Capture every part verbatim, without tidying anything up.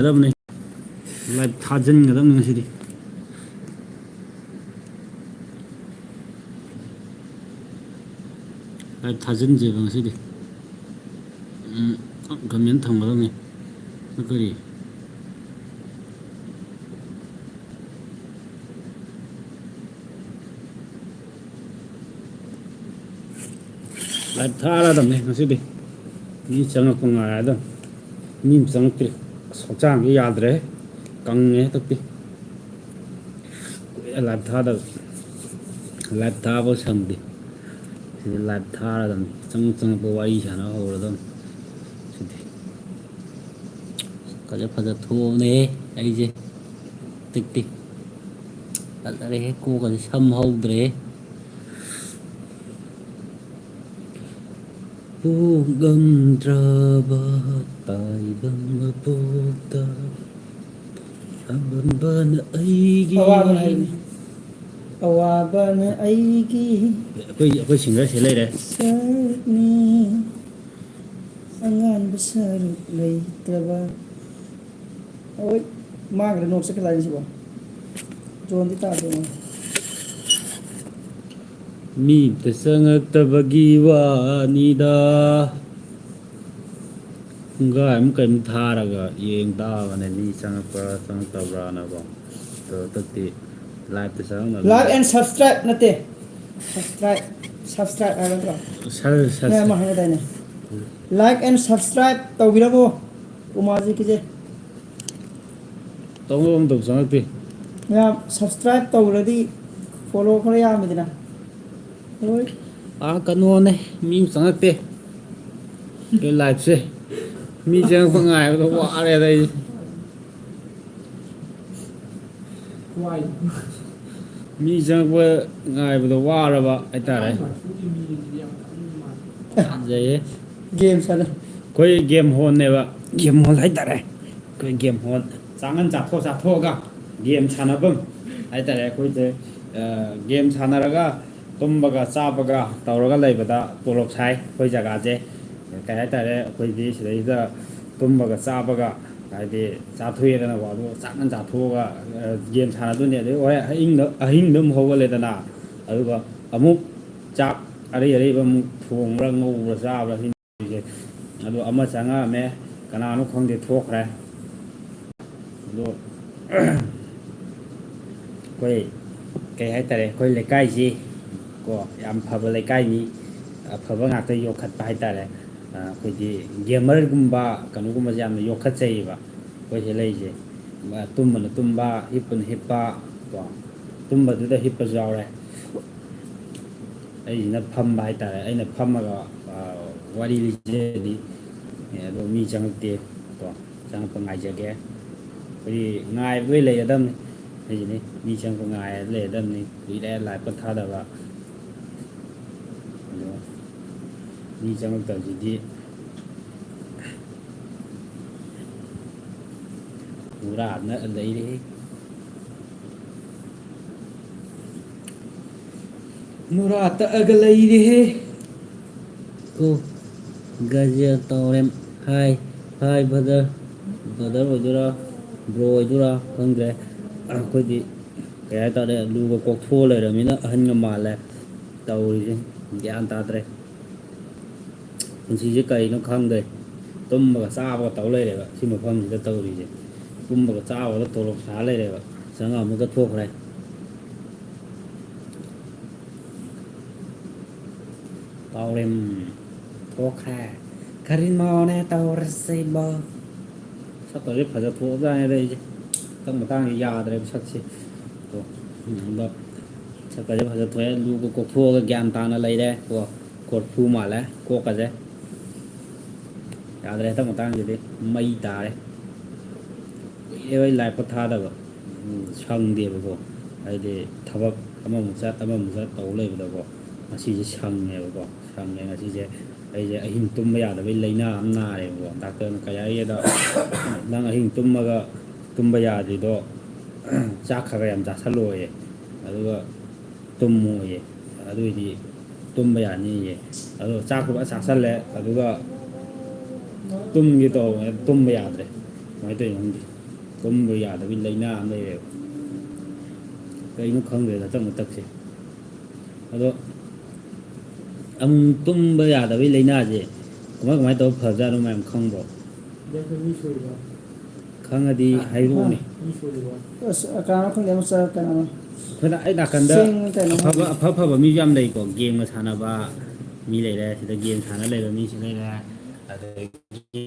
ꯊꯥꯖꯤꯟꯒꯗꯕꯅꯤ꯫ Live ꯊꯥꯖꯤꯟꯒꯗꯕꯅꯤ ꯉꯁꯤꯗꯤ꯫ Live ꯊꯥꯖꯤꯟꯁꯦꯕ ꯉꯁꯤꯗꯤ꯫ ꯎꯝ, comment ꯊꯝꯒꯗꯕꯅꯤ꯫ ꯀꯔꯤ? Live ꯊꯥꯔꯗꯕꯅꯦ ꯉꯁꯤꯗꯤ꯫ ꯃꯤ ꯆꯪꯉꯛꯄ ꯉꯥꯏꯔꯗꯕꯅꯤ꯫ ꯃꯤ ꯑꯃ ꯆꯪꯉꯛꯇ꯭ꯔꯤ꯫ ꯑꯁ, ꯍꯛꯆꯥꯡꯁꯦ ꯌꯥꯗ꯭ꯔꯦ꯫ ꯀꯪꯉꯦ ꯍꯟꯗꯛꯇꯤ꯫ ꯀꯨꯏꯔꯦ live ꯊꯥꯗꯕ꯫ Live ꯊꯥꯕ ꯁꯪꯗꯦ꯫ ꯁꯤꯗꯤ live ꯊꯥꯔꯗꯕꯅꯤ꯫ ꯆꯪꯉꯛ ꯆꯪꯉꯛꯄ ꯋꯥꯔꯤ ꯁꯥꯟꯅ ꯍꯧꯔꯗꯕꯅꯤ꯫ ꯁꯤꯗꯤ꯫ ꯐꯖ ꯐꯖ ꯊꯣꯛꯑꯕꯅꯦꯍꯦ ꯑꯩꯁꯦ꯫ ꯇꯤꯛ ꯇꯤꯛ꯫ ꯐꯖꯔꯦꯍꯦ, ꯀꯣꯛꯀꯁꯦ ꯁꯝ ꯍꯧꯗ꯭ꯔꯦꯍꯦ꯫ ꯄꯣꯛꯂꯝꯗ꯭ꯔꯕ ꯇꯥꯏꯕꯪ ꯃꯄꯣꯛꯇ ꯑꯉꯝꯕꯅ ꯑꯩꯒꯤ ꯑꯋꯥꯕꯅ ꯑꯩꯒꯤ꯫ ꯑꯋꯥꯕꯅ ꯑꯩꯒꯤ ꯑꯩꯈꯣꯏ, ꯑꯩꯈꯣꯏ singer ꯁꯤ ꯂꯩꯔꯦ꯫ ꯁꯔꯨꯛꯅꯤ꯫ ꯑꯉꯥꯟꯕ ꯁꯔꯨꯛ ꯂꯩꯇ꯭ꯔꯕ꯫ ꯍꯣꯏ, ꯃꯥꯡꯈ꯭ꯔꯦ, ꯅꯣꯛ ꯆꯠꯈ꯭ꯔꯦ ꯂꯥꯏꯟꯁꯤꯕꯣ꯫ ꯖꯣꯟꯗꯤ ꯇꯥꯗꯦ ꯃꯥ꯫ ꯃꯤ ꯑꯝꯇ ꯆꯪꯉꯛꯇꯕꯒꯤ ꯋꯥꯅꯤꯗ꯫ ꯄꯨꯡꯈꯥꯏꯃꯨꯛ ꯀꯩꯃꯨꯛ ꯊꯥꯔꯒ ꯌꯦꯡ ꯇꯥꯕꯅꯦ, ꯃꯤ ꯆꯪꯉꯛꯄ꯭ꯔꯥ ꯆꯪꯉꯛꯇꯕ꯭ꯔꯥꯅꯀꯣ꯫ ꯑꯗꯣ ꯍꯟꯗꯛꯇꯤ live ꯇ ꯆꯪꯉꯛꯅꯕ Like and subscribe ꯅꯠꯇꯦ, subscribe, subscribe ꯍꯥꯏꯕ ꯅꯠꯇ꯭ꯔꯣ? Sir, sir, ꯅꯪ ꯑꯃ sir꯫ ꯍꯥꯏꯅꯗꯥꯏꯅꯦ? Like and subscribe ꯇꯧꯕꯤꯔꯝꯃꯣ ꯀꯨꯃꯥꯔꯖꯤꯠꯀꯤꯁꯦ꯫ ꯇꯧꯅꯕ ꯑꯃ ꯇꯧ ꯆꯪꯉꯛꯇꯦ꯫ ꯃꯌꯥꯝ subscribe ꯇꯧꯔꯗꯤ follow ꯈꯔ ꯌꯥꯝꯃꯤꯗꯅ꯫ ꯍꯣꯏ꯫ ꯑꯥ, ꯀꯩꯅꯣꯅꯦ, ꯃꯤ ꯑꯃ ꯆꯪꯉꯛꯇꯦ꯫ ꯑꯩ live ꯁꯦ ꯃꯤ ꯆꯪꯉꯛꯄ ꯉꯥꯏꯕꯗ ꯋꯥꯔꯦꯗ ꯑꯩ꯫ ꯋꯥꯏ꯫ ꯃꯤ ꯆꯪꯉꯛꯄ ꯉꯥꯏꯕꯗ ꯋꯥꯔꯕ ꯍꯥꯏꯇꯥꯔꯦ꯫ ꯃꯥꯏ ꯃꯥꯏ ꯃꯤ ꯌꯥꯝ ꯈꯪꯕ ꯃꯥꯜꯂꯦ꯫ ꯐꯖꯩꯌꯦ꯫ Game ꯁꯥꯟꯅ꯫ ꯑꯩꯈꯣꯏ game hall ꯅꯦꯕ꯫ Game hall ꯍꯥꯏꯇꯥꯔꯦ꯫ ꯑꯩꯈꯣꯏ game hall꯫ ꯆꯥꯉꯟ ꯆꯥꯊꯣꯛ ꯆꯥꯊꯣꯛꯑꯒ game ꯁꯥꯟꯅꯐꯝ ꯍꯥꯏꯇꯥꯔꯦ꯫ ꯑꯩꯈꯣꯏꯁꯦ, ꯑ, game ꯁꯥꯟꯅꯔꯒ ꯇꯨꯝꯕꯒ ꯆꯥꯕꯒ ꯇꯧꯔꯒ ꯂꯩꯕꯗ ꯇꯣꯂꯣꯞ ꯁꯥꯏ ꯑꯩꯈꯣꯏ ꯖꯒꯥꯁꯦ꯫ ꯀꯩ ꯍꯥꯏꯇꯥꯔꯦ, ꯑꯩꯈꯣꯏꯗꯤ ꯁꯤꯗꯩꯗ ꯇꯨꯝꯕꯒ ꯆꯥꯕꯒ ꯍꯥꯏꯗꯤ ꯆꯥꯊꯣꯛꯑꯦꯗꯅꯀꯣ, ꯑꯗꯨꯒ ꯆꯥꯛ ꯉꯟ ꯆꯥꯊꯣꯛꯑꯒ, ꯑ, ꯒꯦꯝ ꯁꯥꯟꯅꯗꯣꯏꯅꯦ꯫ ꯑꯗꯩ ꯍꯣꯔꯦꯟ ꯑꯍꯤꯡꯗ, ꯑꯍꯤꯡꯗ ꯑꯃꯨꯛ ꯍꯧꯒꯠꯂꯦꯗꯅ, ꯑꯗꯨꯒ ꯑꯃꯨꯛ ꯆꯥꯛ ꯑꯔꯩ ꯑꯔꯩꯕ ꯑꯃꯨꯛ ꯊꯣꯡꯕ꯭ꯔꯥ, ꯉꯧꯕ꯭ꯔꯥ, ꯆꯥꯕ꯭ꯔꯥ, ꯁꯤꯅꯤ ꯇꯧꯔꯤꯁꯦ꯫ ꯑꯗꯣ ꯑꯃ ꯆꯪꯉꯛꯑꯝꯃꯦ, ꯀꯅꯥꯅꯣ ꯈꯪꯗꯦ, ꯊꯣꯛꯈ꯭ꯔꯦ꯫ ꯑꯗꯣ ꯑꯩꯈꯣꯏ ꯀꯩ ꯍꯥꯏꯇꯥꯔꯦ, ꯑꯩꯈꯣꯏ ꯂꯩꯀꯥꯏꯁꯤ ꯀꯣ, ꯌꯥꯝ ꯐꯕ ꯂꯩꯀꯥꯏꯅꯤ, ꯑꯐꯕ ꯉꯥꯛꯇ ꯌꯣꯛꯈꯠꯄ ꯍꯥꯏꯇꯥꯔꯦ꯫ ꯑ, ꯑꯩꯈꯣꯏꯗꯤ ꯒꯦꯃꯔꯒꯨꯝꯕ ꯀꯩꯅꯣꯒꯨꯝꯕꯁꯦ ꯌꯥꯝꯅ ꯌꯣꯛꯈꯠꯆꯩꯌꯦꯕ ꯑꯩꯈꯣꯏ ꯁꯤ ꯂꯩꯁꯦ꯫ ꯑ, ꯇꯨꯝꯕꯅ ꯇꯨꯝꯕ, ꯍꯤꯞꯄꯅ ꯍꯤꯞꯄ ꯀꯣ, ꯇꯨꯝꯕꯗꯨꯗ ꯍꯤꯞꯄꯁꯨ ꯌꯥꯎꯔꯦ꯫ ꯑꯩꯁꯤꯅ ꯐꯝꯕ ꯍꯥꯏꯇꯥꯔꯦ, ꯑꯩꯅ ꯐꯝꯃꯒ, ꯑ, ꯋꯥꯔꯤ ꯂꯤꯖꯔꯗꯤ꯫ ꯑꯦ, ꯑꯗꯣ ꯃꯤ ꯆꯪꯉꯛꯇꯦ ꯀꯣ, ꯆꯪꯉꯛꯄ ꯉꯥꯏꯖꯒꯦ꯫ ꯑꯩꯈꯣꯏꯗꯤ ꯉꯥꯏꯕꯗ ꯂꯩꯒꯗꯕꯅꯤ꯫ ꯑꯩꯁꯤꯅꯤ ꯃꯤ ꯆꯪꯉꯛꯄ ꯉꯥꯏꯔ ꯂꯩꯒꯗꯕꯅꯤ꯫ ꯀꯨꯏꯔꯦ ꯂꯥꯏꯞꯀ ꯊꯥꯗꯕ꯫ ꯑꯗꯣ ꯃꯤ ꯆꯪꯉꯛꯇꯕꯁꯤꯗꯤ ꯄꯨꯔꯥ ꯅ-, ꯂꯩꯔꯦꯍꯦ꯫ ꯅꯨꯔꯥ ꯇꯛꯑꯒ ꯂꯩꯔꯦꯍꯦ꯫ ꯀꯣ, ꯒꯖꯦꯜ ꯇꯧꯔꯦ꯫ ꯍꯥꯏ, ꯍꯥꯏ, ꯕ꯭ꯔꯗꯔ꯫ ꯕ꯭ꯔꯗꯔ ꯑꯣꯏꯗꯣꯏꯔꯥ, ꯕ꯭ꯔꯣ ꯑꯣꯏꯗꯣꯏꯔꯥ ꯈꯪꯗ꯭ꯔꯦ꯫ ꯑꯩꯈꯣꯏꯗꯤ ꯀꯩ ꯍꯥꯏꯇꯥꯔꯦ, ꯂꯨꯒ ꯀꯣꯛꯊꯣꯛꯑ ꯂꯩꯔꯕꯅꯤꯅ ꯑꯍꯟꯒ ꯃꯥꯜꯂꯦ ꯇꯧꯔꯤꯁꯦ꯫ ꯒ꯭ꯌꯥꯟ ꯇꯥꯗ꯭ꯔꯦ꯫ ꯄꯨꯟꯁꯤꯁꯦ ꯀꯔꯤꯅꯣ ꯈꯪꯗ꯭ꯔꯦ꯫ ꯇꯨꯝꯕꯒ ꯆꯥꯕꯒ ꯇꯧ ꯂꯩꯔꯦꯕ꯫ ꯁꯤ ꯃꯐꯝꯁꯤꯗ ꯇꯧꯔꯤꯁꯦ꯫ ꯇꯨꯝꯕꯒ ꯆꯥꯕꯒ ꯇꯣꯂꯣꯞ ꯁꯥ ꯂꯩꯔꯦꯕ꯫ ꯆꯪꯉꯛ ꯑꯃꯨꯛꯀ ꯊꯣꯛꯈ꯭ꯔꯦ꯫ ꯇꯥꯎꯔꯦꯝ ꯊꯣꯛꯈ꯭ꯔꯦ꯫ ꯀꯔꯤꯅꯣꯅꯦ ꯇꯧꯔꯤꯁꯤꯕꯣ? ꯁꯛꯀꯁꯦ ꯐꯖ ꯊꯣꯛꯑꯕꯖꯥꯠꯅꯤꯗ ꯑꯩꯁꯦ꯫ ꯍꯟꯗꯛ ꯃꯇꯥꯡꯁꯦ ꯌꯥꯗ꯭ꯔꯦꯕ ꯁꯛꯁꯦ꯫ ꯀꯣ, ꯎꯝ, ꯑꯗꯣ ꯁꯛꯀꯁꯦ ꯐꯖ ꯊꯣꯛꯑꯦ, ꯂꯨꯒ ꯀꯣꯛꯊꯣꯛꯑꯒ ꯒ꯭ꯌꯥꯟ ꯇꯥꯅ ꯂꯩꯔꯦ꯫ ꯀꯣ, ꯀꯣꯔꯐꯨ ꯃꯥꯜꯂꯦ ꯀꯣꯛꯀꯁꯦ꯫ ꯌꯥꯗ꯭ꯔꯦ ꯍꯟꯗꯛ ꯃꯇꯥꯡꯁꯤꯗꯤ꯫ ꯃꯩ ꯇꯥꯔꯦ꯫ ꯀꯨꯏꯔꯦꯕ ꯑꯩ ꯂꯥꯏꯞꯀ ꯊꯥꯗꯕ꯫ ꯎꯝ, ꯁꯪꯗꯦꯕꯀꯣ꯫ ꯍꯥꯏꯗꯤ ꯊꯕꯛ ꯑꯃꯃꯨꯛ ꯆꯠ, ꯑꯃꯃꯨꯛ ꯆꯠ ꯇꯧ ꯂꯩꯕꯗꯀꯣ꯫ ꯉꯁꯤꯁꯦ ꯁꯪꯉꯦꯕꯀꯣ꯫ ꯁꯪꯉꯦ ꯉꯁꯤꯁꯦ꯫ ꯑꯩꯁꯦ ꯑꯍꯤꯡ ꯇꯨꯝꯕ ꯌꯥꯗꯕꯩ ꯂꯥꯏꯅꯥ ꯑꯃ ꯅꯥꯔꯦꯕꯀꯣ꯫ ꯗꯥꯛꯇꯔꯅ ꯀꯩ ꯍꯥꯏꯒꯦꯗ, "ꯅꯪ ꯑꯍꯤꯡ ꯇꯨꯝꯃꯒ ꯇꯨꯝꯕ ꯌꯥꯗ꯭ꯔꯤꯗꯣ ꯆꯥꯛ ꯈꯔ ꯈꯔ ꯌꯥꯝ ꯆꯥꯁꯜꯂꯣꯌꯦ꯫ ꯑꯗꯨꯒ ꯇꯨꯝꯃꯣꯌꯦ꯫ ꯑꯗꯨꯑꯣꯏꯗꯤ ꯇꯨꯝꯕ ꯌꯥꯅꯤꯌꯦ"꯫ ꯑꯗꯣ ꯆꯥꯛꯇꯣ ꯐꯖ ꯆꯥꯁꯜꯂꯦ꯫ ꯑꯗꯨꯒ ꯇꯨꯝꯒꯦ ꯇꯧꯕꯅꯦ, ꯇꯨꯝꯕ ꯌꯥꯗ꯭ꯔꯦ꯫ ꯀꯃꯥꯏꯅ ꯇꯧꯔꯤꯅꯣ ꯈꯪꯗꯦ꯫ ꯇꯨꯝꯕ ꯌꯥꯗꯕꯒꯤ ꯂꯥꯏꯅꯥ ꯑꯃ ꯂꯩꯔꯦꯕ꯫ ꯀꯩꯅꯣ ꯈꯪꯗ꯭ꯔꯦꯗ ꯍꯟꯗꯛ ꯃꯇꯛꯁꯦ꯫ ꯑꯗꯣ ꯑꯃꯨꯛ ꯇꯨꯝꯕ ꯌꯥꯗꯕꯒꯤ ꯂꯥꯏꯅꯥꯁꯦ ꯀꯃꯥꯏ ꯀꯃꯥꯏꯅ ꯇꯧꯔ ꯐꯕꯖꯥꯠꯅꯣ ꯃꯌꯥꯝ ꯈꯪꯕ꯭ꯔꯣ? ꯈꯪꯉꯗꯤ ꯍꯥꯏꯔꯛꯑꯣꯅꯦ꯫ ꯑꯁ, ꯀꯅꯥꯅꯣ ꯈꯪꯗꯦ, ꯑꯃ ꯆꯠ-, ꯀꯅꯥꯅꯣ? ꯑꯩꯈꯣꯏꯅ ꯑꯩ ꯅꯥꯀꯟꯗ ꯁꯦꯡꯅ ꯀꯩꯅꯣ ꯑꯐꯕ, ꯈꯪꯗꯦ꯫ ꯑꯐ ꯑꯐꯕ ꯃꯤꯁꯨ ꯌꯥꯝ ꯂꯩꯀꯣ, ꯒꯦꯝꯒ ꯁꯥꯟꯅꯕ ꯃꯤ ꯂꯩꯔꯦ, ꯁꯤꯗ ꯒꯦꯝ ꯁꯥꯟꯅ ꯂꯩꯕ ꯃꯤꯁꯨ ꯂꯩꯔꯦ, ꯑꯗꯒꯤ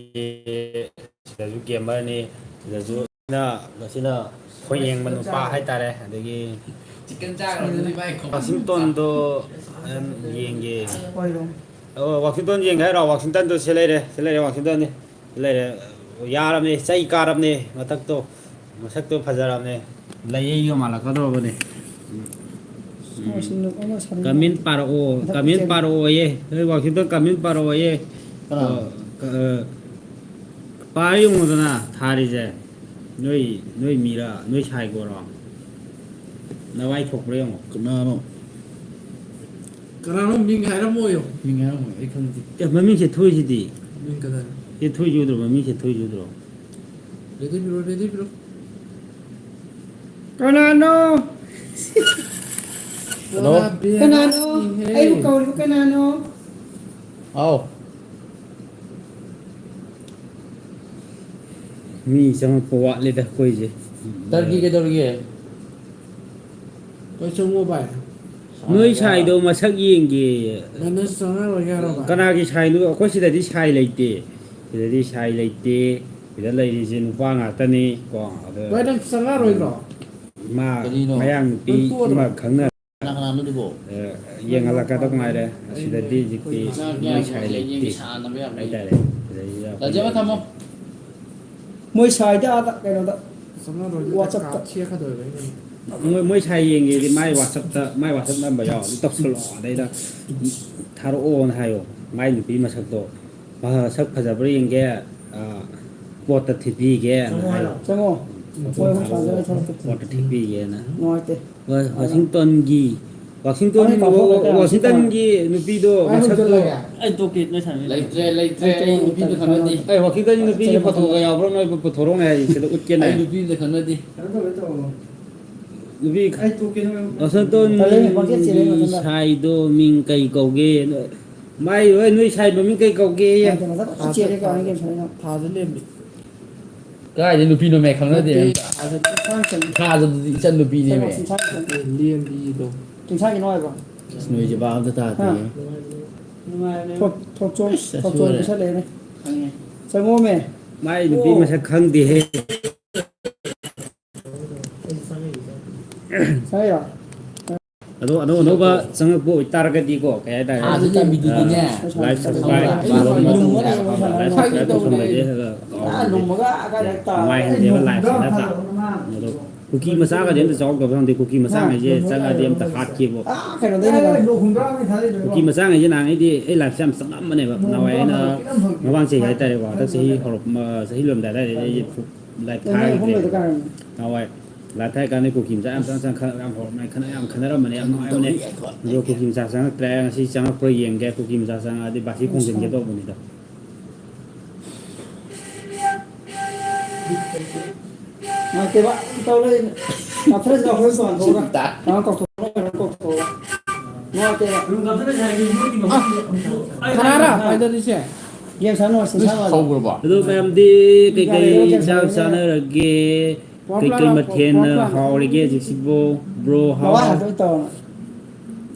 ꯁꯤꯗꯁꯨ ꯒꯦꯃꯔꯅꯤ, ꯁꯤꯗꯁꯨ ꯃꯁꯤꯅ ꯈꯣꯏ ꯌꯦꯡꯕ ꯅꯨꯄꯥ ꯍꯥꯏꯇꯥꯔꯦ꯫ ꯑꯗꯒꯤ ꯋꯥꯁꯤꯡꯇꯣꯟꯗꯣ ꯌꯦꯡꯒꯦ꯫ ꯑꯣ, ꯋꯥꯁꯤꯡꯇꯣꯟ ꯌꯦꯡꯒꯦ ꯍꯥꯏꯔꯣ? ꯋꯥꯁꯤꯡꯇꯟꯗꯣ ꯁꯤ ꯂꯩꯔꯦ, ꯁꯤ ꯂꯩꯔꯦ ꯋꯥꯁꯤꯡꯇꯟꯅꯤ꯫ ꯁꯤ ꯂꯩꯔꯦ꯫ ꯌꯥꯔꯕꯅꯦ, ꯆꯩ ꯀꯥꯔꯕꯅꯦ ꯃꯊꯛꯇꯣ꯫ ꯃꯁꯛꯇꯣ ꯐꯖꯔꯕꯅꯦ꯫ ꯂꯩꯌꯩꯒ ꯃꯥꯜꯂꯛꯀꯗꯧꯔꯕꯅꯦ꯫ ꯎꯝ꯫ ꯎꯝ꯫ ꯀꯃꯦꯟ ꯄꯥꯔꯛꯑꯣ, ꯃꯊꯛ ꯀꯃꯦꯟ ꯆꯦꯟ-, ꯄꯥꯔꯛꯑꯣꯌꯦ꯫ ꯅꯣꯏ ꯋꯥꯁꯤꯡꯇꯟ ꯀꯃꯦꯟ ꯄꯥꯔꯛꯑꯣꯌꯦ꯫ ꯀꯅꯥ? ꯑ, ꯀ-, ꯑ, ꯄꯥꯔ ꯌꯦꯡꯉꯨꯗꯅ ꯊꯥꯔꯤꯁꯦ꯫ ꯅꯣꯏ, ꯅꯣꯏ ꯃꯤꯔꯥ? ꯅꯣꯏ ꯁꯥꯏꯒꯣꯔꯣ? ꯅꯋꯥꯏ ꯊꯣꯛꯄ꯭ꯔꯥ ꯌꯦꯡꯉꯣ꯫ ꯀꯅꯥꯅꯣ? ꯀꯅꯥꯅꯣ ꯃꯤꯡ ꯍꯥꯏꯔꯝꯃꯣꯌꯣ? ꯃꯤꯡ ꯍꯥꯏꯔꯝꯃꯣ, ꯑꯩ ꯈꯪꯗꯦ꯫ ꯑꯦ, ꯃꯃꯤꯡꯁꯦ ꯊꯣꯛꯏꯁꯤꯗꯤ꯫ ꯃꯤꯡ ꯀꯅꯥꯅꯣ? ꯁꯤ ꯊꯣꯛꯏꯁꯤ ꯎꯗ꯭ꯔꯣ? ꯃꯃꯤꯡꯁꯦ ꯊꯣꯛꯏꯁꯤ ꯎꯗ꯭ꯔꯣ? Ready ꯄꯤꯔꯣ, ready ꯄꯤꯔꯣ꯫ ꯀꯅꯥꯅꯣ? ꯍꯜꯂꯣ? ꯄꯨꯔꯥ ꯀꯅꯥꯅꯣ? ꯕꯦꯔꯥꯅꯤꯍꯦ꯫ ꯑꯩꯕꯨ ꯀꯧꯔꯤꯕ ꯀꯅꯥꯅꯣ? ꯍꯥꯎ꯫ ꯃꯤ ꯆꯪꯉꯛꯄ ꯋꯥꯠꯂꯤꯗ ꯑꯩꯈꯣꯏꯁꯦ꯫ ꯇꯔꯀꯤ ꯀꯩꯗꯧꯔꯤꯒꯦ? ꯀꯩ ꯆꯪꯉꯣ ꯚꯥꯏ? ꯅꯣꯏ ꯁꯥꯏꯗꯣ ꯃꯁꯛ ꯌꯦꯡꯒꯦ꯫ ꯅꯪ, ꯅꯪ ꯆꯪꯉꯛꯑꯔꯣꯏꯒꯦ ꯍꯥꯏꯔꯣ ꯚꯥꯏ? ꯀꯅꯥꯒꯤ ꯁꯥꯏꯅꯣ? ꯑꯩꯈꯣꯏ ꯁꯤꯗꯗꯤ ꯁꯥꯏ ꯂꯩꯇꯦ꯫ ꯁꯤꯗꯗꯤ ꯁꯥꯏ ꯂꯩꯇꯦ꯫ ꯁꯤꯗ ꯂꯩꯔꯤꯁꯦ ꯅꯨꯄꯥ ꯉꯥꯛꯇꯅꯤ ꯀꯣ꯫ ꯑꯗ ꯚꯥꯏ, ꯅꯪ ꯆꯪꯉꯛꯑꯔꯣꯏꯗ꯭ꯔꯣ? ꯃꯥ ꯀꯔꯤꯅꯣ? ꯃꯌꯥꯡ ꯅꯨꯄꯤ ꯅꯪ ꯇꯣꯛꯑꯗ꯭ꯔꯣ? ꯑꯃ ꯈꯪꯅ ꯀꯅꯥ ꯀꯅꯥꯅꯣ ꯑꯗꯨꯕꯣ? ꯑꯦ, ꯌꯦꯡꯍꯜꯂꯛꯀꯗꯧ ꯉꯥꯏꯔꯦ꯫ ꯑꯁꯤꯗꯗꯤ ꯍꯧꯖꯤꯛꯇꯤ ꯃꯣꯏ ꯁꯥꯏ ꯂꯩꯇꯦ ꯍꯥꯏꯇꯥꯔꯦ꯫ ꯁꯤꯗꯩꯁꯤꯗ ꯂꯥꯖꯕ ꯊꯝꯃꯣ꯫ ꯃꯣꯏ ꯁꯥꯏꯗ ꯑꯥꯗ ꯀꯩꯅꯣꯗ ꯆꯪꯉꯔꯣꯏꯒꯦ, WhatsApp-ꯇ꯫ ꯀꯥꯞ ꯊꯦꯛꯀꯗꯧꯔꯤꯕ ꯑꯩꯅ꯫ ꯃꯣꯏ, ꯃꯣꯏ ꯁꯥꯏ ꯌꯦꯡꯒꯦꯗꯤ ꯃꯥꯏ WhatsApp-ꯇ, ꯃꯥꯏ WhatsApp number ꯌꯥꯎꯔꯗꯤ ꯇꯧꯁꯜꯂꯛꯑꯣ꯫ ꯑꯗꯩꯗ ꯊꯥꯔꯛꯑꯣꯅ ꯍꯥꯏꯌꯣ꯫ ꯃꯥꯏ ꯅꯨꯄꯤ ꯃꯁꯛꯇꯣ꯫ ꯃꯁꯛ ꯐꯖꯕ꯭ꯔꯥ ꯌꯦꯡꯒꯦ, ꯑ, ꯄꯣꯠꯇ ꯊꯤꯠꯄꯤꯒꯦꯅ ꯍꯥꯏꯌꯣ꯫ ꯆꯪꯉꯣ꯫ ꯐꯣꯇꯣ ꯃꯣꯏ ꯑꯍꯨꯝ ꯊꯥꯔꯛꯑꯣ, ꯁꯥꯟꯅꯔ ꯊꯣꯛꯂꯛꯀꯦ꯫ ꯄꯣꯠꯇ ꯊꯤꯠꯄꯤꯒꯦꯅ꯫ ꯅꯨꯡꯉꯥꯏꯇꯦ꯫ ꯍꯣꯏ, ꯋꯥꯁꯤꯡꯇꯣꯟꯒꯤ ꯋꯥꯁꯤꯡꯇꯣꯟ, ꯍꯣꯏ, ꯀꯥꯎꯊꯣꯛꯈ꯭ꯔꯦ, ꯀꯥꯎꯊꯣꯛꯈ꯭ꯔꯦ꯫ ꯋꯥꯁꯤꯡꯇꯟꯒꯤ ꯅꯨꯄꯤꯗꯣ ꯑꯩ ꯃꯁꯛꯇꯣ ꯍꯧꯖꯤꯜꯂꯒꯦ꯫ ꯑꯩ ꯇꯣꯛꯀꯦ, ꯅꯣꯏ ꯁꯥꯟꯅꯃꯤꯟꯅꯁꯤ꯫ ꯂꯩꯇ꯭ꯔꯦ, ꯂꯩꯇ꯭ꯔꯦ, ꯑꯩ ꯅꯨꯄꯤꯗꯣ ꯈꯪꯅꯗꯦ꯫ ꯑꯩ ꯋꯥꯁꯤꯡꯇꯟꯒꯤ ꯅꯨꯄꯤꯒꯤ ꯐꯣꯇꯣꯒ ꯌꯥꯎꯕ꯭ꯔꯣ? ꯅꯣꯏ ꯄꯨꯊꯣꯔꯛꯎꯅꯦ ꯍꯥꯏ, ꯁꯤꯗ ꯎꯠꯀꯦꯅꯦ꯫ ꯑꯩ ꯅꯨꯄꯤꯗꯣ ꯈꯪꯅꯗꯦ꯫ ꯀꯩꯅꯣ ꯇꯧꯒꯦ, ꯇꯧꯔꯣ꯫ ꯅꯨꯄꯤ ꯑꯩ ꯇꯣꯛꯀꯦ, ꯅꯣꯏ꯫ ꯋꯥꯁꯤꯡꯇꯣꯟ ꯇꯜꯂꯦꯅꯦ, ꯄꯪꯆꯦꯟ ꯆꯦꯜꯂꯦ ꯃꯊꯟꯇ꯫ ꯁꯥꯏꯗꯣ ꯃꯤꯡ ꯀꯩ ꯀꯧꯒꯦ? ꯃꯥꯏ ꯍꯣꯏ, ꯅꯣꯏ ꯁꯥꯏ ꯃꯃꯤꯡ ꯀꯩ ꯀꯧꯒꯦ? ꯅꯠꯇꯦ, ꯃꯊꯟꯇ ꯄꯪꯆꯦꯟ ꯆꯦꯜꯂꯦ, ꯀꯃꯥꯏꯅ ꯒꯦꯝ ꯁꯥꯟꯅꯩꯅꯣ? ꯊꯥꯖ ꯂꯦꯝꯕꯤ꯫ ꯀꯥꯏꯗꯩ ꯅꯨꯄꯤꯅꯣꯃꯦ, ꯈꯪꯅꯗꯦ ꯅꯠꯇꯦ, ꯑꯝꯇ꯫ ꯊꯥꯖ ꯆꯤꯡꯁꯥꯡ ꯆꯟ-, ꯊꯥꯖꯗꯨꯗꯤ ꯏꯆꯟ ꯅꯨꯄꯤꯅꯦꯃꯦ꯫ ꯆꯤꯡꯁꯥꯡ ꯆꯟ-, ꯑꯦ, ꯂꯦꯝꯕꯤꯗꯣ꯫ ꯆꯤꯡꯁꯥꯡꯒꯤ ꯅꯨꯡꯉꯥꯏꯕ꯭ꯔꯣ? ꯑꯁ, ꯅꯣꯏꯁꯦ ꯚꯥꯞ ꯑꯝꯇ ꯇꯥꯗꯦ꯫ ꯍꯥ? ꯅꯨꯡꯉꯥꯏꯕꯅꯦ꯫ ꯊꯣꯛ-, ꯊꯣꯛꯆꯣꯝ-, ꯑꯁ, ꯑꯁ, ꯊꯣꯛꯆꯣꯝ ꯂꯣꯏꯔꯦ꯫ ꯄꯤꯁꯜꯂꯛꯑꯦꯅꯦ꯫ ꯈꯪꯉꯦ꯫ ꯆꯪꯉꯣꯃꯦ꯫ ꯃꯥꯏ ꯅꯨꯄꯤ ꯑꯣ꯫ ꯃꯁꯛ ꯈꯪꯗꯦꯍꯦ꯫ ꯆꯪꯉꯛꯏꯔꯣ? ꯑꯗꯣ ꯑꯅꯧ ꯑꯅꯧꯕ ꯆꯪꯉꯛꯄ ꯑꯣꯏꯇꯥꯔꯒꯗꯤꯀꯣ, ꯀꯩ ꯍꯥꯏꯇꯥꯔꯦ? ꯑꯥ, ꯑꯗꯨ ꯇꯝꯕꯤꯗꯨꯗꯤꯅꯦ꯫ ꯑꯥ, live subscribe, ꯑꯩ ꯂꯣꯏꯔꯕ ꯃꯇꯨꯡꯗ ꯂꯨꯝꯃꯒ ꯂꯩꯕ ꯁꯥꯟꯅꯕ live subscribe ꯅꯨꯡꯉꯥꯏ꯫ ꯇꯧꯁꯜꯂꯁꯦ, ꯑꯗꯨꯒ ꯀꯥꯎꯔꯗꯤ ꯅꯨꯡꯉꯥꯏꯍꯟꯁꯦꯕ live ꯁꯦ ꯅꯠꯇ꯭ꯔꯥ? ꯑꯗꯣ ꯀꯨꯀꯤ ꯃꯆꯥꯒꯗꯤ ꯑꯝꯇ ꯆꯥꯎꯗꯕ ꯈꯪꯗꯦ, ꯀꯨꯀꯤ ꯃꯆꯥꯉꯩꯁꯦ ꯆꯪꯉꯛꯑꯗꯤ ꯑꯝꯇ ꯍꯥꯠꯀꯦꯕꯨ꯫ ꯑꯥ, ꯀꯩꯅꯣꯗꯩꯅꯦ꯫ ꯀꯨꯀꯤ ꯃꯆꯥꯉꯩꯁꯦ ꯅꯍꯥꯟꯉꯩꯗꯤ ꯑꯩ live ꯁꯦ ꯌꯥꯝ ꯆꯪꯉꯝꯕꯅꯦꯕ, ꯅꯍꯥꯟꯋꯥꯏ ꯑꯩꯅ ꯃꯃꯥꯡ ꯆꯍꯤ ꯍꯥꯏꯇꯥꯔꯦꯀꯣ, ꯍꯟꯗꯛ ꯆꯍꯤ ꯍꯧꯔꯛꯄ, ꯆꯍꯤ ꯂꯣꯏꯔꯝꯗꯥꯏ ꯑꯗꯥꯏꯗꯩꯗꯤ ꯑꯩꯁꯦ live ꯊꯥꯈꯤꯗ꯭ꯔꯦ꯫ ꯅꯍꯥꯟꯋꯥꯏ live ꯊꯥꯏ ꯀꯥꯟꯗ ꯀꯨꯀꯤ ꯃꯆꯥ ꯌꯥꯝ ꯆꯪ-, ꯆꯪ-, ꯈꯠꯅ ꯌꯥꯝ ꯍꯧꯔꯝꯃꯦ, ꯈꯠꯅ ꯌꯥꯝ ꯈꯠꯅꯔꯝꯕꯅꯦ, ꯌꯥꯝ ꯅꯨꯡꯉꯥꯏꯕꯅꯦ꯫ ꯑꯗꯣ ꯀꯨꯀꯤ ꯃꯆꯥ ꯆꯪꯉꯛꯇ꯭ꯔꯦ, ꯉꯁꯤ ꯆꯪꯉꯛꯄ꯭ꯔꯥ ꯌꯦꯡꯒꯦ, ꯀꯨꯀꯤ ꯃꯆꯥ ꯆꯪꯉꯛꯑꯗꯤ ꯕꯥꯁꯤ ꯈꯣꯡꯖꯤꯟꯒꯦ ꯇꯧꯕꯅꯤꯗ꯫ ꯅꯨꯡꯉꯥꯏꯇꯦꯕ, ꯇꯧ ꯂꯩ꯫ ꯅꯥꯊꯨꯔꯁꯤꯗ ꯑꯩꯈꯣꯏ ꯇꯣꯉꯥꯟ ꯊꯣꯛꯑꯒ꯫ ꯁꯤꯗ꯫ ꯀꯅꯥ ꯀꯧꯊꯣꯛꯑꯒ, ꯀꯅꯥ ꯀꯧꯊꯣꯛꯑꯒ꯫ ꯅꯨꯡꯉꯥꯏꯇꯦꯕ꯫ ꯀꯅꯥꯔ ꯄꯥꯏꯗꯔꯤꯁꯦ? ꯒꯦꯝ ꯁꯥꯟꯅ ꯅꯨꯡꯉꯥꯏ, ꯁꯤꯟꯁꯥ ꯅꯨꯡꯉꯥꯏ꯫ ꯍꯧꯈ꯭ꯔꯕꯣ? ꯑꯗꯣ ꯃꯌꯥꯝꯗꯤ ꯀꯩꯀꯩ ꯌꯥꯔꯦ, ꯒꯦꯝ ꯏꯟꯁꯥꯡ ꯁꯥꯟꯅꯁꯦ꯫ ꯆꯥꯅꯔꯒꯦ? ꯀꯩꯀꯩ ꯃꯊꯦꯜꯅ ꯍꯥꯎꯔꯤꯒꯦ ꯍꯧꯖꯤꯛꯁꯤꯕꯨ, bro? ꯍꯥꯎ-, ꯃꯋꯥ ꯍꯥꯎ-, ꯍꯥꯏꯐꯦꯠ ꯇꯧꯔꯣ꯫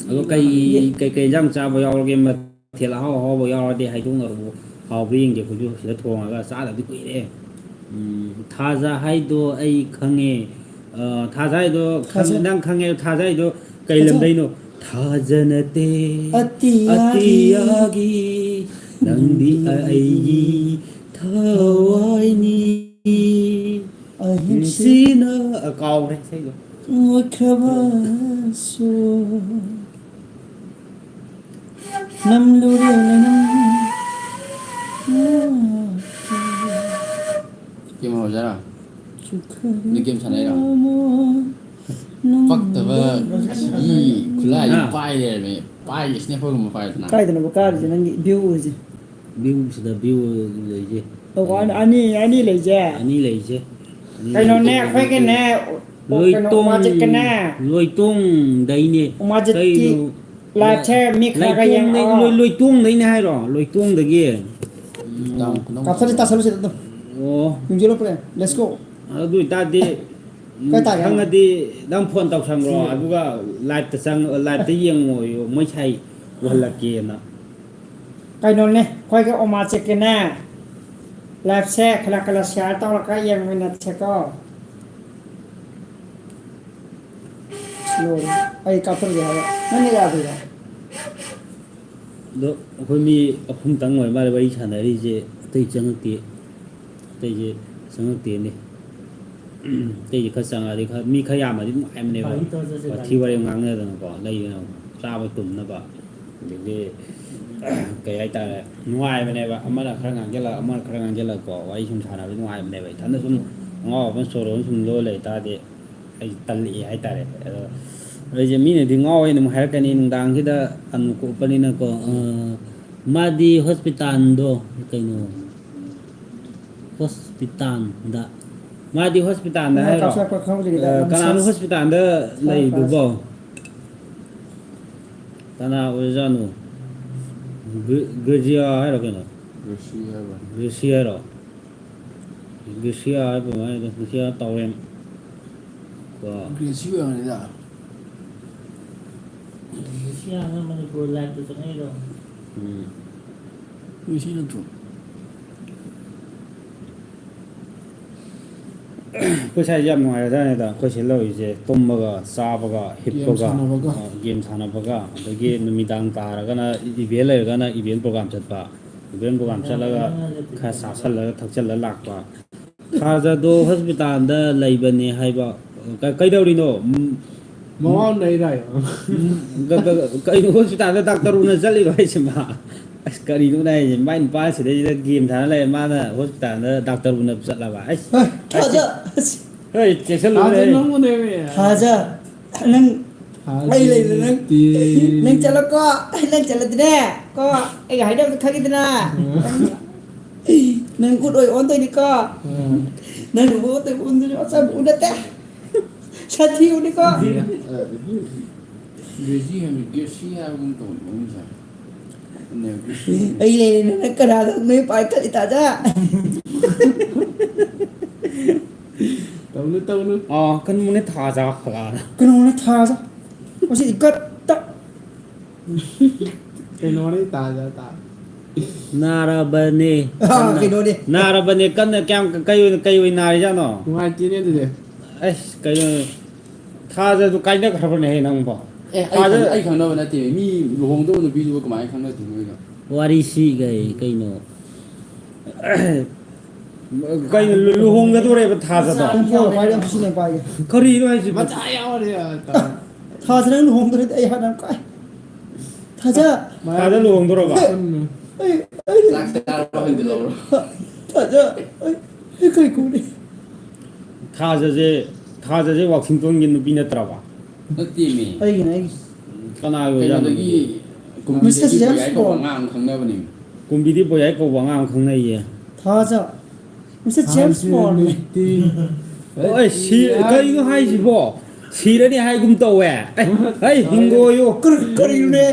ꯑꯗꯣ ꯀꯩ, ꯌꯦ꯫ ꯀꯩꯀꯩ ꯏꯟꯁꯥꯡ ꯆꯥꯕ ꯌꯥꯎꯔꯒꯦ? ꯃꯊꯦꯜ ꯑꯍꯥꯎ ꯑꯍꯥꯎꯕ ꯌꯥꯎꯔꯗꯤ ꯍꯥꯏꯗꯣꯛꯅꯔꯛꯎ꯫ ꯍꯥꯎꯕ꯭ꯔꯥ ꯌꯦꯡꯒꯦ ꯑꯩꯈꯣꯏꯁꯨ ꯁꯤꯗ ꯊꯣꯡꯉꯒ꯫ ꯆꯥꯗꯕꯗꯤ ꯀꯨꯏꯔꯦ꯫ ꯎꯝ, ꯊꯥꯖ ꯍꯥꯏꯗꯣ ꯑꯩ ꯈꯪꯉꯦ꯫ ꯑ, ꯊꯥꯖ ꯍꯥꯏꯗꯣ ꯈꯪ-, ꯊꯥꯖ꯫ ꯅꯪ ꯈꯪꯉꯦ, ꯊꯥꯖ ꯍꯥꯏꯗꯣ ꯀꯩ ꯊꯥꯖ꯫ ꯂꯝꯗꯩꯅꯣ? ꯊꯥꯖ ꯅꯠꯇꯦ ꯑꯇꯤꯌꯥꯒꯤ ꯑꯇꯤꯌꯥꯒꯤ, ꯅꯪꯗꯤ ꯅꯪꯗꯤ ꯑꯩꯒꯤ ꯊꯋꯥꯏꯅꯤ꯫ ꯑꯍꯤꯡꯁꯤ ꯅꯨꯡꯁꯤꯅ-, ꯑ, ꯀꯥꯎꯔꯦ ꯏꯁꯩꯗꯣ꯫ ꯃꯨꯠꯈ꯭ꯔꯕꯁꯨ ꯅꯝꯂꯨꯔꯦ ꯅꯪ꯫ ꯀꯦꯝ ꯍꯧꯔꯖꯥꯠꯔꯣ? ꯆꯨꯈ꯭ꯔꯕ ꯅꯣꯏ ꯀꯦꯝ ꯁꯥꯟꯅꯩꯔꯣ? ꯊꯃꯣꯏ꯫ ꯄꯛꯇꯕ ꯑꯁꯤꯒꯤ ꯈꯨꯠꯂꯥꯏꯁꯦ ꯍꯥ꯫ ꯄꯥꯏ ꯂꯩꯔꯝꯃꯦ꯫ ꯄꯥꯏ, ꯁ꯭ꯅꯦꯄꯔꯒꯨꯝꯕ ꯄꯥꯏꯗꯅ꯫ ꯀꯥꯏꯗꯅꯣꯕ ꯀꯥꯔꯤꯁꯦ ꯅꯪꯒꯤ ꯚ꯭ꯌꯨ ꯎꯔꯤꯁꯦ? ꯚ꯭ꯌꯨ ꯁꯤꯗ ꯚ꯭ꯌꯨ ꯂꯩꯁꯦ꯫ ꯑꯣ, ꯑꯅꯤ, ꯑꯅꯤ ꯂꯩꯁꯦ? ꯑꯅꯤ ꯂꯩꯁꯦ꯫ ꯑꯅꯤ ꯀꯩꯅꯣꯅꯦ, ꯂꯩꯁꯦ꯫ ꯑꯩꯈꯣꯏꯒꯤꯅꯦ, ꯀꯩꯅꯣ, ꯂꯣꯏꯇꯣꯡ-, ꯎꯃꯥꯖꯤꯠꯀꯤꯅꯦ꯫ ꯂꯣꯏꯇꯣꯡꯗꯩꯅꯦ꯫ ꯎꯃꯥꯖꯤꯠꯀꯤ ꯀꯩꯅꯣ? Live-ꯁꯦ ꯃꯤ ꯈꯔꯒ ꯂꯩꯇꯣꯡꯗꯩ-, ꯌꯦꯡꯉꯛꯑꯣ꯫ ꯂꯣꯏ-, ꯂꯣꯏꯇꯣꯡꯗꯩꯅꯦ ꯍꯥꯏꯔꯣ? ꯂꯣꯏꯇꯣꯡꯗꯒꯤ? ꯎꯝ, ꯇꯥꯃꯣ, ꯀꯩꯅꯣꯝ ꯀꯥꯞꯊꯠꯂꯁꯤ, ꯇꯥꯁꯜꯂꯁꯤ ꯑꯗꯨꯝ꯫ ꯑꯣ꯫ ꯌꯨꯝꯖꯦꯜꯂꯣ ꯄꯨꯔꯦ꯫ Let's go꯫ ꯑꯗꯨ ꯑꯣꯏꯇꯥꯔꯗꯤ, ꯀꯥꯏ ꯇꯥꯒꯦ? ꯈꯪꯉꯗꯤ ꯅꯪ phone ꯇꯧꯁꯟꯈ꯭ꯔꯣ, ꯁꯤ꯫ ꯑꯗꯨꯒ live-ꯇ ꯆꯪ-, live-ꯇ ꯌꯦꯡꯉꯣꯌꯨ, ꯃꯣꯏ ꯁꯥꯏ ꯎꯍꯜꯂꯛꯀꯦꯅ꯫ ꯀꯩꯅꯣꯅꯦ, ꯑꯩꯈꯣꯏꯒꯤ ꯑꯣꯃꯥꯆꯤꯛꯀꯤꯅꯦ, live-ꯁꯦ ꯈꯔ ꯈꯔ share ꯇꯧꯔꯒ ꯌꯦꯡꯃꯤꯟꯅꯁꯦꯀꯣ꯫ ꯂꯣꯏꯔꯦ꯫ ꯑꯩ ꯀꯥꯞꯊꯠꯂꯒꯦ ꯍꯥꯏꯕ꯫ ꯅꯪꯅ ꯌꯥꯗꯣꯏꯔꯣ? ꯑꯗꯣ ꯑꯩꯈꯣꯏ ꯃꯤ ꯑꯍꯨꯝꯇꯪ ꯑꯣꯏ ꯃꯥꯜꯂꯦ ꯋꯥꯔꯤ ꯁꯥꯟꯅꯔꯤꯁꯦ, ꯑꯇꯩ ꯆꯪꯉꯛꯇꯦ꯫ ꯑꯇꯩꯁꯦ ꯆꯪꯉꯛꯇꯦꯅꯦ꯫ ꯑꯇꯩꯁꯦ ꯈꯔ ꯆꯪꯉꯛꯑꯗꯤ ꯈꯔ, ꯃꯤ ꯈꯔ ꯌꯥꯝꯃꯗꯤ ꯅꯨꯡꯉꯥꯏꯕꯅꯦꯕ꯫ ꯋꯥꯊꯤ ꯋꯥꯔꯦꯝ ꯉꯥꯡꯅꯗꯅꯀꯣ, ꯂꯩꯗꯅ ꯆꯥꯕ ꯇꯨꯝꯅꯕ꯫ ꯑꯗꯒꯤ ꯀꯩ ꯍꯥꯏꯇꯥꯔꯦ, ꯅꯨꯡꯉꯥꯏꯕꯅꯦꯕ꯫ ꯑꯃꯅ ꯈꯔ ꯉꯥꯡꯁꯤꯜꯂꯛ, ꯑꯃꯅ ꯈꯔ ꯉꯥꯡꯁꯤꯜꯂꯛꯀꯣ, ꯋꯥꯔꯤ ꯁꯨꯝ ꯁꯥꯟꯅꯕ ꯅꯨꯡꯉꯥꯏꯕꯅꯦꯕ꯫ ꯏꯊꯟꯗ ꯁꯨꯝ ꯑꯉꯥꯎ ꯑꯃ ꯁꯣꯔꯣ ꯑꯃ ꯁꯨꯝ ꯂꯣꯜ ꯂꯩ ꯇꯥꯔꯗꯤ ꯑꯩ ꯇꯜꯂꯛꯑꯦ ꯍꯥꯏꯇꯥꯔꯦ꯫ ꯑꯗꯣ ꯑꯩꯁꯦ ꯃꯤꯅꯗꯤ ꯉꯥꯎꯋꯦꯅ ꯑꯃꯨꯛ ꯍꯥꯏꯔꯛꯀꯅꯤ, ꯅꯨꯡꯗꯥꯡꯁꯤꯗ ꯑꯅꯨ ꯀꯣꯛꯄꯅꯤꯅꯀꯣ꯫ ꯑ, ꯃꯥꯗꯤ hospital-ꯗꯣ ꯀꯩꯅꯣ, hospital-ꯗ, ꯃꯥꯗꯤ hospital-ꯗ ꯍꯥꯏꯔꯣ? ꯀꯥꯞꯁꯤꯜꯂꯛꯄ ꯈꯪꯍꯧꯗ꯭ꯔꯤꯉꯩꯗ ꯑ, ꯅꯪ ꯀꯅꯥꯅꯣ ꯁꯦꯁ hospital-ꯗ ꯂꯩꯗꯨꯕꯣ? ꯀꯅꯥ ꯑꯣꯏꯔꯖꯥꯠꯅꯣ? ꯒ꯭ꯔꯦ-, ꯒ꯭ꯔꯦꯖꯤꯌꯥ ꯍꯥꯏꯔꯣ ꯀꯩꯅꯣ? ꯒ꯭ꯔꯦꯁꯤ ꯍꯥꯏꯕ꯫ ꯒ꯭ꯔꯦꯁꯤ ꯍꯥꯏꯔꯣ? ꯒ꯭ꯔꯦꯁꯤꯌꯥ ꯍꯥꯏꯕ ꯑꯗꯨꯃꯥꯏꯅ, ꯒ꯭ꯔꯦꯁꯤꯌꯥ ꯇꯥꯎꯔꯦꯟ꯫ ꯀꯣ꯫ ꯒ꯭ꯔꯦꯁꯤ ꯑꯣꯏꯔꯝꯒꯅꯤꯗ꯫ ꯒ꯭ꯔꯦꯁꯤꯌꯥꯅ ꯃꯅꯤꯄꯨꯔ live-ꯇ ꯆꯪꯉꯛꯏꯔꯣ? ꯎꯝ꯫ ꯒ꯭ꯔꯦꯁꯤ ꯅꯠꯇ꯭ꯔꯣ? ꯑꯩꯈꯣꯏ ꯁ꯭ꯋꯥꯏꯁꯦ ꯌꯥꯝ ꯅꯨꯡꯉꯥꯏꯔꯖꯥꯠꯅꯤꯗ, ꯑꯩꯈꯣꯏ ꯁꯤ ꯂꯧꯔꯤꯁꯦ ꯇꯨꯝꯕꯒ, ꯆꯥꯕꯒ, game ꯍꯤꯞꯄꯒ, ꯁꯥꯟꯅꯕꯒ꯫ ꯑ, game ꯁꯥꯟꯅꯕꯒ, ꯑꯗꯒꯤ ꯅꯨꯃꯤꯗꯥꯡ ꯇꯥꯔꯒꯅ event ꯂꯩꯔꯒꯅ event program ꯆꯠꯄ, event program ꯆꯠꯂꯒ ꯈꯔ ꯆꯥꯁꯜꯂꯒ ꯊꯛꯆꯜꯂ ꯂꯥꯛꯄ꯫ ꯈꯥꯖꯥꯗꯣ hospital-ꯗ ꯂꯩꯕꯅꯦ ꯍꯥꯏꯕ꯫ ꯀ-, ꯀꯩꯗꯧꯔꯤꯅꯣ? ꯎꯝ, ꯃꯋꯥ ꯂꯩꯔꯥꯏ꯫ ꯎꯝ, ꯀ-, ꯀ-, ꯀꯩꯅꯣ hospital-ꯗ doctor ꯎꯅ ꯆꯠꯂꯤꯔꯣ ꯍꯥꯏꯁꯦ ꯃꯥ? ꯑꯁ, ꯀꯔꯤꯅꯣꯅꯦ ꯍꯥꯏꯁꯦ? ꯃꯥꯏ ꯅꯨꯄꯥ ꯁꯤꯗꯩꯁꯤꯗ game ꯁꯥꯟꯅ ꯂꯩꯔꯦ, ꯃꯥꯅ hospital-ꯗ doctor ꯎꯅꯕ ꯆꯠꯂꯕ? ꯑꯁ, ꯍꯦ, ꯊꯥꯖ-, ꯑꯁ, ꯍꯣꯏ, ꯆꯦꯛꯁꯤꯜꯂꯨ ꯊꯥꯖ ꯍꯦ꯫ ꯅꯪꯕꯨꯅꯦꯃꯤ꯫ ꯊꯥꯖ, ꯅꯪ, ꯊꯥꯖ ꯑꯩ ꯂꯩꯔꯦ ꯅꯪ꯫ ꯇꯤ꯫ ꯅꯪ ꯆꯠꯂꯣꯀꯣ, ꯅꯪ ꯆꯠꯂꯗꯤꯅꯦ, ꯀꯣ, ꯑꯩꯒ ꯍꯥꯏꯅꯕꯗꯣ ꯈꯪꯉꯤꯗꯅ꯫ ꯎꯝ꯫ ꯅꯪ ꯎꯠ ꯑꯣꯏ ꯑꯣꯟꯗꯣꯏꯅꯤꯀꯣ꯫ ꯎꯝ꯫ ꯅꯪ ꯎꯠ ꯑꯣꯏ ꯑꯣꯟꯗꯣꯏꯅꯤ, ꯑꯆꯝꯕ ꯎꯠ ꯅꯠꯇꯦ꯫ ꯁꯥꯊꯤ ꯎꯠꯅꯤꯀꯣ꯫ ꯎꯝ꯫ ꯒ꯭ꯔꯦꯖꯤ ꯍꯥꯏꯕ, ꯒ꯭ꯔꯦꯁꯤ ꯍꯥꯏꯕꯒꯨꯝ ꯇꯧꯕꯅꯤ ꯃꯃꯤꯡꯁꯦ꯫ ꯑꯩ ꯂꯩꯔꯦ, ꯅꯪ ꯀꯅꯥꯗ ꯅꯣꯏ ꯄꯥꯏꯈꯠꯂꯤ ꯇꯥꯖꯥ? ꯇꯧꯅꯨ, ꯇꯧꯅꯨ꯫ ꯑꯥ, ꯀꯩꯅꯣꯅꯦ ꯊꯥꯖ ꯐꯒꯥꯅ꯫ ꯀꯩꯅꯣꯅꯦ ꯊꯥꯖ? ꯃꯁꯤ ꯏꯀꯠꯇ꯫ ꯀꯩꯅꯣꯅꯦ ꯇꯥꯖ ꯇꯥ꯫ ꯅꯥꯔꯕꯅꯦ꯫ ꯑꯥ, ꯀꯟꯅ꯫ ꯀꯩꯅꯣꯅꯦ꯫ ꯅꯥꯔꯕꯅꯦ ꯀꯟꯅ꯫ ꯀꯌꯥꯝ, ꯀꯩ ꯑꯣꯏꯅ, ꯀꯩ ꯑꯣꯏꯅ ꯅꯥꯔꯤꯖꯥꯠꯅꯣ? ꯅꯨꯡꯉꯥꯏꯇꯦꯅꯦ ꯑꯗꯨꯗꯤ꯫ ꯑꯁ, ꯀꯩꯅꯣ, ꯊꯥꯖꯁꯨ ꯀꯥꯏꯅꯈ꯭ꯔꯕꯅꯦꯍꯦ ꯅꯪꯕꯣ꯫ ꯑꯦ, ꯑꯩ ꯊꯥꯖ- ꯈꯪ-, ꯑꯩ ꯈꯪꯅꯕ ꯅꯠꯇꯦ꯫ ꯃꯤ ꯂꯨꯍꯣꯡꯗꯧꯕ ꯅꯨꯄꯤꯗꯨꯕꯨ ꯀꯃꯥꯏꯅ ꯈꯪꯅꯗꯣꯏꯅꯣ ꯑꯩꯒ? ꯋꯥꯔꯤꯁꯤ ꯀꯩ, ꯀꯩꯅꯣ? ꯀꯩꯅꯣ, ꯂꯨ-, ꯂꯨꯍꯣꯡꯒꯗꯧꯔꯦꯕ ꯊꯥꯖꯗꯣ? ꯄꯥꯏꯔꯦ, ꯑꯃꯨꯛ ꯁꯤꯅꯦ ꯄꯥꯏꯒꯦ꯫ ꯀꯔꯤꯅꯣ ꯍꯥꯏꯁꯤꯕꯣ? ꯃꯆꯥ ꯌꯥꯎꯔꯦ, ꯇꯧꯔꯦ꯫ ꯊꯥꯖ ꯅꯪ ꯂꯨꯍꯣꯡꯗꯧꯔꯦ, ꯑꯩ ꯍꯥꯟꯅ ꯌꯥꯝ ꯀꯥꯏ꯫ ꯊꯥꯖ꯫ ꯊꯥꯖ ꯂꯨꯍꯣꯡꯗꯧꯔꯕ? ꯑꯩ, ꯑꯩ, ꯆꯥꯛ ꯆꯥꯔꯕ ꯍꯪꯖꯤꯜꯂꯧꯔꯣ꯫ ꯊꯥꯖ, ꯑꯩ, ꯑꯩ ꯀꯩ ꯀꯣꯟꯅꯤ? ꯊꯥꯖꯁꯦ, ꯊꯥꯖꯁꯦ ꯋꯥꯁꯤꯡꯇꯣꯟꯒꯤ ꯅꯨꯄꯤ ꯅꯠꯇ꯭ꯔꯕ? ꯅꯠꯇꯦꯃꯤ꯫ ꯑꯩꯒꯤꯅꯦ, ꯑꯩꯒꯤ꯫ ꯀꯅꯥꯒꯤ ꯑꯣꯏꯖꯥꯠꯅꯣ? ꯀꯩꯅꯣꯗꯒꯤ, ꯀꯨꯝꯕꯤꯗꯒꯤ ꯃꯤꯁꯇꯔ ꯖꯦꯝꯁ ꯕꯣꯌꯥꯏ ꯀꯧꯕ ꯕꯣꯟ꯫ ꯑꯉꯥꯡ ꯑꯃ ꯈꯪꯅꯕꯅꯦꯃꯤ꯫ ꯀꯨꯝꯕꯤꯗꯤ ꯕꯣꯌꯥꯏ ꯀꯧꯕ ꯑꯉꯥꯡ ꯑꯃ ꯈꯪꯅꯩꯌꯦ꯫ ꯊꯥꯖ꯫ ꯃꯤꯁꯇꯔ ꯖꯦꯝꯁ ꯕꯣꯟ꯫ ꯅꯠꯇꯦ꯫ ꯑꯣ, ꯑꯩ ꯁꯤ-, ꯀꯔꯤꯅꯣ ꯍꯥꯏꯁꯤꯕꯣ? ꯁꯤꯔꯅꯤ ꯍꯥꯏꯒꯨꯝ ꯇꯧꯋꯦ꯫ ꯑꯩ, ꯑꯩ ꯍꯤꯡꯒꯣꯌꯨ꯫ ꯀꯔꯤ-, ꯀꯔꯤꯅꯣꯅꯦ?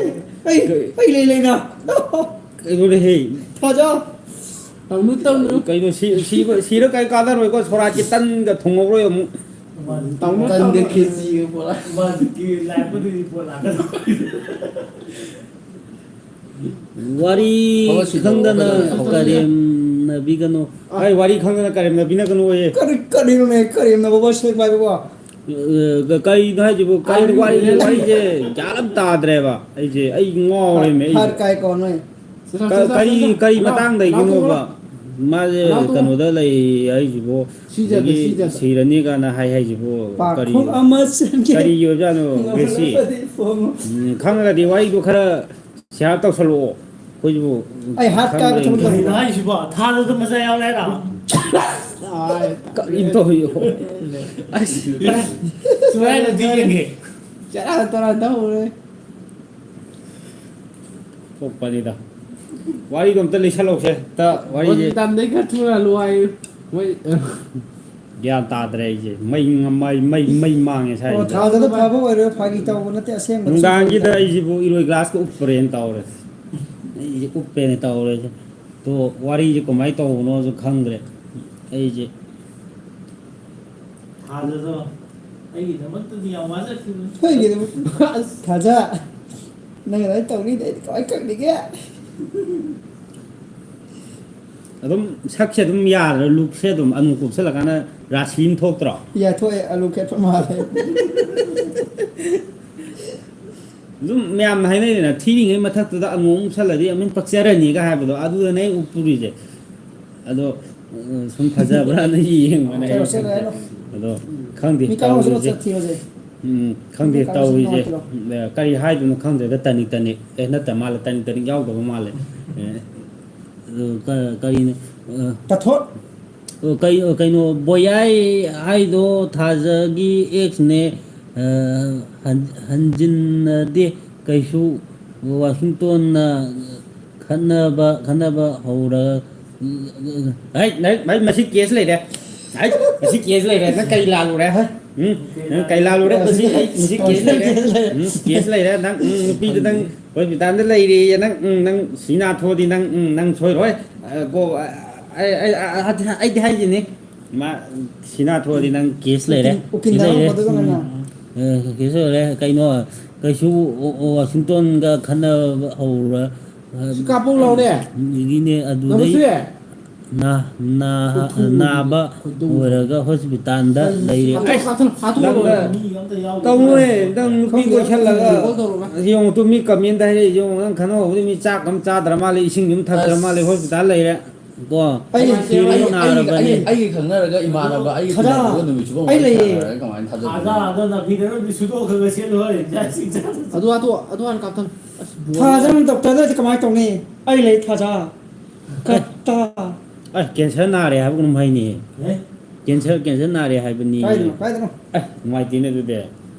ꯑꯩ, ꯀꯔꯤ? ꯑꯩ ꯂꯩ ꯂꯩꯅ꯫ ꯀꯩꯅꯣꯅꯦꯍꯦ? ꯊꯥꯖ꯫ ꯇꯧꯅꯨ, ꯇꯧꯅꯨ꯫ ꯀꯩꯅꯣ ꯁꯤ-, ꯁꯤꯕ-, ꯁꯤꯔ ꯀꯩ ꯀꯥꯟꯅꯔꯣꯏꯀꯣ? ꯁꯣꯔꯥꯠꯀꯤ ꯇꯟꯒ ꯊꯣꯡꯉꯧꯔꯣꯏ ꯑꯃꯨꯛ꯫ ꯇꯧꯅꯨ, ꯇꯟꯒ ꯇꯧꯅꯨ꯫ ꯈꯦꯆꯤꯒ ꯄꯣꯔꯛꯑ꯫ ꯃꯥꯗꯤ ꯂꯥꯏꯄꯨꯗꯨꯗꯤ ꯄꯣꯠ ꯂꯥꯛꯀꯗꯧ꯫ ꯋꯥꯔꯤ ꯐꯕ ꯁꯤꯗꯕ ꯈꯪꯗꯅ ꯑꯩꯈꯣꯏꯅ ꯇꯧꯍꯧꯁꯦ꯫ ꯀꯔꯦꯝꯅꯕꯤꯒꯅꯨ꯫ ꯑꯥ꯫ ꯑꯩ ꯋꯥꯔꯤ ꯈꯪꯗꯅ ꯀꯔꯦꯝꯅꯕꯤꯅꯒꯅꯨꯌꯦ꯫ ꯀꯔꯤ-, ꯀꯔꯤꯅꯣꯅꯦ ꯀꯔꯦꯝꯅꯕꯕꯣ, ꯁꯦꯡꯕ ꯍꯥꯏꯕꯕꯣ? ꯑ, ꯀꯔꯤꯅꯣ ꯍꯥꯏꯁꯤꯕꯨ? ꯀꯔꯤ ꯑꯥ, ꯋꯥꯔꯤꯅꯣ? ꯋꯥꯔꯤꯁꯦ ꯒ꯭ꯌꯥꯟ ꯑꯃ ꯇꯥꯗ꯭ꯔꯦꯕ ꯑꯩꯁꯦ꯫ ꯑꯩ ꯉꯥꯎꯔꯦꯃꯦ ꯑꯩꯁꯦ꯫ ꯍꯥꯠ ꯀꯥꯏ ꯀꯣ ꯅꯣꯏ? ꯁꯤꯗ, ꯀ-, ꯁꯤꯗ, ꯀꯔꯤ, ꯁꯤꯗ, ꯁꯤꯗ꯫ ꯀꯔꯤ ꯂꯥꯎ, ꯃꯇꯥꯡꯗꯒꯤꯅꯣꯕ? ꯂꯥꯎ, ꯃꯥꯁꯦ ꯂꯥꯎ, ꯀꯩꯅꯣꯗ ꯂꯩ ꯍꯥꯏꯁꯤꯕꯨ, ꯁꯤꯖꯗ, ꯑꯗꯒꯤ ꯁꯤꯖꯗ꯫ ꯁꯤꯔꯅꯤ ꯀꯥꯏꯅ ꯍꯥꯏ ꯍꯥꯏꯁꯤꯕꯨ, ꯀꯔꯤ, ꯄꯥꯈꯣꯡ ꯑꯃ ꯆꯟꯒꯦ꯫ ꯀꯔꯤꯒꯤ ꯑꯣꯏꯖꯥꯠꯅꯣ, ꯒ꯭ꯔꯦꯁꯤ? ꯉꯝꯂꯕꯗꯤ ꯐꯣꯡꯉꯨ꯫ ꯎꯝ, ꯈꯪꯉꯒꯗꯤ ꯋꯥꯔꯤꯗꯣ ꯈꯔ ꯁꯤꯌꯥꯔ ꯇꯧꯁꯜꯂꯛꯑꯣ꯫ ꯑꯩꯈꯣꯏꯁꯤꯕꯨ ꯑꯩ ꯍꯥꯠ ꯀꯥꯏꯕ ꯈꯪꯗ꯭ꯔꯦ꯫ ꯊꯕꯛ ꯇꯧꯔꯤꯕ꯫ ꯀꯔꯤꯅꯣ ꯍꯥꯏꯁꯤꯕꯣ? ꯊꯥꯗꯨꯗ ꯃꯆꯥ ꯌꯥꯎꯔꯦ ꯍꯥꯏꯔꯣ? ꯀꯔꯤꯅꯣ ꯇꯧꯔꯤꯕꯣ? ꯑꯁ, ꯁꯨꯃꯥꯏꯅꯗꯤ ꯌꯦꯡꯉꯦ꯫ ꯆꯔꯥ ꯇꯔꯥ ꯇꯧꯔꯦ꯫ ꯊꯣꯛꯄꯅꯤꯗ꯫ ꯋꯥꯔꯤꯗꯣ ꯑꯝꯇ ꯂꯤꯁꯜꯂꯧꯁꯦ꯫ ꯑꯝꯇ ꯋꯥꯔꯤꯁꯦ꯫ ꯍꯣꯁꯄꯤꯇꯥꯜꯗꯩ ꯈꯔ ꯊꯨꯅ ꯍꯜꯂꯨ ꯍꯥꯏꯌꯨ꯫ ꯃꯣꯏ ꯒ꯭ꯌꯥꯟ ꯇꯥꯗ꯭ꯔꯦ ꯑꯩꯁꯦ꯫ ꯃꯩ, ꯃꯩ, ꯃꯩ, ꯃꯩ ꯃꯥꯡꯉꯦ ꯑꯣ, ꯁ꯭ꯋꯥꯏꯁꯤꯗ꯫ ꯊꯥꯖꯗ ꯐꯕ ꯑꯣꯏꯔꯣꯏ, ꯐꯥꯒꯤ ꯇꯧꯕ ꯅꯠꯇꯦ, ꯑꯁꯦꯡꯕ꯫ ꯅꯨꯡꯗꯥꯡꯒꯤꯗ ꯑꯩꯁꯤꯕꯨ ꯏꯔꯣꯏ ꯒ꯭ꯂꯥꯁꯀ ꯎꯞꯄ꯭ꯔꯦꯅ ꯇꯧꯔꯦ꯫ ꯑꯩꯁꯦ ꯎꯞꯄꯦꯅ ꯇꯧꯔꯦ꯫ ꯑꯗꯣ ꯋꯥꯔꯤꯁꯦ ꯀꯃꯥꯏꯅ ꯇꯧꯕꯅꯣꯁꯨ ꯈꯪꯗ꯭ꯔꯦ꯫ ꯑꯩꯁꯦ ꯊꯥꯖꯗꯣ ꯑꯩꯒꯤꯗꯃꯛꯇꯗꯤ ꯌꯥꯝ ꯋꯥꯖꯈꯤꯕꯅꯤ꯫ ꯑꯩꯒꯤꯗꯃꯛ-, ꯑꯁ꯫ ꯊꯥꯖ, ꯅꯪ ꯑꯗꯨꯃꯥꯏꯅ ꯇꯧꯅꯤꯗꯤ ꯑꯩꯗꯤ ꯀꯃꯥꯏꯅ ꯈꯪꯅꯤꯒꯦ? ꯑꯗꯨꯝ ꯁꯛꯁꯦ ꯑꯗꯨꯝ ꯌꯥꯗ꯭ꯔꯥ? ꯂꯨꯛꯁꯦ ꯑꯗꯨꯝ ꯑꯅꯨ ꯀꯨꯞꯁꯜꯂꯀꯥꯟꯗ ꯔꯥꯁꯤ ꯑꯃ ꯊꯣꯛꯇ꯭ꯔꯣ? ꯌꯥꯊꯣꯛꯑꯦ, ꯑꯂꯨ ꯈꯦꯠꯄ ꯃꯥꯜꯂꯦ꯫ ꯑꯗꯨꯝ ꯃꯌꯥꯝꯅ ꯍꯥꯏꯅꯩꯗꯅ, ꯊꯤꯔꯤꯉꯩ ꯃꯊꯛꯇꯨꯗ ꯑꯉꯧ ꯑꯃ ꯎꯞꯁꯜꯂꯗꯤ ꯑꯃꯨꯛ ꯄꯛꯆꯔꯅꯤꯒ ꯍꯥꯏꯕꯗꯣ, ꯑꯗꯨꯗꯅꯦ ꯑꯩ ꯎꯞꯄꯨꯔꯤꯁꯦ꯫ ꯑꯗꯣ, ꯎꯝ, ꯁꯨꯝ ꯐꯖꯕ꯭ꯔꯥꯅ ꯌꯦꯡꯕꯅꯦ ꯆꯠꯂꯣ, ꯑꯩ꯫ ꯆꯠꯂꯣ, ꯆꯠꯂꯣ꯫ ꯑꯗꯣ ꯈꯪꯗꯦ ꯃꯤ ꯀꯥꯡ ꯇꯧꯔꯤꯁꯦ꯫ ꯆꯠꯂꯣ, ꯊꯤꯔꯣꯁꯦ꯫ ꯎꯝ, ꯈꯪꯗꯦ ꯃꯤ ꯀꯥꯡ ꯇꯧꯔꯤꯁꯦ꯫ ꯆꯠꯂꯣ꯫ ꯀꯔꯤ ꯍꯥꯏꯗꯣꯏꯅꯣ ꯈꯪꯗ꯭ꯔꯦꯗ, ꯇꯅꯤꯛ ꯇꯅꯤꯛ꯫ ꯑꯦ, ꯅꯠꯇ ꯃꯥꯜꯂꯦ, ꯇꯅꯤꯛ ꯇꯅꯤꯛ ꯌꯥꯎꯗꯕ ꯃꯥꯜꯂꯦ꯫ ꯑꯦ, ꯑꯗꯨ ꯀ-, ꯀꯔꯤꯅꯣ? ꯑ, ꯇꯥꯊꯣꯠ꯫ ꯑꯣ, ꯀꯩ-, ꯑꯣ, ꯀꯩꯅꯣ, ꯕꯣꯌꯥꯏ ꯍꯥꯏꯗꯣ ꯊꯥꯖꯒꯤ ꯑꯦꯛꯁꯅꯦ, ꯑ, ꯍꯟ-, ꯍꯟꯖꯤꯟꯅꯗꯦ ꯀꯩꯁꯨ꯫ ꯋꯥꯁꯤꯡꯇꯣꯟꯅ ꯈꯠꯅꯕ, ꯈꯠꯅꯕ ꯍꯧꯔ-, ꯍꯩ, ꯍꯩ, ꯍꯩ, ꯃꯁꯤ ꯀꯦꯁ ꯂꯩꯔꯦ꯫ ꯍꯩ, ꯃꯁꯤ ꯀꯦꯁ ꯂꯩꯔꯦ꯫ ꯅꯪ ꯀꯔꯤ ꯂꯥꯜꯂꯨꯔꯦ, ꯍꯩ? ꯎꯝ? ꯅꯪ ꯀꯔꯤ ꯂꯥꯜꯂꯨꯔꯦ? ꯃꯁꯤ, ꯍꯩ, ꯃꯁꯤ ꯀꯦꯁ ꯂꯩꯔꯦ꯫ ꯎꯝ, ꯀꯦꯁ ꯂꯩꯔꯦ꯫ ꯅꯪ, ꯎꯝ, ꯅꯨꯄꯤꯗꯨ ꯅꯪ ꯍꯣꯁꯄꯤꯇꯥꯜꯗ ꯂꯩꯔꯦꯌꯦ꯫ ꯅꯪ, ꯎꯝ, ꯅꯪ ꯁꯤ ꯅꯥꯊꯣꯛꯑꯗꯤ ꯅꯪ, ꯎꯝ, ꯅꯪ ꯁꯣꯏꯔꯣꯏ꯫ ꯑ, ꯀꯣ, ꯑ, ꯑꯩ, ꯑꯩ, ꯑ, ꯑ, ꯑꯩꯗꯤ ꯍꯥꯏꯁꯤꯅꯤ꯫ ꯃꯥ ꯁꯤ ꯅꯥꯊꯣꯛꯑꯗꯤ ꯅꯪ ꯀꯦꯁ ꯂꯩꯔꯦ꯫ ꯎꯀꯤꯜ, ꯎꯀꯤꯜ ꯁꯤ ꯂꯩꯔꯦ꯫ ꯅꯥꯔꯝꯕꯗꯨꯒ ꯅꯪꯅ꯫ ꯎꯝ꯫ ꯑ, ꯀꯦꯁ ꯂꯩꯔꯦ꯫ ꯀꯩꯅꯣ, ꯀꯩꯁꯨ ꯋꯥ-, ꯋꯥꯁꯤꯡꯇꯣꯟꯒ ꯈꯠꯅꯕ ꯍꯧꯔ-, ꯁꯤ ꯀꯥꯞꯄꯧ ꯂꯥꯎꯅꯦ꯫ ꯑꯗꯨꯗꯒꯤꯅꯦ, ꯑꯗꯨꯗꯩ ꯅꯝꯕꯔ ꯊ꯭ꯔꯤ꯫ ꯅꯥ-, ꯅꯥ-, ꯍꯥꯊꯨ꯫ ꯅꯥꯕ ꯈꯣꯏꯗꯧ꯫ ꯑꯣꯏꯔꯒ ꯍꯣꯁꯄꯤꯇꯥꯜꯗ ꯂꯩꯔꯦ꯫ ꯍꯥꯊꯨ, ꯍꯥꯊꯨ, ꯍꯥꯊꯨ ꯅꯪꯅ ꯂꯣꯏꯔꯦ꯫ ꯃꯤ ꯑꯝꯇ ꯌꯥꯎꯗꯕ ꯇꯧꯅꯨꯍꯦ, ꯃꯥꯜꯂꯦ꯫ ꯅꯪ ꯅꯨꯄꯤ ꯈꯪꯗꯦ, ꯀꯣꯏꯁꯜꯂꯒ꯫ ꯀꯣꯜ ꯇꯧꯔꯒ꯫ ꯌꯦꯡꯉꯨ ꯇꯨ, ꯃꯤ ꯀꯃꯦꯟꯗ ꯍꯥꯏꯔꯛꯏ ꯌꯦꯡꯉꯨ, ꯅꯪ ꯈꯟꯅꯍꯧꯕꯗꯤ ꯃꯤ ꯆꯥꯛ ꯑꯃ ꯆꯥꯗ꯭ꯔ ꯃꯥꯜꯂꯦ, ꯏꯁꯤꯡ ꯑꯃ ꯊꯛꯇ꯭ꯔ ꯑꯁ꯫ ꯃꯥꯜꯂꯦ, ꯍꯣꯁꯄꯤꯇꯥꯜ ꯂꯩꯔꯦ꯫ ꯀꯣ? ꯑꯩ, ꯅꯨꯡꯉꯥꯏꯇꯦ, ꯑꯩ, ꯑꯩ, ꯅꯥꯔꯕꯅꯦ꯫ ꯑꯩ, ꯑꯩꯒꯤ ꯈꯪꯅꯔꯒ ꯏꯃꯥꯟꯅꯕ ꯑꯩꯒꯤ ꯊꯥꯖ-, ꯇꯤꯟꯅꯕꯗꯨꯒ ꯅꯨꯃꯤꯠꯁꯤꯕꯨ ꯑꯩ ꯑꯃꯨꯛ ꯂꯩꯌꯦ꯫ ꯁꯥꯟꯅꯔꯒ ꯀꯃꯥꯏꯅ ꯊꯥꯖꯗꯣꯏꯅꯣ? ꯊꯥꯖ, ꯑꯗꯣ ꯅꯥꯄꯤꯗ ꯅꯪꯗꯤ ꯁꯨꯗꯣꯛꯑꯒ ꯁꯦꯠꯂꯨ ꯍꯣꯏ, ꯆꯥꯁꯤꯡ ꯆꯥꯁꯤꯡ꯫ ꯑꯗꯨ, ꯑꯗꯨ, ꯑꯗꯨ ꯍꯥꯟꯅ ꯀꯥꯞꯊꯠꯂꯨ꯫ ꯑꯁ, ꯕꯣꯜ꯫ ꯊꯥꯖ ꯅꯪ ꯗꯣꯛꯇꯔꯗ ꯂꯩꯔꯗꯤ ꯀꯃꯥꯏꯅ ꯇꯧꯅꯤ? ꯑꯩ ꯂꯩ ꯊꯥꯖ꯫ ꯀꯠꯇ꯫ ꯑꯁ, ꯀꯦꯟꯁꯔ ꯅꯥꯔꯦ ꯍꯥꯏꯕꯒꯨꯝ ꯍꯥꯏꯅꯤ꯫ ꯑꯦ? ꯀꯦꯟꯁꯔ, ꯀꯦꯟꯁꯔ ꯅꯥꯔꯦ ꯍꯥꯏꯕꯅꯤ꯫ ꯀꯥꯏꯗꯅꯣ, ꯀꯥꯏꯗꯅꯣ? ꯑꯁ, ꯅꯨꯡꯉꯥꯏꯇꯦꯅꯦ ꯑꯗꯨꯗꯤ꯫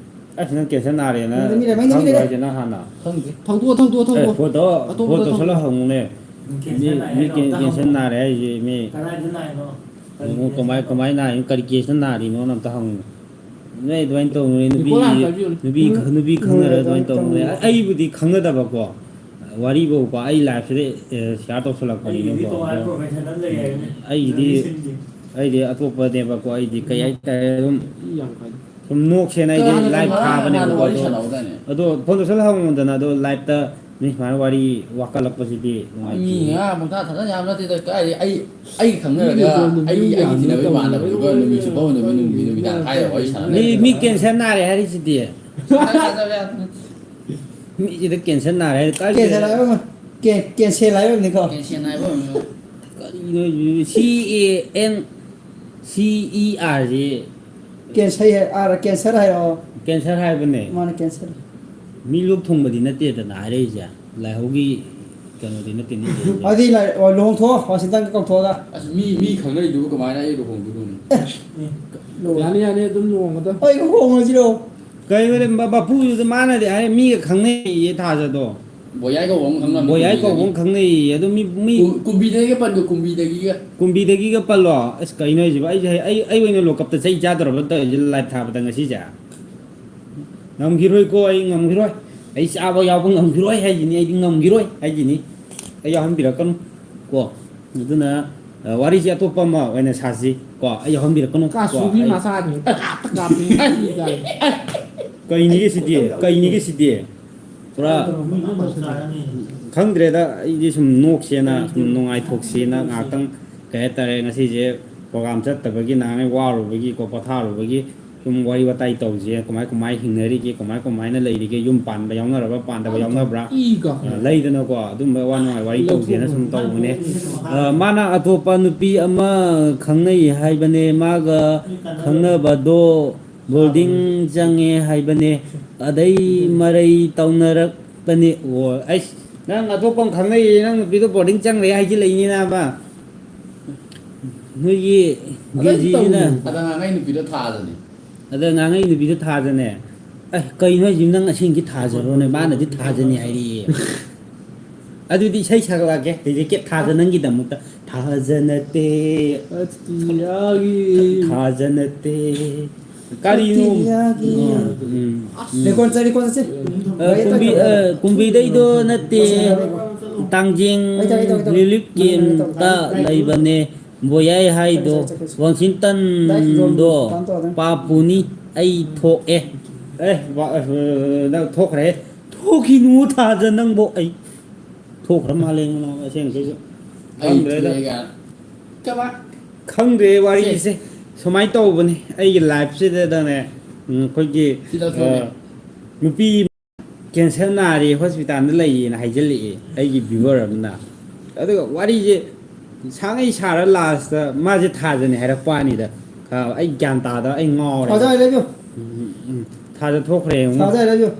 ꯑꯁ, ꯅꯪ ꯀꯦꯟꯁꯔ ꯅꯥꯔꯦꯅ ꯃꯤꯗ, ꯃꯤꯗ, ꯃꯤꯗ, ꯈꯪꯕ꯭ꯔꯣ ꯃꯤꯗ꯫ ꯍꯥꯏꯁꯦ ꯅꯪ ꯍꯥꯟꯅ? ꯈꯪꯗꯦ꯫ ꯊꯧꯗꯣꯛꯑꯣ, ꯊꯧꯗꯣꯛꯑꯣ, ꯑꯦ, ꯊꯧꯗꯣꯛꯑꯣ꯫ ꯐꯣꯟ ꯇꯧꯔ, ꯑꯇꯣꯞꯄꯗ ꯐꯣꯟ ꯇꯧꯁꯜꯂ ꯊꯧꯗꯣꯛꯑꯣ꯫ ꯍꯪꯉꯨꯅꯦ꯫ ꯀꯦꯟꯁꯔ ꯃꯤ, ꯅꯥꯏ ꯃꯤ ꯍꯥꯏꯅ ꯀꯦꯟ-, ꯑꯝꯇ ꯀꯦꯟꯁꯔ ꯍꯪꯉꯨ꯫ ꯅꯥꯔꯦ ꯍꯥꯏꯁꯦ ꯃꯤ ꯀꯗꯥꯏꯗ ꯅꯥꯏꯅꯣ? ꯀꯔꯤ ꯀꯦꯟꯁꯔ ꯀꯃꯥꯏ-, ꯅꯥꯏꯅꯣ? ꯀꯃꯥꯏ ꯅꯥꯔꯤꯅꯣ? ꯀꯔꯤ ꯀꯦꯁꯅ ꯅꯥꯔꯤꯅꯣꯅ ꯑꯝꯇ ꯍꯪꯉꯨ꯫ ꯅꯣꯏ ꯑꯗꯨꯃꯥꯏꯅ ꯇꯧꯅꯨꯅꯦ, ꯅꯨꯄꯤ, ꯅꯤꯀꯣꯂꯥꯁ ꯍꯥꯏꯕꯤꯌꯨꯅꯦ꯫ ꯅꯨꯄꯤ, ꯎꯝ꯫ ꯅꯨꯄꯤ ꯈꯪꯅꯔ ꯎꯝ, ꯑꯗꯨꯃꯥꯏꯅ ꯇꯧꯅꯨꯅꯦ꯫ ꯎꯝ꯫ ꯑꯩꯕꯨꯗꯤ ꯈꯪꯅꯗꯕꯀꯣ꯫ ꯋꯥꯔꯤꯕꯨꯀꯣ, ꯑꯩ live ꯁꯤꯗ, ꯑꯦ, share ꯇꯧꯁꯜꯂꯛꯄꯅꯤꯅꯀꯣ꯫ ꯑꯩꯒꯤꯗꯤ ꯇꯣꯉꯥꯟꯅ ꯑꯗꯣ profession ꯑꯃ ꯂꯩ ꯍꯥꯏꯕꯅꯦ꯫ ꯑꯩꯒꯤꯗꯤ, ꯅꯨꯄꯤꯁꯤꯡꯒꯤ꯫ ꯑꯩꯗꯤ ꯑꯇꯣꯞꯄꯅꯦꯕꯀꯣ, ꯑꯩꯗꯤ ꯀꯩ ꯍꯥꯏꯇꯥꯔꯦ, ꯑꯗꯨꯝ ꯃꯤ ꯌꯥꯝ ꯀꯜꯂꯤ꯫ ꯁꯨꯝ ꯅꯣꯛꯁꯦꯅ ꯑꯩꯗꯤ ꯀꯅꯥꯅꯣ live ꯉꯔꯥꯡ ꯊꯥꯕꯅꯦꯕꯀꯣ꯫ ꯅꯍꯥꯟ ꯋꯥꯔꯤ ꯑꯗꯣ, ꯁꯥꯟꯅꯍꯧꯗꯥꯏꯅꯦ? ꯑꯗꯣ ꯐꯣꯟ ꯇꯧꯁꯜꯂ ꯍꯪꯉꯨꯗꯅ, ꯑꯗꯣ live ꯇ ꯃꯤ ꯁꯨꯃꯥꯏꯅ ꯋꯥꯔꯤ ꯋꯥꯀꯠꯂꯛꯄꯁꯤꯗꯤ ꯃꯤ ꯅꯨꯡꯉꯥꯏꯇꯦ꯫ ꯉꯥ ꯄꯪꯊꯥ ꯊꯥꯖ ꯌꯥꯕ ꯅꯠꯇꯦꯗ꯫ ꯀꯥꯏꯗꯩ ꯑꯩ, ꯑꯩ ꯈꯪꯅꯔꯒ ꯃꯤꯅ ꯀꯣꯟꯅ ꯑꯩ, ꯃꯤ ꯑꯩꯒꯤ ꯌꯥꯝꯅ ꯇꯤꯟꯅꯕ ꯇꯧꯅ ꯏꯃꯥꯟꯅꯕꯗꯨꯒ ꯂꯩ꯫ ꯅꯨꯃꯤꯠ ꯆꯨꯞꯄ ꯎꯅꯕ ꯅꯨꯃꯤꯠ, ꯅꯨꯃꯤꯗꯥꯡ ꯀꯥꯏꯗ ꯋꯥꯔꯤ ꯁꯥꯟꯅ ꯃꯤ, ꯂꯩ? ꯃꯤ ꯀꯦꯟꯁꯔ ꯅꯥꯔꯦ ꯍꯥꯏꯔꯤꯁꯤꯗꯤ꯫ ꯁꯨꯡꯊꯥ ꯊꯥꯖꯕ ꯌꯥꯗꯦ꯫ ꯃꯤꯁꯤꯗ ꯀꯦꯟꯁꯔ ꯅꯥꯔꯦ ꯍꯥꯏꯔ ꯀꯥꯏ ꯀꯦꯟꯁꯔ ꯂꯩꯔꯦ? ꯍꯥꯏꯕ ꯑꯃ, ꯀꯦ-, ꯀꯦꯟꯁꯔ ꯍꯥꯏꯕ ꯑꯃꯅꯤꯀꯣ꯫ ꯀꯦꯟꯁꯔ ꯍꯥꯏꯕ ꯑꯃ꯫ ꯀꯔꯤꯅꯣ ꯍꯥꯏꯁꯤꯕꯨ? C A N C E R ꯁꯤ? ꯀꯦꯟꯁꯔ ꯍꯥꯏ-, ꯑꯥꯔ, ꯀꯦꯟꯁꯔ ꯍꯥꯏꯔꯛꯑꯣ꯫ ꯀꯦꯟꯁꯔ ꯍꯥꯏꯕꯅꯦ꯫ ꯃꯥꯅ ꯀꯦꯟꯁꯔ꯫ ꯃꯤ ꯂꯣꯛ ꯊꯨꯡꯕꯗꯤ ꯅꯠꯇꯦꯗꯅ ꯍꯥꯏꯔꯛꯏꯁꯦ꯫ ꯂꯥꯏꯍꯧꯒꯤ ꯀꯩꯅꯣꯗꯤ ꯅꯠꯇꯦꯅꯦ꯫ ꯑꯗꯨꯗꯤ ꯂꯥꯏ-, ꯑꯣ, ꯂꯨꯍꯣꯡꯊꯣꯛꯑꯣ, ꯋꯥꯁꯤꯡꯇꯟꯒ ꯀꯧꯊꯣꯛꯑꯒ꯫ ꯑꯁ, ꯃꯤ, ꯃꯤ ꯈꯪꯅꯔꯤꯗꯨꯕꯨ ꯀꯃꯥꯏꯅ ꯑꯩ ꯂꯨꯍꯣꯡꯗꯣꯏꯅꯣꯅꯦ? ꯑꯦ, ꯂꯨꯍꯣꯡ-, ꯌꯥꯅꯤ, ꯌꯥꯅꯤ, ꯑꯗꯨꯝ ꯂꯨꯍꯣꯡꯒꯗꯕ꯫ ꯑꯩ ꯂꯨꯍꯣꯡꯉꯁꯤꯔꯣ? ꯀꯩꯅꯣꯅꯦ, ꯃ-, ꯃꯄꯨꯗꯨꯗ ꯃꯥꯅꯗꯤ ꯍꯥꯏ, ꯃꯤꯒ ꯈꯪꯅꯩꯌꯦ ꯊꯥꯖꯗꯣ꯫ ꯕꯣꯌꯥꯏ ꯀꯧꯕ ꯑꯃ ꯈꯪꯅꯕꯅꯦ ꯕꯣꯌꯥꯏ ꯀꯧꯕ ꯀꯨꯝꯕꯤꯗꯒꯤ꯫ ꯑꯃ ꯈꯪꯅꯩꯌꯦ꯫ ꯑꯗꯣ ꯃꯤ, ꯃꯤ ꯀꯨꯝ-, ꯀꯨꯝꯕꯤꯗꯒꯤꯒ ꯄꯟꯗꯣ, ꯀꯨꯝꯕꯤꯗꯒꯤꯒ꯫ ꯀꯨꯝꯕꯤꯗꯒꯤꯒ ꯄꯜꯂꯣ꯫ ꯑꯁ, ꯀꯩꯅꯣ ꯍꯥꯏꯁꯤꯕꯣ? ꯑꯩꯁꯦ, ꯑꯩ, ꯑꯩ ꯑꯣꯏꯅ ꯂꯣꯀꯞꯇ ꯆꯩ ꯆꯥꯗꯧꯔꯕ ꯇꯧꯔꯤꯁꯦ live ꯊꯥꯕꯗ ꯉꯁꯤꯁꯦ? ꯉꯝꯈꯤꯔꯣꯏꯀꯣ, ꯑꯩ ꯉꯝꯈꯤꯔꯣꯏ꯫ ꯑꯩ ꯆꯥꯕ ꯌꯥꯎꯕ ꯉꯝꯈꯤꯔꯣꯏ ꯍꯥꯏꯁꯤꯅꯤ, ꯑꯩꯗꯤ ꯉꯝꯈꯤꯔꯣꯏ ꯍꯥꯏꯁꯤꯅꯤ꯫ ꯑꯩ ꯌꯥꯎꯍꯟꯕꯤꯔꯛꯀꯅꯨ ꯀꯣ꯫ ꯑꯗꯨꯅ, ꯑ, ꯋꯥꯔꯤꯁꯦ ꯑꯇꯣꯞꯄ ꯑꯃ ꯑꯣꯏꯅ ꯁꯥꯁꯤ ꯀꯣ꯫ ꯑꯩ ꯌꯥꯎꯍꯟꯕꯤꯔꯛꯀꯅꯨ ꯀꯣ꯫ ꯀꯥꯁꯨꯕꯤ ꯑꯩ ꯃꯆꯥꯅꯤ꯫ ꯀꯥꯞꯇ ꯀꯥꯞꯄꯤ꯫ ꯀꯩꯅꯤꯒꯦ ꯁꯤꯗꯤ? ꯀꯩꯅꯤꯒꯦ ꯁꯤꯗꯤ? ꯄꯨꯔꯥ ꯈꯪꯗ꯭ꯔꯦꯗ, ꯑꯩꯗꯤ ꯁꯨꯝ ꯅꯣꯛꯁꯦꯅ, ꯁꯨꯝ ꯅꯨꯡꯉꯥꯏꯊꯣꯛꯁꯦꯅ ꯉꯥꯏꯍꯥꯛꯇꯪ, ꯀꯩ ꯍꯥꯏꯇꯥꯔꯦ, ꯉꯁꯤꯁꯦ program ꯆꯠꯇꯕꯒꯤ, ꯅꯍꯥꯟꯉꯩ ꯋꯥꯔꯨꯕꯒꯤꯀꯣ, ꯄꯣꯊꯥꯔꯨꯕꯒꯤ ꯁꯨꯝ ꯋꯥꯔꯤ ꯋꯥꯇꯥꯏ ꯇꯧꯁꯦ, ꯀꯃꯥꯏ ꯀꯃꯥꯏ ꯍꯤꯡꯅꯔꯤꯒꯦ, ꯀꯃꯥꯏ ꯀꯃꯥꯏꯅ ꯂꯩꯔꯤꯒꯦ, ꯌꯨꯝ ꯄꯥꯟꯕ ꯌꯥꯎꯅꯔꯕ, ꯄꯥꯟꯗꯕ ꯌꯥꯎꯅꯕ꯭ꯔꯥ? ꯏ ꯀꯥ꯫ ꯑ, ꯂꯩꯗꯅꯀꯣ, ꯑꯗꯨꯝꯕ ꯋꯥ ꯅꯨꯡꯉꯥꯏ ꯋꯥꯔꯤ ꯇꯧꯁꯦꯅ ꯁꯨꯝ ꯇꯧꯕꯅꯦ꯫ ꯑ, ꯃꯥꯅ ꯑꯇꯣꯞꯄ ꯅꯨꯄꯤ ꯑꯃ ꯈꯪꯅꯩ ꯍꯥꯏꯕꯅꯦ, ꯃꯥꯒ ꯈꯪꯅꯕꯗꯣ boarding ꯆꯪꯉꯦ ꯍꯥꯏꯕꯅꯦ, ꯑꯗꯩ ꯃꯔꯩ ꯇꯧꯅꯔꯛꯄꯅꯦ꯫ ꯑꯣ, ꯑꯩꯁ, ꯅꯪ ꯑꯇꯣꯞꯄ ꯑꯃ ꯈꯪꯅꯩꯌꯦ, ꯅꯪ ꯅꯨꯄꯤꯗꯣ boarding ꯆꯪꯈ꯭ꯔꯦ ꯍꯥꯏꯖꯤꯜꯂꯛꯏꯅꯦ ꯅꯥꯕ꯫ ꯅꯣꯏꯒꯤ ꯑꯗ ꯒꯦꯖꯤꯁꯤꯅ ꯇꯧꯅꯨ꯫ ꯑꯗ ꯉꯥꯡꯉꯩ ꯅꯨꯄꯤꯗꯣ ꯊꯥꯖꯅꯤ꯫ ꯑꯗ ꯉꯥꯡꯉꯩ ꯅꯨꯄꯤꯗꯣ ꯊꯥꯖꯅꯦ꯫ "ꯑꯦ, ꯀꯩꯅꯣ ꯍꯥꯏꯁꯤꯕꯨ, ꯅꯪ ꯑꯁꯦꯡꯀꯤ ꯊꯥꯖꯔꯣꯅꯦ, ꯃꯥꯅꯗꯤ ꯊꯥꯖꯅꯤ ꯍꯥꯏꯔꯛꯑꯦ"꯫ ꯑꯗꯨꯗꯤ ꯏꯁꯩ ꯁꯛꯂꯛꯑꯒꯦ ꯍꯧꯖꯤꯛꯀꯤ ꯊꯥꯖ ꯅꯪꯒꯤꯗꯃꯛꯇ꯫ ꯊꯥꯖ ꯅꯠꯇꯦ꯫ ꯑꯇꯤꯌꯥꯒꯤ ꯊꯥꯖ ꯅꯠꯇꯦ꯫ ꯀꯔꯤꯅꯣ? ꯑꯇꯤꯌꯥꯒꯤ ꯎꯝ, ꯎꯝ, ꯎꯝ꯫ ꯔꯦꯀꯣꯔꯗ ꯆꯠ, ꯔꯦꯀꯣꯔꯗ ꯆꯠꯁꯦ꯫ ꯑ, ꯀꯨꯝꯕꯤ-, ꯑ, ꯀꯨꯝꯕꯤꯗꯩꯗꯣ ꯅꯠꯇꯦ꯫ ꯇꯥꯡꯖꯤꯡ ꯑꯩ ꯇꯧꯔꯦ, ꯑꯩ ꯇꯧꯔꯦ, ꯑꯩ ꯇꯧꯔꯦ꯫ ꯔꯤꯂꯤꯐ ꯀꯦꯝꯇ ꯂꯩꯕꯅꯦ꯫ ꯕꯣꯌꯥꯏ ꯍꯥꯏꯗꯣ꯫ ꯆꯠꯈ꯭ꯔꯦ, ꯆꯠꯈ꯭ꯔꯦ, ꯆꯠꯈ꯭ꯔꯦ꯫ ꯋꯥꯁꯤꯡꯇꯟꯗꯣ ꯄꯥꯝꯇꯣꯛꯑꯗꯝ꯫ ꯄꯥꯞꯄꯨꯅꯤ꯫ ꯑꯩ ꯊꯣꯛꯑꯦ꯫ ꯑꯦ, ꯕꯥ-, ꯑ, ꯅꯪ ꯊꯣꯛꯈ꯭ꯔꯦ꯫ ꯊꯣꯛꯈꯤꯅꯨ ꯊꯥꯖ ꯅꯪꯕꯣ꯫ ꯑꯩ ꯊꯣꯛꯈ꯭ꯔ ꯃꯥꯜꯂꯦ, ꯑꯁꯦꯡꯕꯩꯁꯨ꯫ ꯑꯩ ꯈꯪꯗ꯭ꯔꯦꯗ꯫ ꯊꯣꯛꯑꯦ ꯀꯥꯏꯅ꯫ ꯀꯃꯥꯏ? ꯈꯪꯗ꯭ꯔꯦ ꯋꯥꯔꯤꯁꯦ꯫ ꯁꯦ꯫ ꯁꯨꯃꯥꯏꯅ ꯇꯧꯕꯅꯤ ꯑꯩꯒꯤ ꯂꯥꯏꯐꯁꯤꯗꯗꯅꯦ꯫ ꯎꯝ, ꯑꯩꯈꯣꯏꯒꯤ, ꯁꯤ ꯂꯧꯊꯣꯛꯑꯒꯦ꯫ ꯑ, ꯅꯨꯄꯤ ꯀꯦꯟꯁꯔ ꯅꯥꯔꯦ, ꯍꯣꯁꯄꯤꯇꯥꯜꯗ ꯂꯩꯌꯦꯅ ꯍꯥꯏꯖꯤꯜꯂꯛꯑꯦ ꯑꯩꯒꯤ ꯚ꯭ꯌꯨꯋꯔ ꯑꯃꯅ꯫ ꯑꯗꯨꯒ ꯋꯥꯔꯤꯁꯦ ꯁꯥꯡꯉꯩ ꯁꯥꯔ ꯂꯥꯁꯇ ꯃꯥꯁꯦ ꯊꯥꯖꯅꯤ ꯍꯥꯏꯔꯛꯄ ꯋꯥꯅꯤꯗ꯫ ꯑ, ꯑꯩ ꯒ꯭ꯌꯥꯟ ꯇꯥꯗꯕ, ꯑꯩ ꯉꯥꯎꯔꯦ꯫ ꯊꯥꯖ, I love you꯫ ꯎꯝ, ꯎꯝ, ꯎꯝ꯫ ꯊꯥꯖ ꯊꯣꯛꯈ꯭ꯔꯦ ꯌꯦꯡꯉꯣ꯫ ꯊꯥꯖ, I love you꯫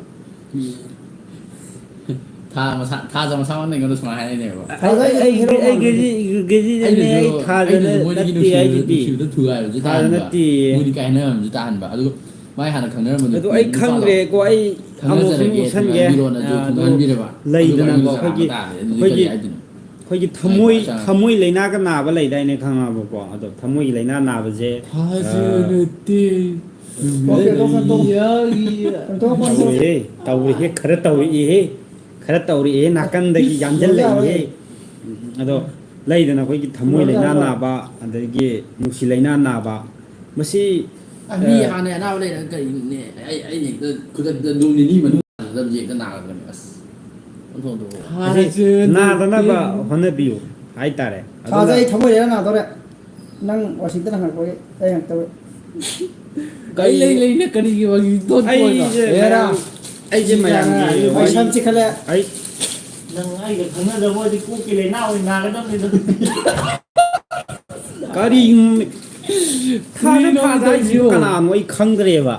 ꯊꯥ ꯃꯁꯥ, ꯊꯥꯖ ꯃꯁꯥ ꯃꯛꯅ ꯑꯩꯉꯣꯟꯗ ꯁꯨꯃꯥꯏꯅ ꯍꯥꯏꯅꯦꯕ꯫ ꯊꯥꯖ ꯑꯩ, ꯑꯩ, ꯍꯦꯔꯣ ꯑꯩ, ꯃꯥꯟꯕꯅꯦ꯫ ꯒꯦꯖꯤ-, ꯒꯦꯖꯤꯗꯅꯦ, ꯑꯩꯅꯁꯨ, ꯑꯩ ꯊꯥꯖꯅ ꯑꯩꯅꯁꯨ ꯃꯣꯏꯗꯒꯤ ꯅꯠꯇꯦ ꯅꯨꯡꯁꯤꯕꯗ, ꯍꯥꯏꯁꯤꯗꯤ꯫ ꯅꯨꯡꯁꯤꯕꯗ ꯊꯨꯒꯥꯏꯕꯁꯦ ꯊꯥꯖ ꯇꯥꯍꯟꯕ꯫ ꯅꯠꯇꯦꯌꯦ꯫ ꯃꯣꯏꯗꯤ ꯀꯥꯏꯅꯔꯝꯕꯁꯦ ꯇꯥꯍꯟꯕ꯫ ꯑꯗꯨꯒ ꯃꯥꯏ ꯍꯥꯟꯅ ꯈꯪꯅꯔꯝꯕ ꯑꯗꯨ ꯅꯨꯄꯤ ꯑꯩ ꯅꯨꯄꯥꯗꯣ ꯈꯪꯗ꯭ꯔꯦꯀꯣ, ꯑꯩ ꯑꯃꯨꯛꯁꯨ ꯈꯪꯅꯖꯔꯒꯦ, ꯎꯠꯁꯟꯒꯦ꯫ ꯊꯨꯡꯅꯍꯟꯕꯤꯔꯣꯅ ꯑꯗꯨ ꯑ, ꯑꯗꯨ ꯊꯨꯡꯅꯍꯟꯕꯤꯔꯕ? ꯂꯩꯗꯅꯀꯣ, ꯑꯗꯨꯒ ꯑꯩꯉꯣꯟꯗ ꯑꯩꯈꯣꯏꯒꯤ, ꯆꯥꯝꯃ ꯇꯥꯔꯦ꯫ ꯑꯗꯨꯗꯤ ꯑꯩꯈꯣꯏꯒꯤ, ꯀꯔꯤ ꯍꯥꯏꯗꯣꯏꯅꯣ? ꯑꯩꯈꯣꯏꯒꯤ ꯑꯩ ꯊꯃꯣꯏ, ꯄꯩꯁꯥ ꯊꯃꯣꯏ ꯂꯩꯅꯥꯒ ꯅꯥꯕ ꯂꯩꯗꯥꯏꯅꯦ, ꯈꯪꯉꯕꯀꯣ? ꯑꯗꯣ ꯊꯃꯣꯏꯒꯤ ꯂꯩꯅꯥ ꯅꯥꯕꯁꯦ, ꯑ, ꯊꯥꯖꯔꯗꯤ ꯑꯣꯀꯦ, ꯇꯣꯛꯁꯟ, ꯇꯣꯛꯁꯟ꯫ ꯌꯥꯒꯤ ꯇꯧꯔꯤꯍꯦ, ꯇꯧꯔꯤꯍꯦ, ꯈꯔ ꯇꯧꯔꯛꯏꯍꯦ꯫ ꯈꯔ ꯇꯧꯔꯛꯑꯦ, ꯅꯥꯀꯟꯗꯒꯤ ꯏꯁ, ꯌꯥꯟꯁꯤꯜꯂꯛꯏꯍꯦ꯫ ꯌꯥꯔꯣꯏ꯫ ꯑꯗꯣ ꯂꯩꯗꯅ ꯑꯩꯈꯣꯏꯒꯤ ꯊꯃꯣꯏ ꯂꯩꯅꯥ ꯌꯥꯔꯣꯏ꯫ ꯅꯥꯕ, ꯑꯗꯒꯤ ꯅꯨꯡꯁꯤ ꯂꯩꯅꯥ ꯅꯥꯕ, ꯃꯁꯤ, ꯑ, ꯃꯤ ꯑ, ꯍꯥꯟꯅ ꯑꯅꯥꯕ ꯂꯩꯔꯒ ꯀꯔꯤꯅꯦ? ꯑꯩ, ꯑꯩꯅ ꯍꯦꯛꯇ ꯈꯨꯗꯛꯇ ꯅꯣꯡ ꯅꯤꯅꯤ ꯃꯅꯨꯡꯗ ꯍꯦꯛꯇ ꯅꯥꯔꯛꯄꯅꯦ꯫ ꯑꯁ, ꯑꯣꯟꯊꯣꯛ, ꯑꯣꯟꯊꯣꯛ꯫ ꯃꯁꯤ ꯊꯥꯖꯗꯦ꯫ ꯅꯥꯗꯅꯕ ꯍꯣꯠꯅꯕꯤꯌꯨ ꯍꯥꯏꯇꯥꯔꯦ꯫ ꯊꯥꯖ, ꯑꯗꯨꯅ ꯑꯩ ꯊꯃꯣꯏ ꯂꯩꯅꯥ ꯅꯥꯗꯧꯔꯦ꯫ ꯅꯪ ꯋꯥꯁꯤꯡꯇꯟ ꯍꯪꯉꯛꯄꯒꯤ ꯑꯩ ꯍꯪꯉꯛꯇꯕ꯫ ꯀꯩ ꯂꯩ ꯂꯩꯅ ꯀꯔꯤꯒꯤ ꯋꯥꯁꯤꯡꯇꯟ ꯀꯣꯏꯕ? ꯑꯩꯁꯦ ꯍꯦꯔꯥ꯫ ꯃꯌꯥꯝ, ꯑꯩꯁꯦ ꯃꯌꯥꯝꯒꯤ ꯑꯩ ꯋꯥꯔꯤ ꯁꯝ ꯆꯤꯛꯈꯠꯂꯦ꯫ ꯑꯩ ꯅꯪ ꯑꯩꯒ ꯈꯪꯅꯗꯕ ꯑꯣꯏꯔꯗꯤ ꯀꯣꯛꯀꯤ ꯂꯥꯏꯅꯥ ꯑꯣꯏꯅ ꯅꯥꯒꯗꯕꯅꯤꯗ꯫ ꯀꯔꯤ ꯊꯥꯖ ꯀꯔꯤꯅꯣ ꯊꯥꯖ ꯍꯥꯏꯁꯤꯕꯨ ꯇꯧꯔꯤꯁꯤꯕꯣ? ꯀꯅꯥꯅꯣ ꯑꯩ ꯈꯪꯗ꯭ꯔꯦꯕ꯫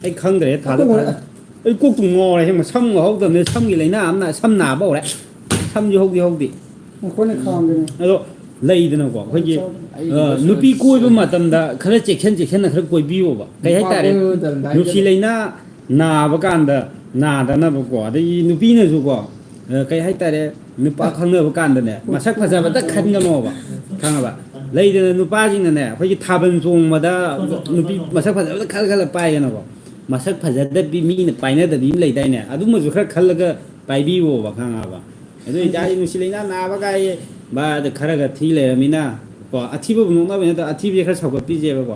ꯑꯩ ꯈꯪꯗ꯭ꯔꯦ ꯊꯥꯖ ꯑꯩꯈꯣꯏ ꯊꯥꯖ꯫ ꯑꯩ ꯀꯣꯛꯇꯨ ꯉꯥꯎꯔꯦ ꯑꯁꯦꯡꯕ꯫ ꯁꯝꯒ ꯍꯧꯗꯕꯅꯦ꯫ ꯁꯝꯒꯤ ꯂꯥꯏꯅꯥ ꯑꯃꯅ ꯁꯝ ꯅꯥꯕ ꯍꯧꯔꯦ꯫ ꯁꯝꯁꯨ ꯍꯧꯗꯤ ꯍꯧꯗꯦ꯫ ꯑꯩꯈꯣꯏꯅ ꯈꯥꯝꯗꯣꯏꯅꯦ꯫ ꯑꯗꯣ ꯂꯩꯗꯅꯀꯣ, ꯑꯩꯈꯣꯏꯒꯤ, ꯑꯩꯒꯤ ꯑ, ꯅꯨꯄꯤ ꯀꯣꯏꯕ ꯃꯇꯝꯗ ꯈꯔ ꯆꯦꯛꯁꯤꯟ ꯆꯦꯛꯁꯤꯟꯅ ꯈꯔ ꯀꯣꯏꯕꯤꯌꯣꯕ꯫ ꯀꯩ ꯅꯨꯄꯥ ꯍꯥꯏꯇꯥꯔꯦ? ꯀꯣꯏꯕ ꯃꯇꯝꯗ ꯍꯥꯏꯒꯗ꯭ꯔꯥ? ꯅꯨꯡꯁꯤ ꯂꯩꯅꯥ ꯅꯥꯕ ꯀꯥꯟꯗ ꯅꯥꯗꯅꯕꯀꯣ, ꯑꯗꯒꯤ ꯅꯨꯄꯤꯅꯁꯨꯀꯣ, ꯑ, ꯀꯩ ꯍꯥꯏꯇꯥꯔꯦ, ꯅꯨꯄꯥ ꯈꯪꯅꯕ ꯀꯥꯟꯗꯅꯦ, ꯃꯁꯛ ꯐꯖꯕꯇ ꯈꯟꯒꯅꯣꯕ, ꯈꯪꯉꯕ? ꯂꯩꯗꯅ, ꯅꯨꯄꯥꯁꯤꯡꯅꯅꯦ, ꯑꯩꯈꯣꯏꯒꯤ ꯊꯥꯕꯜ ꯆꯣꯡꯕꯗ ꯅꯨꯄꯤ ꯃꯁꯛ ꯐꯖꯕꯇ ꯈꯜ ꯈꯜꯂ ꯄꯥꯏꯗꯅꯀꯣ, ꯃꯁꯛ ꯐꯖꯗꯕꯤ, ꯃꯤꯅ ꯄꯥꯏꯅꯗꯕꯤ ꯑꯃ ꯂꯩꯗꯥꯏꯅꯦ, ꯑꯗꯨꯝꯕꯁꯨ ꯈꯔ ꯈꯜꯂꯒ ꯄꯥꯏꯕꯤꯌꯣꯕ, ꯈꯪꯉꯕ? ꯑꯗꯨ ꯑꯣꯏꯇꯥꯔꯗꯤ ꯅꯨꯡꯁꯤ ꯂꯩꯅꯥ ꯅꯥꯕ ꯀꯥꯏꯌꯦ, ꯕꯥ, ꯑꯗ ꯈꯔꯒ ꯊꯤ ꯂꯩꯔꯃꯤꯅ, ꯀꯣ, ꯑꯊꯤꯕꯕꯨ ꯅꯣꯛꯅꯕ ꯅꯠꯇꯕ, ꯑꯊꯤꯕꯁꯦ ꯈꯔ ꯁꯧꯒꯠꯄꯤꯁꯦꯕꯀꯣ꯫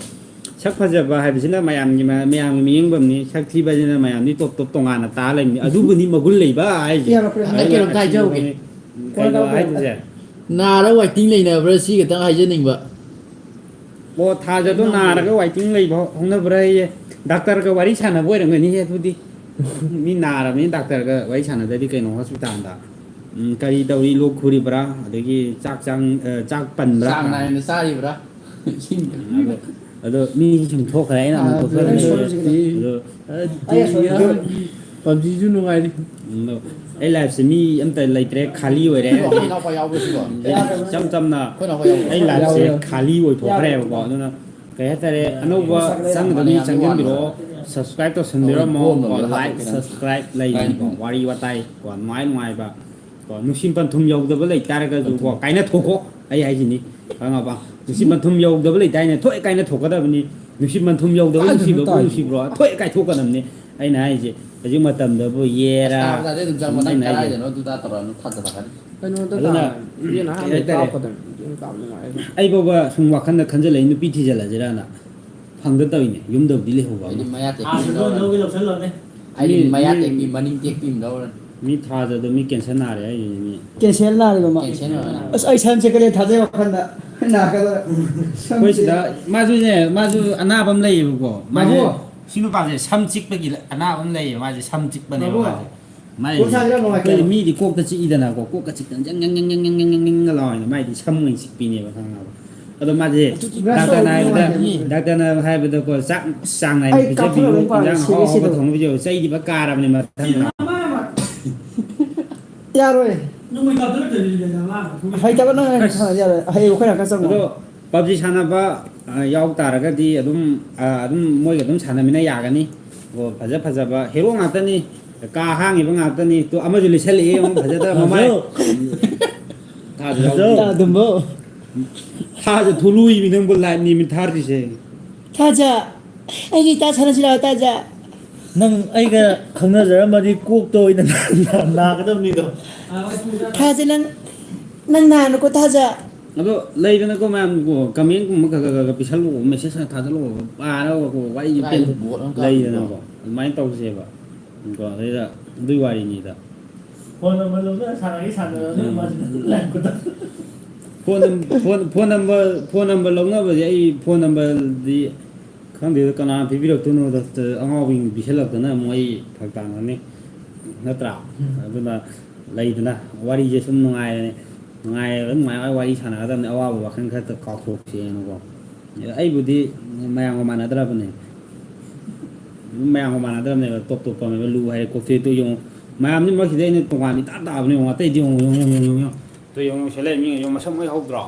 ꯁꯛ ꯐꯖꯕ ꯍꯥꯏꯕꯁꯤꯅ ꯃꯌꯥꯝꯒꯤ ꯃ-, ꯃꯌꯥꯝꯒꯤ ꯃꯤꯠꯌꯦꯡꯐꯝꯅꯤ, ꯁꯛ ꯊꯤꯕꯁꯤꯅ ꯃꯌꯥꯝꯗꯤ ꯇꯣꯞ ꯇꯣꯞ ꯇꯣꯉꯥꯟꯅ ꯇꯥ ꯂꯩꯕꯅꯤ, ꯑꯗꯨꯕꯨꯅꯤ ꯃꯒꯨꯟ ꯂꯩꯕ ꯍꯥꯏꯁꯦ꯫ ꯏꯌꯥꯝꯕ, ꯀꯩꯅꯣꯝꯇ ꯍꯥꯏꯖꯍꯧꯒꯦ꯫ ꯀꯩꯅꯣ ꯍꯥꯏꯗꯣꯏꯁꯦ? ꯅꯥꯔ ꯋꯥꯏꯇꯤꯡ ꯂꯩꯅꯕ꯭ꯔꯥ, ꯁꯤ ꯈꯛꯇꯪ ꯍꯥꯏꯖꯅꯤꯡꯕ꯫ ꯑꯣ, ꯊꯥꯖꯗꯣ ꯅꯥꯔꯒ ꯋꯥꯏꯇꯤꯡ ꯂꯩꯕ ꯍꯧꯅꯕ꯭ꯔꯥꯌꯦ? ꯗꯥꯛꯇꯔꯒ ꯋꯥꯔꯤ ꯁꯥꯟꯅꯕ ꯑꯣꯏꯔꯝꯒꯅꯤꯍꯦ ꯑꯗꯨꯗꯤ꯫ ꯃꯤ ꯅꯥꯔꯕꯅꯤ ꯗꯥꯛꯇꯔꯒ ꯋꯥꯔꯤ ꯁꯥꯟꯅꯗ꯭ꯔꯗꯤ ꯀꯩꯅꯣ ꯍꯣꯁꯄꯤꯇꯥꯜꯗ? ꯎꯝ, ꯀꯔꯤ ꯇꯧꯔꯤ, ꯂꯣꯛ ꯈꯨꯔꯤꯕ꯭ꯔꯥ? ꯑꯗꯒꯤ ꯆꯥꯛ ꯆꯥꯡ-, ꯑ, ꯆꯥꯛ ꯄꯟꯕ꯭ꯔꯥ? ꯆꯥꯡ ꯅꯥꯏꯅ ꯆꯥꯔꯤꯕ꯭ꯔꯥ? ꯏꯁꯤꯡ ꯑꯗꯣ, ꯑꯗꯣ ꯃꯤ ꯁꯨꯝ ꯊꯣꯛꯈ꯭ꯔꯦ, ꯑꯩꯅ ꯑꯃꯨꯛ ꯑꯥ, ꯊꯣꯛꯆꯔꯦ꯫ ꯑꯗꯨ ꯑꯗꯣ, ꯑꯩ ꯑꯁꯣꯏꯕ ꯄꯞꯖꯤꯁꯨ ꯅꯨꯡꯉꯥꯏꯔꯤ꯫ ꯎꯝ, ꯑꯗꯣ ꯑꯩ ꯂꯥꯏꯐꯁꯦ ꯃꯤ ꯑꯝꯇ ꯂꯩꯇ꯭ꯔꯦ, ꯈꯥꯂꯤ ꯑꯣꯏꯔꯦ꯫ ꯑꯩꯈꯣꯏ ꯏꯅꯥꯎꯄꯥ ꯌꯥꯎꯕ꯭ꯔꯣ ꯁꯤꯕꯣ? ꯏꯆꯝ ꯆꯝꯅ ꯏꯅꯥꯎꯄꯥ ꯌꯥꯎꯕ꯭ꯔꯣ? ꯑꯩ ꯂꯥꯏꯐꯁꯦ ꯌꯥꯎꯋꯦ, ꯌꯥꯎꯋꯦ꯫ ꯈꯥꯂꯤ ꯑꯣꯏꯊꯣꯛꯈ꯭ꯔꯦꯕꯀꯣ꯫ ꯑꯗꯨꯅ ꯀꯩ ꯍꯥꯏꯇꯥꯔꯦ, ꯑꯅꯧꯕ ꯆꯪꯒꯗꯕ ꯃꯤ ꯆꯪꯁꯤꯟꯕꯤꯔꯛꯑꯣ, subscribe ꯇꯧꯁꯟꯕꯤꯔꯝꯃꯣ, ꯀꯣ, like, subscribe ꯂꯩꯔꯤꯀꯣ, ꯋꯥꯔꯤ ꯋꯥꯇꯥꯏ ꯀꯣ, ꯅꯨꯡꯉꯥꯏ ꯅꯨꯡꯉꯥꯏꯕ ꯀꯣ, ꯅꯨꯡꯁꯤꯠ ꯄꯟꯊꯨꯝ ꯌꯧꯗꯕ ꯂꯩꯇꯥꯔꯒꯁꯨ ꯀꯣ, ꯀꯥꯏꯅꯊꯣꯛꯈꯣ꯫ ꯑꯩ ꯍꯥꯏꯁꯤꯅꯤ, ꯈꯪꯉꯕ? ꯅꯨꯡꯁꯤꯠ ꯄꯟꯊꯨꯝ ꯌꯧꯗꯕ ꯂꯩꯇꯥꯏꯅꯦ, ꯊꯣꯛꯑꯦ ꯀꯥꯏꯅꯊꯣꯛꯀꯗꯕꯅꯤ꯫ ꯅꯨꯡꯁꯤꯠ ꯄꯟꯊꯨꯝ ꯌꯧꯗꯕ ꯀꯥꯏꯗꯅꯣ ꯅꯨꯡꯁꯤꯕꯕꯨ ꯇꯥꯏꯗꯨꯕꯣ? ꯅꯨꯡꯁꯤꯕ꯭ꯔꯣ? ꯊꯣꯛꯑꯦ ꯀꯥꯏꯊꯣꯛꯀꯗꯕꯅꯤ꯫ ꯑꯩꯅ ꯍꯥꯏꯁꯦ, ꯍꯧꯖꯤꯛ ꯃꯇꯝꯗꯕꯨ ꯌꯦꯔꯥ, ꯑꯁ, ꯇꯥꯕꯗꯗꯤ ꯑꯗꯨꯝ ꯆꯪꯕ, ꯅꯪ ꯑꯩꯅ ꯍꯥꯏꯁꯦ꯫ ꯀꯗꯥꯏꯗꯅꯣ ꯑꯗꯨꯗ ꯇꯧꯔꯛꯑꯅꯨ, ꯊꯥꯖꯔꯛꯀꯅꯤ꯫ ꯀꯩꯅꯣꯗ ꯑꯗꯨꯅ, ꯇꯥꯔꯦ꯫ ꯏꯕꯦꯟ ꯑꯍꯥꯟꯕ ꯀꯩ ꯍꯥꯏꯇꯥꯔꯦ? ꯀꯥꯞꯀꯗꯕꯅꯤ꯫ ꯏꯕꯦꯟ ꯀꯥꯞ ꯅꯨꯡꯉꯥꯏ꯫ ꯑꯩ ꯐꯥꯎꯕ ꯁꯨꯝ ꯋꯥꯈꯜꯗ ꯈꯟꯖꯜꯂꯛꯏ, ꯅꯨꯄꯤ ꯊꯤꯖꯤꯜꯂꯁꯤꯔꯅ꯫ ꯐꯪꯗ ꯇꯧꯔꯤꯅꯦ, ꯌꯨꯝꯗꯕꯨꯗꯤ ꯂꯩꯍꯧꯕ꯫ ꯑꯩꯗꯤ ꯃꯌꯥ ꯇꯦꯛꯄꯤ ꯑꯃ ꯂꯧꯔꯅꯤ꯫ ꯂꯧꯒꯦ ꯂꯧꯁꯜꯂꯣꯅꯦ꯫ ꯑꯩꯗꯤ ꯃꯤ, ꯃꯌꯥ ꯃꯤ, ꯇꯦꯛꯄꯤ, ꯃꯅꯤꯡ ꯇꯦꯛꯄꯤ ꯑꯃ ꯂꯧꯔꯅꯤ꯫ ꯃꯤ ꯊꯥꯖꯗꯣ ꯃꯤ ꯀꯦꯟꯁꯔ ꯅꯥꯔꯦ ꯍꯥꯏꯁꯤꯅꯦ ꯃꯤ꯫ ꯀꯦꯟꯁꯔ ꯅꯥꯔꯤꯕ ꯃꯥ? ꯀꯦꯟꯁꯔ ꯅꯥꯔꯦ꯫ ꯑꯁ, ꯑꯩ ꯁꯝꯁꯦ ꯀꯔꯤ ꯊꯥꯖꯩ ꯋꯥꯈꯜꯗ꯫ ꯅꯥꯀꯗ ꯁꯝꯁꯦ꯫ ꯑꯩꯈꯣꯏ ꯁꯤꯗ ꯃꯥꯁꯨꯅꯦ, ꯃꯥꯁꯨ ꯑꯅꯥꯕ ꯑꯃ ꯂꯩꯌꯦꯕꯀꯣ꯫ ꯃꯥꯁꯦ, ꯃꯥꯕꯨ? ꯁꯤ ꯅꯨꯄꯥꯁꯦ ꯁꯝ ꯆꯤꯛꯄꯒꯤ ꯑꯅꯥꯕ ꯑꯃ ꯂꯩꯌꯦ꯫ ꯃꯥꯁꯦ ꯁꯝ ꯆꯤꯛꯄꯅꯦꯕ ꯃꯥꯕꯨ? ꯃꯥꯁꯦ꯫ ꯃꯥꯏꯁꯦ ꯄꯣꯠ ꯁꯥꯁꯤꯔ ꯅꯨꯡꯉꯥꯏꯇꯦ꯫ ꯑꯩꯈꯣꯏꯗꯤ ꯃꯤꯗꯤ ꯀꯣꯛꯇ ꯆꯤꯛꯏꯗꯅꯀꯣ, ꯀꯣꯛꯀ ꯆꯤꯛꯇꯅ ꯖꯪ ꯖꯪ ꯖꯪ ꯖꯪ ꯖꯪ ꯖꯪ ꯖꯪꯒ ꯂꯥꯎꯋꯦꯅ, ꯃꯥꯏꯗꯤ ꯁꯝ ꯑꯣꯏꯅ ꯆꯤꯛꯄꯤꯅꯦꯕ, ꯈꯪꯉꯕ? ꯑꯗꯣ ꯃꯥꯁꯦ brush ꯗꯥꯛꯇꯔꯅ ꯇꯧꯕꯗꯤ ꯍꯥꯏꯕꯗ, ꯅꯨꯡꯉꯥꯏꯇꯦ꯫ ꯗꯥꯛꯇꯔꯅ ꯍꯥꯏꯕꯗꯀꯣ, ꯆꯥꯛ ꯆꯥꯡ ꯅꯥꯏꯅ ꯑꯩ ꯄꯤꯖꯕꯤꯌꯨ, ꯀꯥꯞꯊꯣꯛꯑꯒ ꯑꯗꯨꯝ ꯄꯥꯝꯃꯦ, ꯏꯟꯖꯥꯡ ꯑꯍꯥꯎ serious ꯑꯍꯥꯎꯕ ꯁꯤꯗꯣ꯫ ꯊꯣꯡꯕꯤꯌꯨ, ꯆꯩꯗꯤ ꯐ ꯀꯥꯔꯕꯅꯦ ꯃꯊꯪ꯫ ꯌꯥꯔꯣꯏ꯫ ꯍꯩꯇꯕ ꯅꯪ ꯑꯁ꯫ ꯁꯥꯟꯅ ꯌꯥꯔꯣꯏ꯫ ꯍꯌꯦꯡ ꯑꯩꯈꯣꯏ ꯅꯥꯀꯟ ꯆꯪꯉꯣ꯫ ꯑꯗꯣ ꯄꯞꯖꯤ ꯁꯥꯟꯅꯕ, ꯑ, ꯌꯥꯎ ꯇꯥꯔꯒꯗꯤ ꯑꯗꯨꯝ, ꯑ, ꯑꯗꯨꯝ ꯃꯣꯏꯒ ꯑꯗꯨꯝ ꯁꯥꯟꯅꯃꯤꯟꯅ ꯌꯥꯒꯅꯤ꯫ ꯑꯣ, ꯐꯖ ꯐꯖꯕ ꯍꯦꯔꯣ ꯉꯥꯛꯇꯅꯤ, ꯀꯥ ꯍꯥꯡꯉꯤꯕ ꯉꯥꯛꯇꯅꯤ꯫ ꯇꯣ, ꯑꯃꯁꯨ ꯂꯤꯁꯜꯂꯛꯑꯦ, ꯑꯃꯨꯛ ꯐꯖꯗꯕ ꯃꯃꯥꯏ꯫ ꯊꯥꯖ ꯌꯥꯎ-, ꯊꯥꯖ ꯑꯗꯨꯝꯕ꯫ ꯊꯥꯖ ꯊꯣꯛꯂꯛꯏꯃꯤ ꯅꯪꯕꯨ, ꯂꯥꯏꯠꯅꯤꯃꯤ ꯊꯥꯔꯤꯁꯦ꯫ ꯊꯥꯖ, ꯑꯩꯒꯤ ꯏꯇꯥ ꯁꯥꯟꯅꯁꯤ ꯂꯥꯛꯑꯣ, ꯊꯥꯖ꯫ ꯅꯪ ꯑꯩꯒ ꯈꯪꯅꯖꯔꯝꯃꯗꯤ ꯀꯣꯛꯇ ꯑꯣꯏꯅ ꯅꯥ-, ꯅꯥ-, ꯅꯥꯒꯗꯕꯅꯤꯗꯣ꯫ ꯊꯥꯖ, ꯅꯪ, ꯅꯪ ꯅꯥꯅꯨꯀꯣ, ꯊꯥꯖ꯫ ꯑꯗꯣ ꯂꯩꯗꯅꯀꯣ, ꯃꯌꯥꯝ ꯀꯣ, comment ꯀꯨꯝꯕ ꯈꯔ ꯈꯔ ꯈꯔ ꯈꯔ ꯄꯤꯁꯜꯂꯣ, message ꯈꯔ ꯊꯥꯖꯜꯂꯣ, ꯄꯥꯔꯒ ꯀꯣ, ꯋꯥꯔꯤꯁꯦ ꯀꯥꯏꯗ ꯄꯦꯟ-, ꯕꯣꯠ ꯑꯃ ꯀꯥꯞꯄꯤꯅꯣ? ꯂꯩꯗꯅꯀꯣ, ꯑꯗꯨꯃꯥꯏꯅ ꯇꯧꯁꯦꯕ꯫ ꯀꯣ, ꯑꯗꯩꯗ ꯑꯗꯨꯏ ꯋꯥꯔꯤꯅꯤꯗ꯫ ꯐꯣꯟ ꯅꯝꯕꯔ ꯂꯧꯅꯔ ꯁꯥꯟꯅꯒꯦ ꯁꯥꯟꯅꯔꯣ, ꯅꯣꯏ ꯎꯝ꯫ ꯃꯥꯁꯦ ꯂꯥꯏ ꯈꯨꯗꯝ꯫ Phone num-, phone, phone number, phone number ꯂꯧꯅꯕꯁꯦ, ꯑꯩ ꯐꯣꯟ ꯅꯝꯕꯔꯗꯤ ꯈꯪꯗꯦꯗ, ꯀꯅꯥꯅ ꯄꯤꯕꯤꯔꯛꯇꯣꯏꯅꯣꯗ, ꯑꯉꯥꯎꯕꯤꯅ ꯄꯤꯁꯜꯂꯛꯇꯅ ꯑꯃꯨꯛ ꯑꯩ ꯐꯔꯛ ꯇꯥꯅꯅꯤ, ꯅꯠꯇ꯭ꯔꯥ? ꯎꯝ꯫ ꯑꯗꯨꯅ ꯂꯩꯗꯅ, ꯋꯥꯔꯤꯁꯦ ꯁꯨꯝ ꯅꯨꯡꯉꯥꯏꯔꯅꯤ, ꯅꯨꯡꯉꯥꯏꯔ ꯅꯨꯡꯉꯥꯏ ꯋꯥꯔꯤ ꯁꯥꯟꯅꯒꯗꯕꯅꯤ, ꯑꯋꯥꯕ ꯋꯥꯈꯜ ꯈꯔ ꯀꯥꯎꯊꯣꯛꯁꯦꯅꯀꯣ꯫ ꯑꯩꯕꯨꯗꯤ ꯃꯌꯥꯝꯒ ꯃꯥꯟꯅꯗ꯭ꯔꯕꯅꯦ, ꯑꯗꯨꯝ ꯃꯌꯥꯝꯒ ꯃꯥꯟꯅꯗ꯭ꯔꯕꯅꯦꯕ꯫ ꯇꯣꯞ ꯇꯣꯞꯄ ꯑꯃ ꯂꯨ ꯍꯥꯏꯔꯦ, ꯀꯣꯛꯇꯦꯛꯇꯣ ꯌꯦꯡꯉꯨ, ꯃꯌꯥꯝꯗꯤ ꯃꯔꯛꯁꯤꯗ ꯑꯩꯅ ꯇꯣꯉꯥꯟ ꯏꯇꯥ ꯇꯥꯕꯅꯦ꯫ ꯌꯦꯡꯉꯨ, ꯑꯇꯩꯗꯤ ꯌꯦꯡꯉꯨ, ꯌꯦꯡꯉꯨ, ꯌꯦꯡꯉꯨ, ꯌꯦꯡꯉꯨ, ꯌꯦꯡꯉꯨ꯫ ꯇꯨ ꯌꯦꯡꯉꯨ, ꯁꯤ ꯂꯩ ꯃꯤꯉꯩ ꯌꯦꯡꯉꯨ, ꯃꯁꯝ ꯂꯣꯏ ꯍꯧꯗ꯭ꯔꯣ?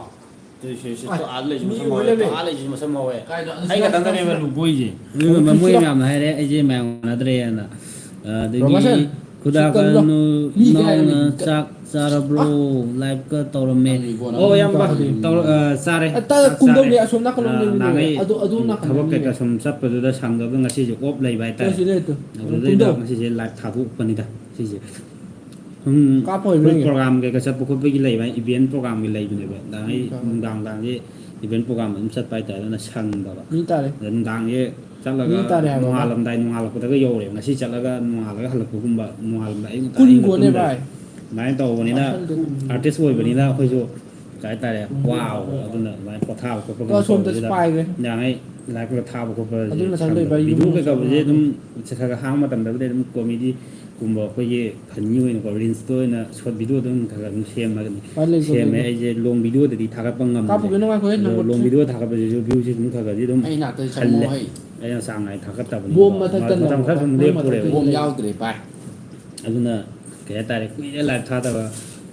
ꯇꯨ ꯁꯤ, ꯁꯤ, ꯑꯁ, ꯇꯨ ꯑꯥꯗ ꯂꯩꯁꯨ ꯃꯤ ꯃꯁꯝ ꯍꯧꯋꯦ, ꯑꯣꯏ ꯂꯩꯔꯝꯃꯦ꯫ ꯑꯥ ꯂꯩꯁꯨ ꯃꯁꯝ ꯍꯧꯋꯦ꯫ ꯀꯥꯏꯗ? ꯑꯁ, ꯑꯩ ꯈꯛꯇꯪꯗꯅꯦꯕ ꯂꯨ ꯀꯣꯏꯁꯦ꯫ ꯑꯗꯨꯒ ꯃꯣꯏ ꯃꯌꯥꯝꯅ ꯍꯥꯏꯔꯦ ꯑꯩꯁꯦ ꯃꯌꯥꯝ ꯃꯥꯟꯅꯗ꯭ꯔꯦꯅ꯫ ꯑꯗꯒꯤ ꯔꯣꯃꯥꯁꯟ, ꯈꯨꯗꯥ ꯁꯤ ꯀꯔꯤꯅꯣ? ꯀꯔꯅꯨ ꯃꯤ ꯀꯌꯥ ꯅꯥꯎꯅ ꯂꯩꯔꯝꯃꯤ? ꯆꯥꯛ ꯆꯥꯔꯕ꯭ꯔꯣ? ꯑꯥ꯫ ꯂꯥꯏꯚꯀ ꯇꯧꯔꯝꯃꯦ꯫ ꯅꯪꯒꯤ ꯏꯕꯣ ꯑꯣ, ꯅꯪ ꯏꯌꯥꯝꯕ, ꯀꯥꯗꯣꯏꯅꯤ꯫ ꯇꯧꯔ-, ꯑ, ꯆꯥꯔꯦ꯫ ꯑ, ꯇ-, ꯆꯥꯛ ꯀꯨꯝꯗꯧꯅꯦ, ꯆꯥꯔꯦ꯫ ꯑꯁꯣꯝ ꯅꯥꯀꯜꯂꯣꯝꯗꯅꯦ꯫ ꯑ, ꯅꯍꯥꯟꯉꯩ ꯑꯗꯨ, ꯑꯗꯨ ꯅꯥꯀꯟꯗꯅꯦ꯫ ꯊꯕꯛ ꯀꯩꯀꯥ ꯁꯨꯝ ꯆꯠꯄꯗꯨꯗ ꯁꯪꯗꯕꯗ ꯉꯁꯤꯁꯦ off ꯂꯩꯕ ꯍꯥꯏꯇꯥꯔꯦ꯫ ꯁꯤ ꯂꯩ, ꯇꯨ꯫ ꯑꯗꯨꯗꯩꯗ ꯀꯨꯝꯗꯧ꯫ ꯉꯁꯤꯁꯦ live ꯊꯥꯗꯣꯛꯄꯅꯤꯗ ꯁꯤꯁꯦ꯫ ꯁꯨꯝ ꯀꯥꯞꯄ ꯑꯣꯏꯕ꯭ꯔꯥ ꯑꯩꯈꯣꯏ ꯌꯦꯡꯒꯦ꯫ Program ꯀꯩꯀꯥ ꯆꯠꯄ ꯈꯣꯠꯄꯒꯤ ꯂꯩꯕ, event programꯒꯤ ꯂꯩꯕꯅꯦꯕ꯫ ꯅꯍꯥꯟꯉꯩ ꯎꯝ꯫ ꯅꯨꯡꯗꯥꯡ ꯅꯨꯡꯗꯥꯡꯁꯦ event program ꯑꯗꯨꯝ ꯆꯠꯄ ꯍꯥꯏꯇꯥꯔꯦ, ꯑꯗꯨꯅ ꯁꯪꯗꯕ꯫ ꯃꯤ ꯇꯥꯔꯦ꯫ ꯑꯗ ꯅꯨꯡꯗꯥꯡꯁꯦ ꯆꯠꯂꯒ ꯃꯤ ꯇꯥꯔꯦ ꯍꯥꯏꯕ꯫ ꯅꯣꯡꯉꯥꯜꯂꯝꯗꯥꯏ, ꯅꯣꯡꯉꯥꯜꯂꯛꯄꯗꯒ ꯌꯧꯔꯦꯕ꯫ ꯉꯁꯤ ꯆꯠꯂꯒ ꯅꯣꯡꯉꯥꯜꯂꯒ ꯍꯜꯂꯛꯄꯒꯨꯝꯕ, ꯅꯣꯡꯉꯥꯜꯂꯝꯗꯥꯏ ꯑꯌꯨꯛ ꯉꯟꯇꯥ ꯀꯨꯟ ꯑꯍꯤꯡꯒ ꯀꯣꯟꯅꯦ ꯇꯨꯝꯗꯕ꯫ ꯚꯥꯏ꯫ ꯑꯗꯨꯃꯥꯏꯅ ꯇꯧꯕꯅꯤꯅ ꯃꯊꯪꯗ ꯑꯗꯨꯝ artist ꯑꯣꯏꯕꯅꯤꯅ ꯑꯩꯈꯣꯏꯁꯨ ꯀꯩ ꯍꯥꯏꯇꯥꯔꯦ, ꯋꯥꯕ꯫ ꯑꯗꯨꯅ ꯑꯗꯨꯃꯥꯏꯅ ꯄꯣꯊꯥꯕ ꯈꯣꯠꯄ ꯑꯗꯣ ꯀꯩꯅꯣ ꯑꯁꯣꯝꯗ ꯇꯧꯕꯁꯤꯗ ꯄꯥꯏꯈ꯭ꯔꯦ꯫ ꯌꯥꯔꯤꯉꯩ liveꯀ ꯊꯥꯕ ꯈꯣꯠꯄꯁꯦ ꯑꯗꯨ ꯃꯊꯪꯗ ꯁꯪꯗꯕ꯫ ꯏꯕꯥꯅꯤ Video ꯌꯨꯝ ꯀꯩꯀꯥꯕꯨꯗꯤ ꯆꯠꯂꯒ ꯑꯗꯨꯝ ꯈꯔ ꯈꯔ ꯍꯥꯡꯕ ꯃꯇꯝꯗꯕꯨꯗꯤ ꯑꯗꯨꯝ comedyꯒꯨꯝꯕ ꯑꯩꯈꯣꯏꯒꯤ funny ꯑꯣꯏꯅꯀꯣ, reelsꯇ ꯑꯣꯏꯅ short videoꯗ ꯑꯗꯨꯝ ꯈꯔ ꯈꯔ ꯑꯗꯨꯝ ꯁꯦꯝꯃꯒꯅꯤ꯫ ꯄꯥꯏ ꯂꯩ, ꯁꯦꯝꯃꯦ꯫ ꯄꯥꯏ ꯂꯩ꯫ ꯑꯩꯁꯦ long videoꯗꯗꯤ ꯊꯥꯒꯠꯄ ꯉꯝꯗ꯭ꯔꯦ꯫ ꯀꯥꯞꯄꯨꯒꯦ ꯅꯨꯡꯉꯥꯏꯈꯣꯍꯦ, ꯑꯗꯣ ꯅꯪ long ꯈꯨꯠꯁꯦ꯫ Video ꯊꯥꯒꯠꯄꯁꯤꯁꯨ viewꯁꯦ ꯑꯗꯨꯝ ꯈꯔ ꯈꯔꯗꯤ ꯑꯗꯨꯝ ꯕꯣꯝ ꯃꯊꯛꯇ ꯍꯜꯂꯦ꯫ ꯅꯣꯡꯃꯩ꯫ ꯑꯩꯅ ꯆꯥꯡ ꯅꯥꯏꯅ ꯊꯥꯒꯠꯇꯕꯅꯤꯅ ꯕꯣꯝ ꯃꯊꯛꯇ ꯃꯇꯝ ꯈꯔ ꯅꯣꯡꯃꯩ꯫ ꯁꯨꯝ ꯅꯪ ꯂꯦꯞꯄꯨꯔꯦꯕ꯫ ꯃꯊꯛꯇ ꯕꯣꯝ ꯂꯩ꯫ ꯌꯥꯎꯗ꯭ꯔꯦ ꯚꯥꯏ꯫ ꯑꯗꯨꯅ ꯀꯩ ꯍꯥꯏꯇꯥꯔꯦ, ꯀꯨꯏꯔꯦ live ꯊꯥꯗꯕ꯫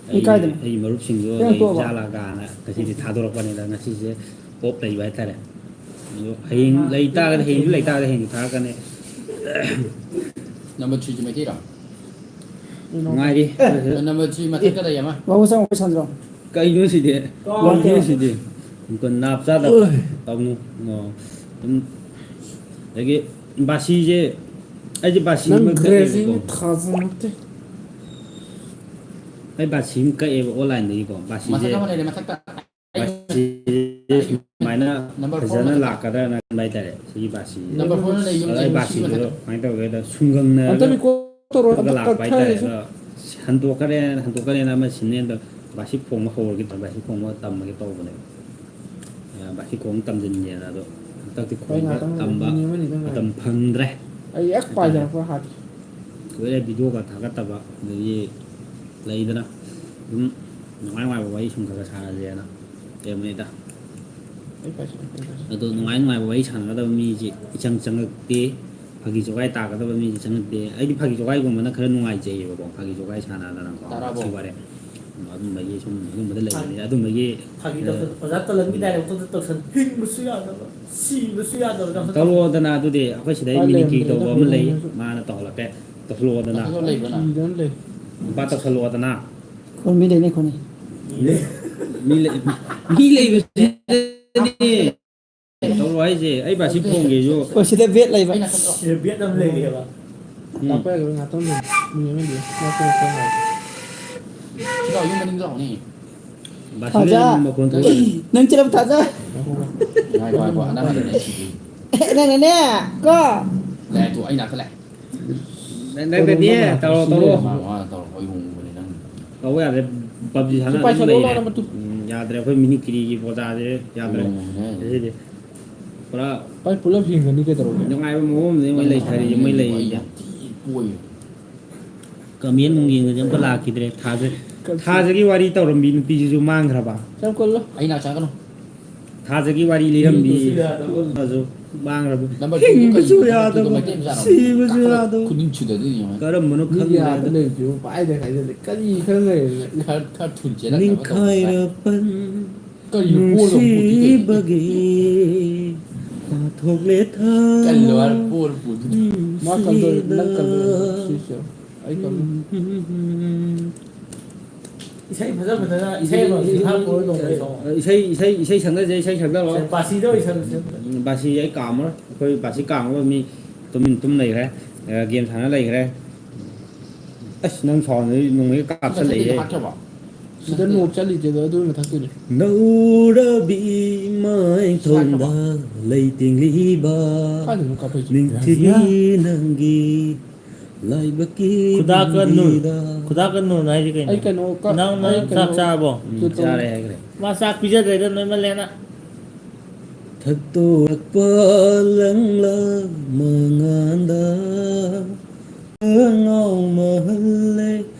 ꯑꯩ, ꯀꯥꯏꯗꯅꯣ? ꯑꯩꯒꯤ ꯃꯔꯨꯞꯁꯤꯡꯗꯣ ꯀꯩꯅꯣ ꯂꯩ ꯇꯣꯛꯑꯕ? ꯖꯥꯠꯂꯥ ꯀꯥꯏꯅ ꯉꯁꯤꯗꯤ ꯊꯥꯗꯣꯔꯛꯄꯅꯤꯗ, ꯉꯁꯤꯁꯦ ꯑꯣꯞ ꯂꯩꯕ ꯍꯥꯏꯇꯥꯔꯦ꯫ ꯑꯗꯣ ꯍꯌꯦꯡ ꯂꯩꯇꯥꯔꯒꯗꯤ, ꯍꯌꯦꯡꯁꯨ ꯂꯩꯇꯥꯔꯒꯗꯤ ꯍꯌꯦꯡꯁꯨ ꯊꯥꯔꯛꯀꯅꯤ꯫ ꯅꯝꯕꯔ ꯊ꯭ꯔꯤꯁꯤ ꯃꯩꯇꯩꯔꯣ? ꯅꯨꯡꯉꯥꯏꯔꯤ꯫ ꯑꯦ, ꯅꯝꯕꯔ ꯊ꯭ꯔꯤ ꯃꯊꯛꯇ ꯂꯩ ꯑꯃ꯫ ꯋꯥꯉꯨ ꯆꯪꯉꯨ ꯁꯥꯟꯅꯔꯣ꯫ ꯀꯩꯅꯣ ꯁꯤꯗꯤ? ꯀꯩꯅꯣ ꯁꯤꯗꯤ? ꯅꯥꯞ ꯆꯥꯗꯕ꯫ ꯇꯧꯅꯨ꯫ ꯑꯣ꯫ ꯑꯗꯨꯝ, ꯑꯗꯒꯤ ꯕꯥꯁꯤꯁꯦ, ꯑꯩꯁꯦ ꯕꯥꯁꯤ ꯅꯪ ꯑꯃ ꯀꯛꯑꯦꯕꯀꯣ꯫ ꯒ꯭ꯔꯦꯖꯨꯑꯦꯁꯟ ꯊꯥꯖꯤꯜꯂꯛꯇꯦ꯫ ꯑꯩ ꯕꯥꯁꯤ ꯑꯃ ꯀꯛꯑꯦꯕ ꯑꯣꯟꯂꯥꯏꯟꯗꯒꯤꯀꯣ꯫ ꯕꯥꯁꯤꯁꯦ, ꯃꯊꯛ ꯑꯃ ꯂꯩꯔꯦ, ꯃꯊꯛꯇ꯫ ꯕꯥꯁꯤꯁꯦ ꯁꯨꯃꯥꯏꯅ ꯅꯝꯕꯔ ꯐꯣꯔ ꯐꯖꯅ ꯃꯊꯛꯇ꯫ ꯂꯥꯛꯀꯗ꯭ꯔꯅ ꯈꯟꯕ ꯍꯥꯏꯇꯥꯔꯦ, ꯁꯤꯒꯤ ꯕꯥꯁꯤꯁꯦ꯫ ꯅꯝꯕꯔ ꯐꯣꯔꯅ ꯂꯩ, ꯌꯨꯝ ꯑꯗꯣ ꯑꯩ ꯂꯩ, ꯁꯤ ꯕꯥꯁꯤꯗꯣ ꯃꯊꯛꯇ꯫ ꯀꯃꯥꯏꯅ ꯇꯧꯒꯦꯗ, ꯁꯨꯡꯒꯪꯅꯔꯒ ꯑꯝꯇ ꯔꯤꯀꯣꯔꯗ ꯇꯧꯔꯣ, ꯑꯝꯇ ꯂꯥꯛꯄ ꯀꯛꯊꯔꯦ ꯍꯥꯏꯇꯥꯔꯦ꯫ ꯁꯤ꯫ ꯑꯗꯣ ꯍꯟꯗꯣꯛꯀꯅꯤ, ꯍꯟꯗꯣꯛꯀꯅꯤꯅ ꯑꯃ ꯁꯤꯟꯅꯤ, ꯑꯗꯣ ꯕꯥꯁꯤ ꯈꯣꯡꯕ ꯍꯧꯔꯒꯦ ꯇꯧꯕ, ꯕꯥꯁꯤ ꯈꯣꯡꯕ ꯇꯝꯃꯒꯦ ꯇꯧꯕꯅꯦꯕ꯫ ꯑ, ꯕꯥꯁꯤ ꯈꯣꯡ ꯇꯝꯁꯤꯟꯒꯦꯅ, ꯑꯗꯣ ꯍꯟꯗꯛꯇꯤ ꯍꯣꯏ, ꯈꯣꯡꯕ ꯉꯥꯛꯇꯪ ꯂꯩꯌꯨ, ꯇꯝꯕ ꯃꯤꯅꯤꯠ ꯑꯃꯅꯤꯗꯪ ꯉꯥꯏꯌꯨ꯫ ꯃꯇꯝ ꯐꯪꯗ꯭ꯔꯦ ꯑꯩ ꯍꯦꯛ ꯍꯥꯏꯇꯥꯔꯦ꯫ ꯄꯥꯏꯖꯔꯛꯄ ꯍꯥꯠꯀꯦ꯫ ꯀꯨꯏꯔꯦ ꯚꯤꯗꯤꯑꯣꯒ ꯊꯥꯒꯠꯇꯕ, ꯑꯗꯒꯤ ꯂꯩꯗꯅ ꯑꯗꯨꯝ ꯅꯨꯡꯉꯥꯏ ꯅꯨꯡꯉꯥꯏꯕ ꯋꯥꯔꯤ ꯁꯨꯝ ꯈꯔ ꯈꯔ ꯁꯥꯟꯅꯁꯦꯅ ꯂꯩꯕꯅꯤꯗ꯫ ꯑꯩ ꯄꯥꯏꯁꯤ, ꯑꯩ ꯄꯥꯏꯁꯤ꯫ ꯑꯗꯣ ꯅꯨꯡꯉꯥꯏ ꯅꯨꯡꯉꯥꯏꯕ ꯋꯥꯔꯤ ꯁꯥꯟꯅꯒꯗꯕ ꯃꯤꯁꯦ ꯏꯆꯪ ꯆꯪꯉꯛꯇꯦ꯫ ꯐꯥꯒꯤ ꯖꯣꯒꯥꯏ ꯇꯥꯒꯗꯕ ꯃꯤꯁꯦ ꯆꯪꯉꯛꯇꯦ꯫ ꯑꯩꯗꯤ ꯐꯥꯒꯤ ꯖꯣꯒꯥꯏꯒꯨꯝꯕꯅ ꯈꯔ ꯅꯨꯡꯉꯥꯏꯖꯩꯌꯦꯕꯀꯣ, ꯐꯥꯒꯤ ꯖꯣꯒꯥꯏ ꯁꯥꯟꯅꯗꯅꯀꯣ꯫ ꯇꯥꯔꯕꯣ? ꯋꯥꯊꯤ ꯋꯥꯔꯦꯝ꯫ ꯑꯗꯨꯝꯕꯒꯤ ꯁꯨꯝ, ꯑꯗꯨꯝꯕꯗ ꯂꯩꯕꯅꯤꯅ, ꯑꯗꯨꯝꯕꯒꯤ, ꯐꯥꯒꯤ ꯑ, ꯇꯧꯁꯟ-, ꯑꯣꯖꯥ ꯀꯂꯟꯒꯤ ꯗꯥꯏꯂꯣꯛꯇꯨꯗ ꯇꯧꯁꯟ-, ꯍꯤꯡꯕꯁꯨ ꯌꯥꯗꯕ, ꯁꯤꯕꯁꯨ ꯌꯥꯗꯕ ꯇꯧꯁꯟ-, ꯇꯧꯔꯛꯑꯣꯗꯅ, ꯑꯗꯨꯗꯤ ꯑꯩꯈꯣꯏ ꯁꯤꯗꯩ ꯃꯤꯅꯤꯀꯤ ꯇꯧꯕ ꯑꯃ ꯂꯩ, ꯃꯥꯅ ꯇꯧꯍꯜꯂꯛꯀꯦ꯫ ꯇꯧꯁꯜꯂꯛꯑꯣꯗꯅ꯫ ꯇꯧꯁꯜꯂꯛꯑꯣ ꯂꯩꯕ꯭ꯔꯣ ꯅꯪ? ꯀꯤꯗꯅ ꯂꯩ꯫ ꯅꯨꯄꯥ ꯇꯧꯁꯜꯂꯛꯑꯣꯗꯅ꯫ ꯈꯣꯏ ꯃꯤ ꯂꯩꯅꯦ, ꯈꯣꯏ ꯃꯤ꯫ ꯃꯤ ꯂꯩ-, ꯃꯤ ꯂꯩꯕꯁꯤꯗꯅꯦ꯫ ꯇꯧꯔꯣ ꯍꯥꯏꯁꯦ, ꯑꯩ ꯕꯥꯁꯤ ꯐꯣꯡꯒꯦꯁꯨ꯫ ꯑꯣ, ꯁꯤꯗ ꯕꯦꯠ ꯂꯩꯕ꯫ ꯑꯩ ꯅꯥꯀꯟꯗ ꯂꯥꯛꯑꯣ꯫ ꯁꯤꯗ ꯕꯦꯠ ꯑꯃ ꯂꯩꯔꯤꯑꯕ꯫ ꯎꯝ꯫ ꯂꯥꯛꯄ ꯌꯥꯗꯕ ꯉꯥꯛꯇꯪ ꯂꯩ꯫ ꯃꯤ ꯑꯃ ꯂꯩ꯫ ꯂꯥꯛꯄ ꯌꯥꯗꯕ ꯉꯥꯛꯇꯪ ꯂꯩ꯫ ꯁꯤ ꯂꯥꯛꯑꯣ, ꯌꯨꯝ ꯃꯅꯤꯡꯗ ꯂꯥꯛꯑꯣꯅꯦ꯫ ꯕꯥꯁꯤ ꯊꯥꯖ꯫ ꯂꯩꯔꯝꯕ ꯃꯈꯣꯟ ꯊꯣꯛꯑꯦ꯫ ꯅꯪ ꯆꯠꯂꯣ, ꯊꯥꯖ꯫ ꯉꯥꯏꯈꯣ, ꯉꯥꯏꯈꯣ, ꯑꯅꯥꯕꯗ ꯂꯩ ꯁꯤꯗꯤ꯫ ꯅꯪꯅꯅꯦ, ꯀꯣ꯫ ꯂꯥꯛꯑꯦ ꯇꯨ, ꯑꯩ ꯅꯥꯛꯇ ꯂꯥꯛꯑꯦ꯫ ꯅꯪ, ꯅꯪꯅꯗꯤ ꯇꯧꯔꯣ, ꯇꯧꯔꯣ, ꯇꯧꯔꯣ꯫ ꯃꯥ, ꯃꯥꯅ ꯇꯧꯔꯣ, ꯑꯩ ꯍꯣꯡꯕꯅꯦ ꯅꯪ꯫ ꯇꯧꯕ ꯌꯥꯗ꯭ꯔꯦ꯫ ꯄꯞꯖꯤ ꯁꯤ ꯁꯥꯟꯅ ꯑꯗꯨꯝ ꯄꯥꯏꯁꯜꯂꯣ, ꯂꯩꯔꯦ꯫ ꯂꯥꯎꯅ ꯃꯇꯨ꯫ ꯎꯝ, ꯌꯥꯗ꯭ꯔꯦ꯫ ꯑꯩꯈꯣꯏ ꯃꯤꯅꯤꯀ꯭ꯔꯤꯒꯤ ꯄꯣꯖꯥꯁꯦ ꯌꯥꯗ꯭ꯔꯦ꯫ ꯎꯝ, ꯍꯦ꯫ ꯉꯁꯤꯗꯤ ꯄꯨꯔꯥ ꯄꯥꯏ ꯄꯨꯂꯞ ꯍꯤꯡꯒꯅꯤ ꯀꯩꯗꯧꯔꯒꯦ? ꯅꯨꯡꯉꯥꯏꯕ ꯃꯑꯣꯡ ꯑꯃꯗꯅꯤ ꯃꯣꯏ ꯅꯪ ꯂꯩꯊꯔꯤꯁꯦ, ꯃꯣꯏ ꯁꯥꯟꯅꯅꯤꯡꯉꯤꯕ ꯂꯩꯔꯤꯁꯦ꯫ ꯑꯩ ꯌꯥꯝ ꯊꯤ ꯄꯣꯏꯌꯦ꯫ ꯀꯃꯦꯟ ꯅꯨꯡ ꯌꯦꯡꯕꯁꯦ ꯑꯝꯇ ꯂꯥꯛꯈꯤꯗ꯭ꯔꯦ꯫ ꯊꯥꯖ-, ꯀꯛꯁꯤ꯫ ꯊꯥꯖꯒꯤ ꯋꯥꯔꯤ ꯇꯧꯔꯝꯕꯤ ꯅꯨꯄꯤꯁꯤꯁꯨ ꯃꯥꯡꯈ꯭ꯔꯕ? ꯌꯥꯝ ꯀꯜꯂꯣ꯫ ꯑꯩ ꯅꯥꯛ ꯆꯪꯉꯛꯀꯅꯨ꯫ ꯊꯥꯖꯒꯤ ꯋꯥꯔꯤ ꯂꯤꯔꯝꯕꯤ꯫ ꯃꯤꯗꯨꯁꯨ ꯌꯥꯗꯕ꯫ ꯑꯗꯨ ꯃꯥꯡꯈ꯭ꯔꯕ꯫ ꯅꯝꯕꯔ ꯇꯨꯗꯨ ꯀꯔꯤ ꯍꯤꯡꯕꯁꯨ ꯅꯝꯕꯔ ꯇꯨꯗꯨ ꯌꯥꯗꯕ, ꯃꯩꯇꯩ ꯃꯆꯥꯔꯣ? ꯁꯤꯕꯁꯨ ꯈꯔ ꯌꯥꯗꯕ꯫ ꯈꯨꯅꯤꯡ ꯁꯨꯗꯗꯣꯏꯅꯤ ꯌꯦꯡꯉꯣ꯫ ꯀꯔꯝꯕꯅꯣ ꯃꯤꯒꯤ ꯈꯪꯗ꯭ꯔꯦ ꯑꯥꯗ ꯑꯗꯣ꯫ ꯂꯩꯕꯁꯤꯕꯨ ꯄꯥꯏꯗ ꯍꯥꯏꯖꯜꯂꯦ꯫ ꯀꯔꯤ ꯈꯔ ꯂꯩꯔꯦꯅꯦ? ꯈꯔ, ꯈꯔ ꯊꯨꯅ ꯆꯦꯜꯂꯛꯅꯕ ꯇꯧꯕ꯫ ꯅꯤꯡꯈꯥꯏꯔ ꯄꯟ ꯀꯔꯤꯅꯣ ꯄꯣꯔꯒ ꯄꯨꯗꯤ ꯀꯩꯅꯣ? ꯅꯨꯡꯁꯤꯕꯒꯤ ꯄꯥꯊꯣꯛꯂꯦ ꯀꯜꯂꯣ ꯍꯥꯏꯔ ꯊꯃꯣꯏ ꯄꯣꯔ ꯄꯨꯗꯤ꯫ ꯃꯥ ꯀꯜꯗꯣꯏ-, ꯅꯪ ꯀꯜꯗꯣꯏ-, ꯅꯨꯡꯁꯤꯗ꯫ ꯁꯤꯁꯦ꯫ ꯑꯩ ꯀꯜꯂꯣ꯫ ꯏꯁꯩ ꯐꯖ ꯐꯖꯅ, ꯏꯁꯩ ꯑꯃ ꯍꯧꯖꯤꯛ ꯍꯥꯞꯄ ꯑꯣꯏ ꯇꯧꯕ ꯏꯁꯩ꯫ ꯏꯁꯩ, ꯏꯁꯩ, ꯏꯁꯩ ꯁꯛꯅꯁꯦ, ꯏꯁꯩ ꯁꯛꯅꯔꯣ꯫ ꯁꯦ, ꯕꯥꯁꯤꯗ ꯑꯣꯏ ꯁꯛꯂꯁꯦ꯫ ꯎꯝ, ꯕꯥꯁꯤ ꯑꯩ ꯀꯥꯝꯃꯔꯣꯏ꯫ ꯑꯩꯈꯣꯏ ꯕꯥꯁꯤ ꯀꯥꯝꯃꯒ ꯃꯤ ꯇꯨꯃꯤꯟ ꯇꯨꯝ ꯂꯩꯈ꯭ꯔꯦ꯫ ꯑ, ꯒꯦꯝ ꯁꯥꯟꯅ ꯂꯩꯈ꯭ꯔꯦ꯫ ꯑꯁ, ꯅꯪ ꯁꯥꯎꯟꯗꯨꯗꯤ ꯅꯣꯡꯃꯩꯒ ꯀꯥꯞꯁꯜꯂꯛꯏꯍꯦ꯫ ꯍꯥꯠꯈ꯭ꯔꯕꯣ? ꯁꯤꯗ ꯅꯣꯛ ꯆꯠꯂꯤꯁꯦ ꯑꯗꯨꯒꯤ ꯃꯊꯛꯇꯨꯅꯤ꯫ ꯅꯧꯔꯕꯤ ꯃꯥꯏꯊꯣꯡꯗ ꯁꯥꯠꯈ꯭ꯔꯕꯣ? ꯂꯩ ꯇꯤꯡꯂꯤꯕ ꯀꯥꯏꯗꯅꯣ ꯀꯥꯞꯄꯛꯏꯁꯦ? ꯅꯤꯡꯊꯤꯕꯤ ꯅꯪꯒꯤ ꯂꯥꯏꯕꯛꯀꯤ ꯈꯨꯗꯥꯛꯀ ꯅꯨꯔ-, ꯃꯪꯗꯤꯗ꯫ ꯈꯨꯗꯥꯛꯀ ꯅꯨꯔ ꯍꯥꯏꯁꯦ ꯀꯩꯅꯣ? ꯑꯩ ꯀꯩꯅꯣ ꯀ-, ꯏꯅꯥꯎꯅ ꯑꯩ ꯀꯩꯅꯣ ꯆꯥꯛ ꯆꯥꯔꯕꯣ? ꯎꯝ, ꯇꯨ-, ꯇꯨ-, ꯆꯥꯔꯦ ꯍꯥꯏꯈ꯭ꯔꯦ꯫ ꯃꯥ ꯆꯥꯛ ꯄꯤꯖꯗ꯭ꯔꯦꯗ ꯅꯣꯏꯃꯜꯂꯦꯅ꯫ ꯊꯛꯇꯣꯔꯛꯄ ꯂꯪꯂꯥ ꯃꯉꯥꯟꯗ ꯉꯥꯎꯃꯍꯜꯂꯦ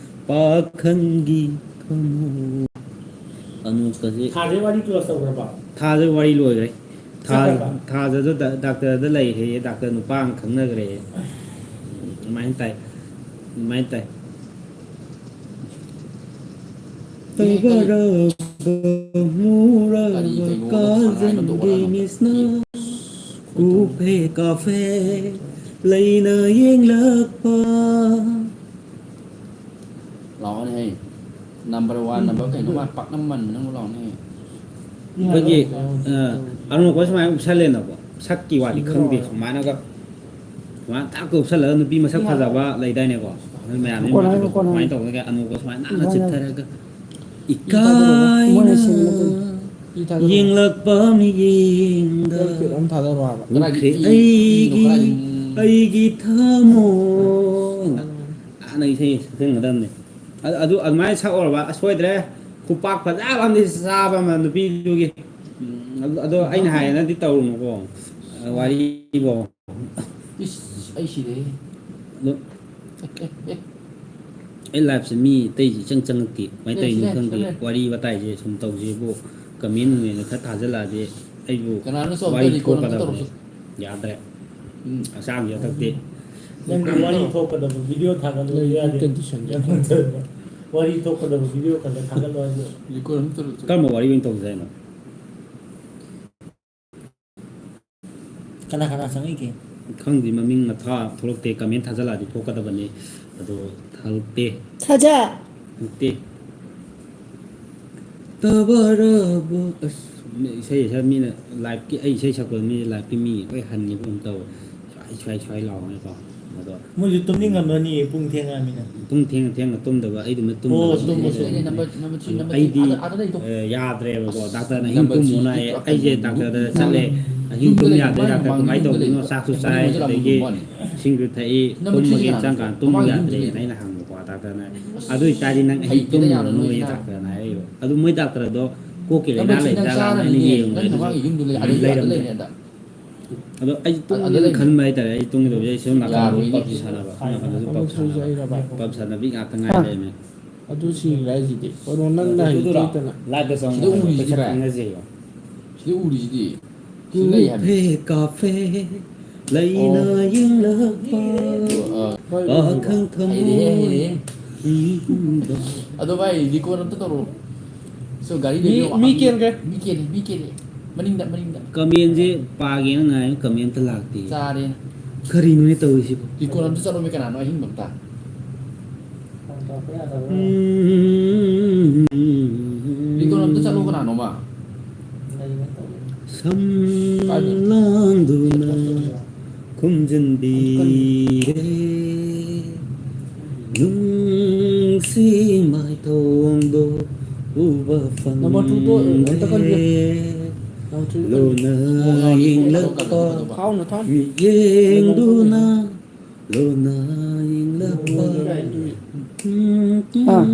ꯄꯥꯈꯪꯒꯤ ꯊꯃꯣꯏ꯫ ꯑꯅꯣꯛꯀꯁꯦ ꯊꯥꯖꯩ ꯋꯥꯔꯤ close ꯇꯧꯈ꯭ꯔꯕꯣ? ꯊꯥꯖꯩ ꯋꯥꯔꯤ ꯂꯣꯏꯈ꯭ꯔꯦ꯫ ꯊꯥ-, ꯆꯠꯈ꯭ꯔꯕ? ꯊꯥꯖꯗ ꯗꯥ-, ꯗꯥꯛꯇꯔꯗ ꯂꯩꯈ꯭ꯔꯦꯌꯦ, ꯗꯥꯛꯇꯔ ꯅꯨꯄꯥ ꯑꯃ ꯈꯪꯅꯈ꯭ꯔꯦꯌꯦ꯫ ꯑꯗꯨꯃꯥꯏꯅ ꯇꯥꯏ, ꯑꯗꯨꯃꯥꯏꯅ ꯇꯥꯏ꯫ ꯀꯔꯤ, ꯀꯔꯤ? ꯇꯧꯕꯔꯕ ꯃꯨꯔꯕ ꯀꯔꯤ ꯀꯩꯅꯣ ꯀꯥꯖꯜꯒꯤ ꯁꯥꯟꯅꯔꯒ ꯃꯤꯁꯅ ꯇꯧꯕ ꯀꯨꯞꯐꯦ ꯀꯥꯐꯦ ꯂꯩꯅ ꯌꯦꯡꯂꯛꯄ꯫ ꯂꯥꯛꯑꯣꯅꯦꯍꯦ꯫ Number one, number ꯀꯩꯅꯣ ꯃꯥ ꯄꯥꯛꯅꯝ ꯃꯟꯕ ꯅꯪꯕꯨ ꯂꯥꯛꯑꯣꯅꯦꯍꯦ꯫ ꯑꯩꯈꯣꯏꯒꯤ, ꯑ, ꯑꯔꯨꯟ ꯑꯩꯈꯣꯏ ꯁꯨꯃꯥꯏꯅ ꯎꯞꯁꯜꯂꯦꯅꯀꯣ, ꯁꯛꯀꯤ ꯋꯥꯗꯤ ꯈꯪꯗꯦ, ꯁꯨꯃꯥꯏꯅꯒ ꯁꯨꯃꯥꯏꯅ ꯊꯥꯛꯀ ꯎꯞꯁꯜꯂꯒ ꯅꯨꯄꯤ ꯃꯁꯛ ꯐꯖꯕ ꯂꯩꯗꯥꯏꯅꯦꯀꯣ, ꯑꯗꯨ ꯃꯌꯥꯝꯗꯨꯒꯤ ꯃꯀꯣꯟ ꯍꯥꯏꯌꯨ, ꯃꯊꯛꯇ ꯃꯀꯣꯟ ꯍꯥꯏꯌꯨ꯫ ꯁꯨꯃꯥꯏꯅ ꯇꯧꯔꯒ ꯑꯅꯣꯛꯀ ꯁꯨꯃꯥꯏꯅ ꯅꯥꯟꯅ ꯏꯕꯥꯅꯤ ꯆꯤꯞꯊꯔꯒ ꯃꯣꯏꯅ ꯏꯀꯥꯏꯅ ꯁꯦꯝꯕ ꯅꯠꯇꯦ꯫ ꯏ ꯊꯥꯗꯔꯛꯑꯣ꯫ ꯌꯦꯡꯂꯛꯄ ꯃꯤꯠꯌꯦꯡꯗ ꯅꯪ ꯄꯦꯛ ꯑꯃ ꯊꯥꯗꯔꯛꯑꯣ ꯍꯥꯏꯕ꯫ ꯀꯅꯥꯒꯤ ꯎꯈ꯭ꯔꯦ ꯏꯅꯣ ꯑꯩꯒꯤ, ꯀꯗꯥꯏꯗꯒꯤ? ꯑꯩꯒꯤ ꯊꯃꯣꯏ꯫ ꯅꯪ ꯅꯥꯟꯅ ꯏꯁꯩ ꯁꯛꯆꯟꯒꯗꯕꯅꯤ꯫ ꯑꯗꯨ, ꯑꯗꯨ ꯑꯗꯨꯃꯥꯏꯅ ꯁꯛꯑꯣꯔꯕ? ꯑ, ꯁꯣꯏꯗ꯭ꯔꯦ꯫ ꯈꯨꯄꯥꯛ ꯐꯖꯕ ꯑꯃꯗꯤ ꯆꯥꯕ ꯑꯃ ꯅꯨꯄꯤꯗꯨꯒꯤ꯫ ꯎꯝ, ꯑꯗꯨ, ꯑꯗꯣ ꯑꯩꯅ ꯍꯥꯏꯌꯦꯅꯗꯤ ꯇꯧꯔꯨꯅꯨꯀꯣ꯫ ꯑ, ꯋꯥꯔꯤꯕꯣ꯫ ꯏꯁ, ꯑꯩ ꯁꯤꯔꯦ꯫ ꯑꯗꯣ ꯑꯩ liveꯁꯦ ꯃꯤ ꯑꯇꯩꯁꯦ ꯏꯆꯪ ꯆꯪꯉꯛꯇꯦ꯫ ꯀꯃꯥꯏꯅ ꯇꯧꯔꯤꯅꯣ ꯈꯪꯗꯦ꯫ ꯋꯥꯔꯤ ꯋꯥꯇꯥꯏꯁꯦ ꯁꯨꯝ ꯇꯧꯁꯤꯕꯨ comment ꯅꯨꯡꯃꯦꯟꯅ ꯈꯔ ꯊꯥꯖꯤꯜꯂꯛꯑꯗꯤ ꯑꯩꯕꯨ ꯀꯅꯥꯅꯣ ꯆꯥꯎ ꯋꯥꯔꯤ ꯇꯜꯂꯤ? ꯀꯣꯟꯅ ꯑꯃꯨꯛ ꯊꯣꯛꯀꯗꯕꯅꯦ꯫ ꯇꯧꯔꯁꯤ꯫ ꯌꯥꯗ꯭ꯔꯦ꯫ ꯎꯝ꯫ ꯍꯛꯆꯥꯡꯁꯦ ꯍꯟꯗꯛꯇꯤ꯫ ꯅꯪꯒꯤ ꯋꯥꯔꯤ ꯊꯣꯛꯀꯗꯕ ꯚꯤꯗꯤꯑꯣ ꯊꯥꯒꯠꯂꯨ ꯂꯩꯔꯤꯕ ꯌꯥꯗꯦ꯫ ꯀꯟꯗꯤꯁꯟꯁꯦ꯫ ꯋꯥꯔꯤ ꯊꯣꯛꯀꯗꯕ ꯚꯤꯗꯤꯑꯣ ꯈꯛꯇ ꯊꯥꯒꯠꯂꯣ ꯍꯥꯏꯁꯨ꯫ ꯔꯦꯀꯣꯔꯗ ꯑꯃ ꯇꯧꯔꯁꯨ꯫ ꯀꯔꯝꯕ ꯋꯥꯔꯤ ꯑꯣꯏꯅ ꯇꯧꯁꯦ ꯍꯥꯏꯅꯣ? ꯀꯅꯥ ꯀꯅꯥ ꯆꯪꯉꯛꯏꯒꯦ? ꯈꯪꯗꯦ, ꯃꯃꯤꯡ ꯃꯊꯥ ꯊꯣꯛꯂꯛꯇꯦ꯫ ꯀꯃꯦꯟ ꯊꯥꯖꯤꯜꯂꯛꯑꯗꯤ ꯊꯣꯛꯀꯗꯕꯅꯤ, ꯑꯗꯣ ꯊꯣꯛꯂꯛꯇꯦ꯫ ꯊꯥꯖ꯫ ꯊꯣꯛꯇꯦ꯫ ꯇꯕꯔꯕ-, ꯑꯁ, ꯏꯁꯩ ꯁꯛ-, ꯃꯤꯅ ꯂꯥꯏꯚꯀꯤ, ꯑꯩ ꯏꯁꯩ ꯁꯛꯄꯗ ꯃꯤꯅ ꯂꯥꯏꯚꯀꯤ ꯃꯤ ꯂꯣꯏ ꯍꯟꯈꯤꯕ ꯑꯃ ꯇꯧꯋꯦ꯫ ꯁ꯭ꯋꯥꯏ, ꯁ꯭ꯋꯥꯏ, ꯁ꯭ꯋꯥꯏ ꯂꯥꯎꯔꯒꯀꯣ꯫ ꯑꯗꯣ ꯃꯣꯏꯁꯨ ꯇꯨꯝꯅꯤꯡꯉꯝꯃꯅꯤ, ꯄꯨꯡ ꯊꯦꯡꯉꯛꯑꯃꯤꯅ꯫ ꯄꯨꯡ ꯊꯦꯡꯅ, ꯊꯦꯡꯅ ꯇꯨꯝꯗꯕ, ꯑꯩꯗꯨꯅ ꯇꯨꯝꯕ ꯑꯣ, ꯉꯝꯗꯕ꯫ ꯇꯨꯝꯕꯁꯨ꯫ ꯑꯩꯅ number, number three, number ꯑꯩꯗꯤ, three, ꯑꯥꯗ, ꯑꯥꯗ ꯂꯩꯗꯣ꯫ ꯑꯦ, ꯌꯥꯗ꯭ꯔꯦꯕꯀꯣ꯫ ꯑꯁ, ꯗꯥꯛꯇꯔꯅ ꯑꯍꯤꯡ number three ꯇꯨꯝꯃꯨꯅ ꯍꯥꯏꯌꯦ꯫ ꯄꯨꯔꯥ ꯑꯩꯁꯦ ꯀꯩꯅꯣꯅꯤ꯫ ꯗꯥꯛꯇꯔꯗ ꯆꯠꯂꯦ꯫ ꯑꯍꯤꯡ ꯌꯨꯝꯗ ꯇꯨꯝ ꯂꯩ, ꯌꯥꯗ꯭ꯔꯦ ꯃꯥꯏ ꯗꯥꯛꯇꯔ, ꯃꯃꯥꯡ ꯀꯃꯥꯏꯅ ꯌꯨꯝꯗ ꯇꯧꯗꯣꯏꯅꯣ? ꯂꯩꯕ꯫ ꯆꯥꯛꯁꯨ ꯆꯥꯏ, ꯃꯅꯨꯡꯗ ꯑꯗꯒꯤ ꯂꯥꯛꯄ ꯋꯥꯅꯤ꯫ ꯏꯁꯤꯡꯁꯨ ꯊꯛꯏ, number three ꯇꯨꯝꯕꯒꯤ ꯀꯅꯥꯅꯣ? ꯆꯪꯀꯥꯟꯗ ꯇꯨꯝꯕ ꯃꯃꯥꯡ ꯌꯨꯝꯗ ꯌꯥꯗ꯭ꯔꯦꯅ ꯂꯩ꯫ ꯑꯩꯅ ꯍꯪꯕꯀꯣ ꯗꯥꯛꯇꯔꯅ꯫ ꯑꯁ, ꯑꯗꯨ ꯑꯣꯏꯇꯥꯔꯗꯤ ꯅꯪ ꯑꯍꯤꯡ ꯍꯩꯇꯦꯗ ꯌꯥꯔꯣꯏ ꯇꯨꯝꯃꯨꯔꯅꯨ ꯅꯣꯏ ꯍꯥꯏꯌꯦ ꯗꯥꯛꯇꯔꯅ ꯍꯥꯏꯔꯛꯏꯕ꯫ ꯑꯗꯨ ꯃꯣꯏ ꯗꯥꯛꯇꯔꯗꯣ ꯀꯣꯛꯀꯤ ꯂꯥꯏꯅꯥ number three ꯅꯪ ꯂꯩꯖꯥꯠꯂꯥ ꯍꯥꯏꯅ ꯆꯥꯔꯅꯤꯅꯦ꯫ ꯌꯦꯡꯉꯨꯔꯦ꯫ ꯅꯪ ꯑꯗꯨꯁꯨ ꯃꯃꯥꯡꯒꯤ ꯌꯨꯝꯗ ꯂꯩ, ꯑꯗꯨ, ꯑꯗꯨ ꯂꯩꯔꯝꯗ꯭ꯔꯦ꯫ ꯂꯩꯔꯦ ꯑꯗ꯫ ꯑꯗꯣ ꯑꯩ ꯑ-, ꯑꯗ ꯇꯨꯝꯒꯦꯅ ꯂꯩꯕꯅꯦ꯫ ꯈꯟꯕ ꯍꯥꯏꯇꯥꯔꯦ, ꯑꯩ ꯇꯨꯝꯒꯗꯕꯁꯦ ꯑꯩ ꯁꯣꯝ ꯅꯥꯀꯟꯗ ꯌꯥꯔꯣꯏꯅꯦ꯫ ꯄꯞꯖꯤ ꯁꯥꯟꯅꯕ, ꯁꯣꯝ ꯅꯥꯀꯟꯗꯁꯨ ꯄꯞꯖꯤ ꯁꯥꯟꯅꯕ꯫ ꯄꯞ ꯁꯥꯟꯅꯕꯤ ꯉꯥꯛꯇ ꯉꯥꯏ ꯂꯩꯔꯝꯃꯦ꯫ ꯑꯗꯨ ꯁꯤꯔꯥ ꯍꯥꯏꯁꯤꯗꯤ꯫ ꯀꯩꯅꯣ ꯅꯪꯅ ꯍꯥꯏꯗꯤ ꯎꯗꯨꯔꯣ? ꯀꯩꯇꯅ꯫ ꯂꯥꯏꯞꯇ ꯆꯪꯉꯣ ꯁꯤꯗ ꯍꯥꯏꯕ, ꯎꯔꯤꯁꯤꯗꯤ ꯄꯩꯁꯥ ꯚꯥꯏ꯫ ꯈꯪꯅꯁꯦ ꯍꯥꯏꯌꯣ꯫ ꯁꯤꯗ ꯎꯔꯤꯁꯤꯗꯤ꯫ ꯁꯤ ꯂꯩ ꯍꯥꯏꯕꯅꯤ꯫ ꯀꯥꯐꯦ, ꯂꯩꯅ ꯑꯣ꯫ ꯌꯦꯡꯂꯛꯄ, ꯍꯣꯏ, ꯎꯔꯤꯕ꯫ ꯄꯥꯈꯪ ꯊꯃꯣꯏ꯫ ꯍꯩꯔꯦꯍꯦ, ꯍꯩꯔꯦꯍꯦ꯫ ꯑꯗꯣ ꯚꯥꯏ, record ꯑꯝꯇ ꯇꯧꯔꯛꯑꯣ꯫ ꯁꯣ, ꯒꯥꯔꯤ ꯃꯤ, ꯂꯩꯕꯤꯔꯣ꯫ ꯃꯤ ꯀꯦꯟꯈ꯭ꯔꯦ꯫ ꯃꯤ ꯀꯦꯜꯂꯦ, ꯃꯤ ꯀꯦꯜꯂꯦ꯫ ꯃꯅꯤꯡꯗ, ꯃꯅꯤꯡꯗ꯫ ꯀꯃꯦꯟꯁꯦ ꯄꯥꯒꯦꯅ ꯉꯥꯏ, ꯀꯃꯦꯟ ꯑꯝꯇ ꯂꯥꯛꯇꯦ꯫ ꯆꯥꯔꯦꯅ꯫ ꯀꯔꯤꯅꯣꯅꯦ ꯇꯧꯔꯤꯁꯤꯕꯣ? Record ꯑꯝꯇ ꯆꯠꯂꯣꯃꯤ ꯀꯅꯥꯅꯣ ꯑꯍꯤꯡꯕ ꯑꯝꯇ꯫ ꯎꯝ꯫ Record ꯑꯝꯇ ꯆꯠꯂꯣ ꯀꯅꯥꯅꯣꯃ꯫ ꯁꯝ ꯀꯥꯏꯗꯅꯣ? ꯂꯥꯡꯗꯨꯅ ꯈꯨꯝꯖꯤꯟꯕꯤꯔꯦ꯫ ꯅꯨꯡꯁꯤ ꯃꯥꯏꯊꯣꯡꯗꯣ ꯎꯕ ꯅꯝꯕꯔ two ꯗꯣ ꯑꯝꯇ ꯀꯟꯕꯤꯌꯨ꯫ ꯐꯪꯗ꯭ꯔꯦ꯫ ꯅꯝꯕꯔ three ꯗꯣ ꯂꯣꯟꯅ ꯀꯟꯕꯤꯌꯨ꯫ ꯌꯦꯡꯂꯛꯄ ꯊꯥꯎꯅ, ꯊꯥꯎꯅ꯫ ꯃꯤꯠꯌꯦꯡꯗꯨꯅ ꯂꯣꯟꯅ ꯌꯦꯡꯂꯛꯄ꯫ ꯑꯥ꯫ ꯎꯝ, ꯎꯝ, ꯑꯥ꯫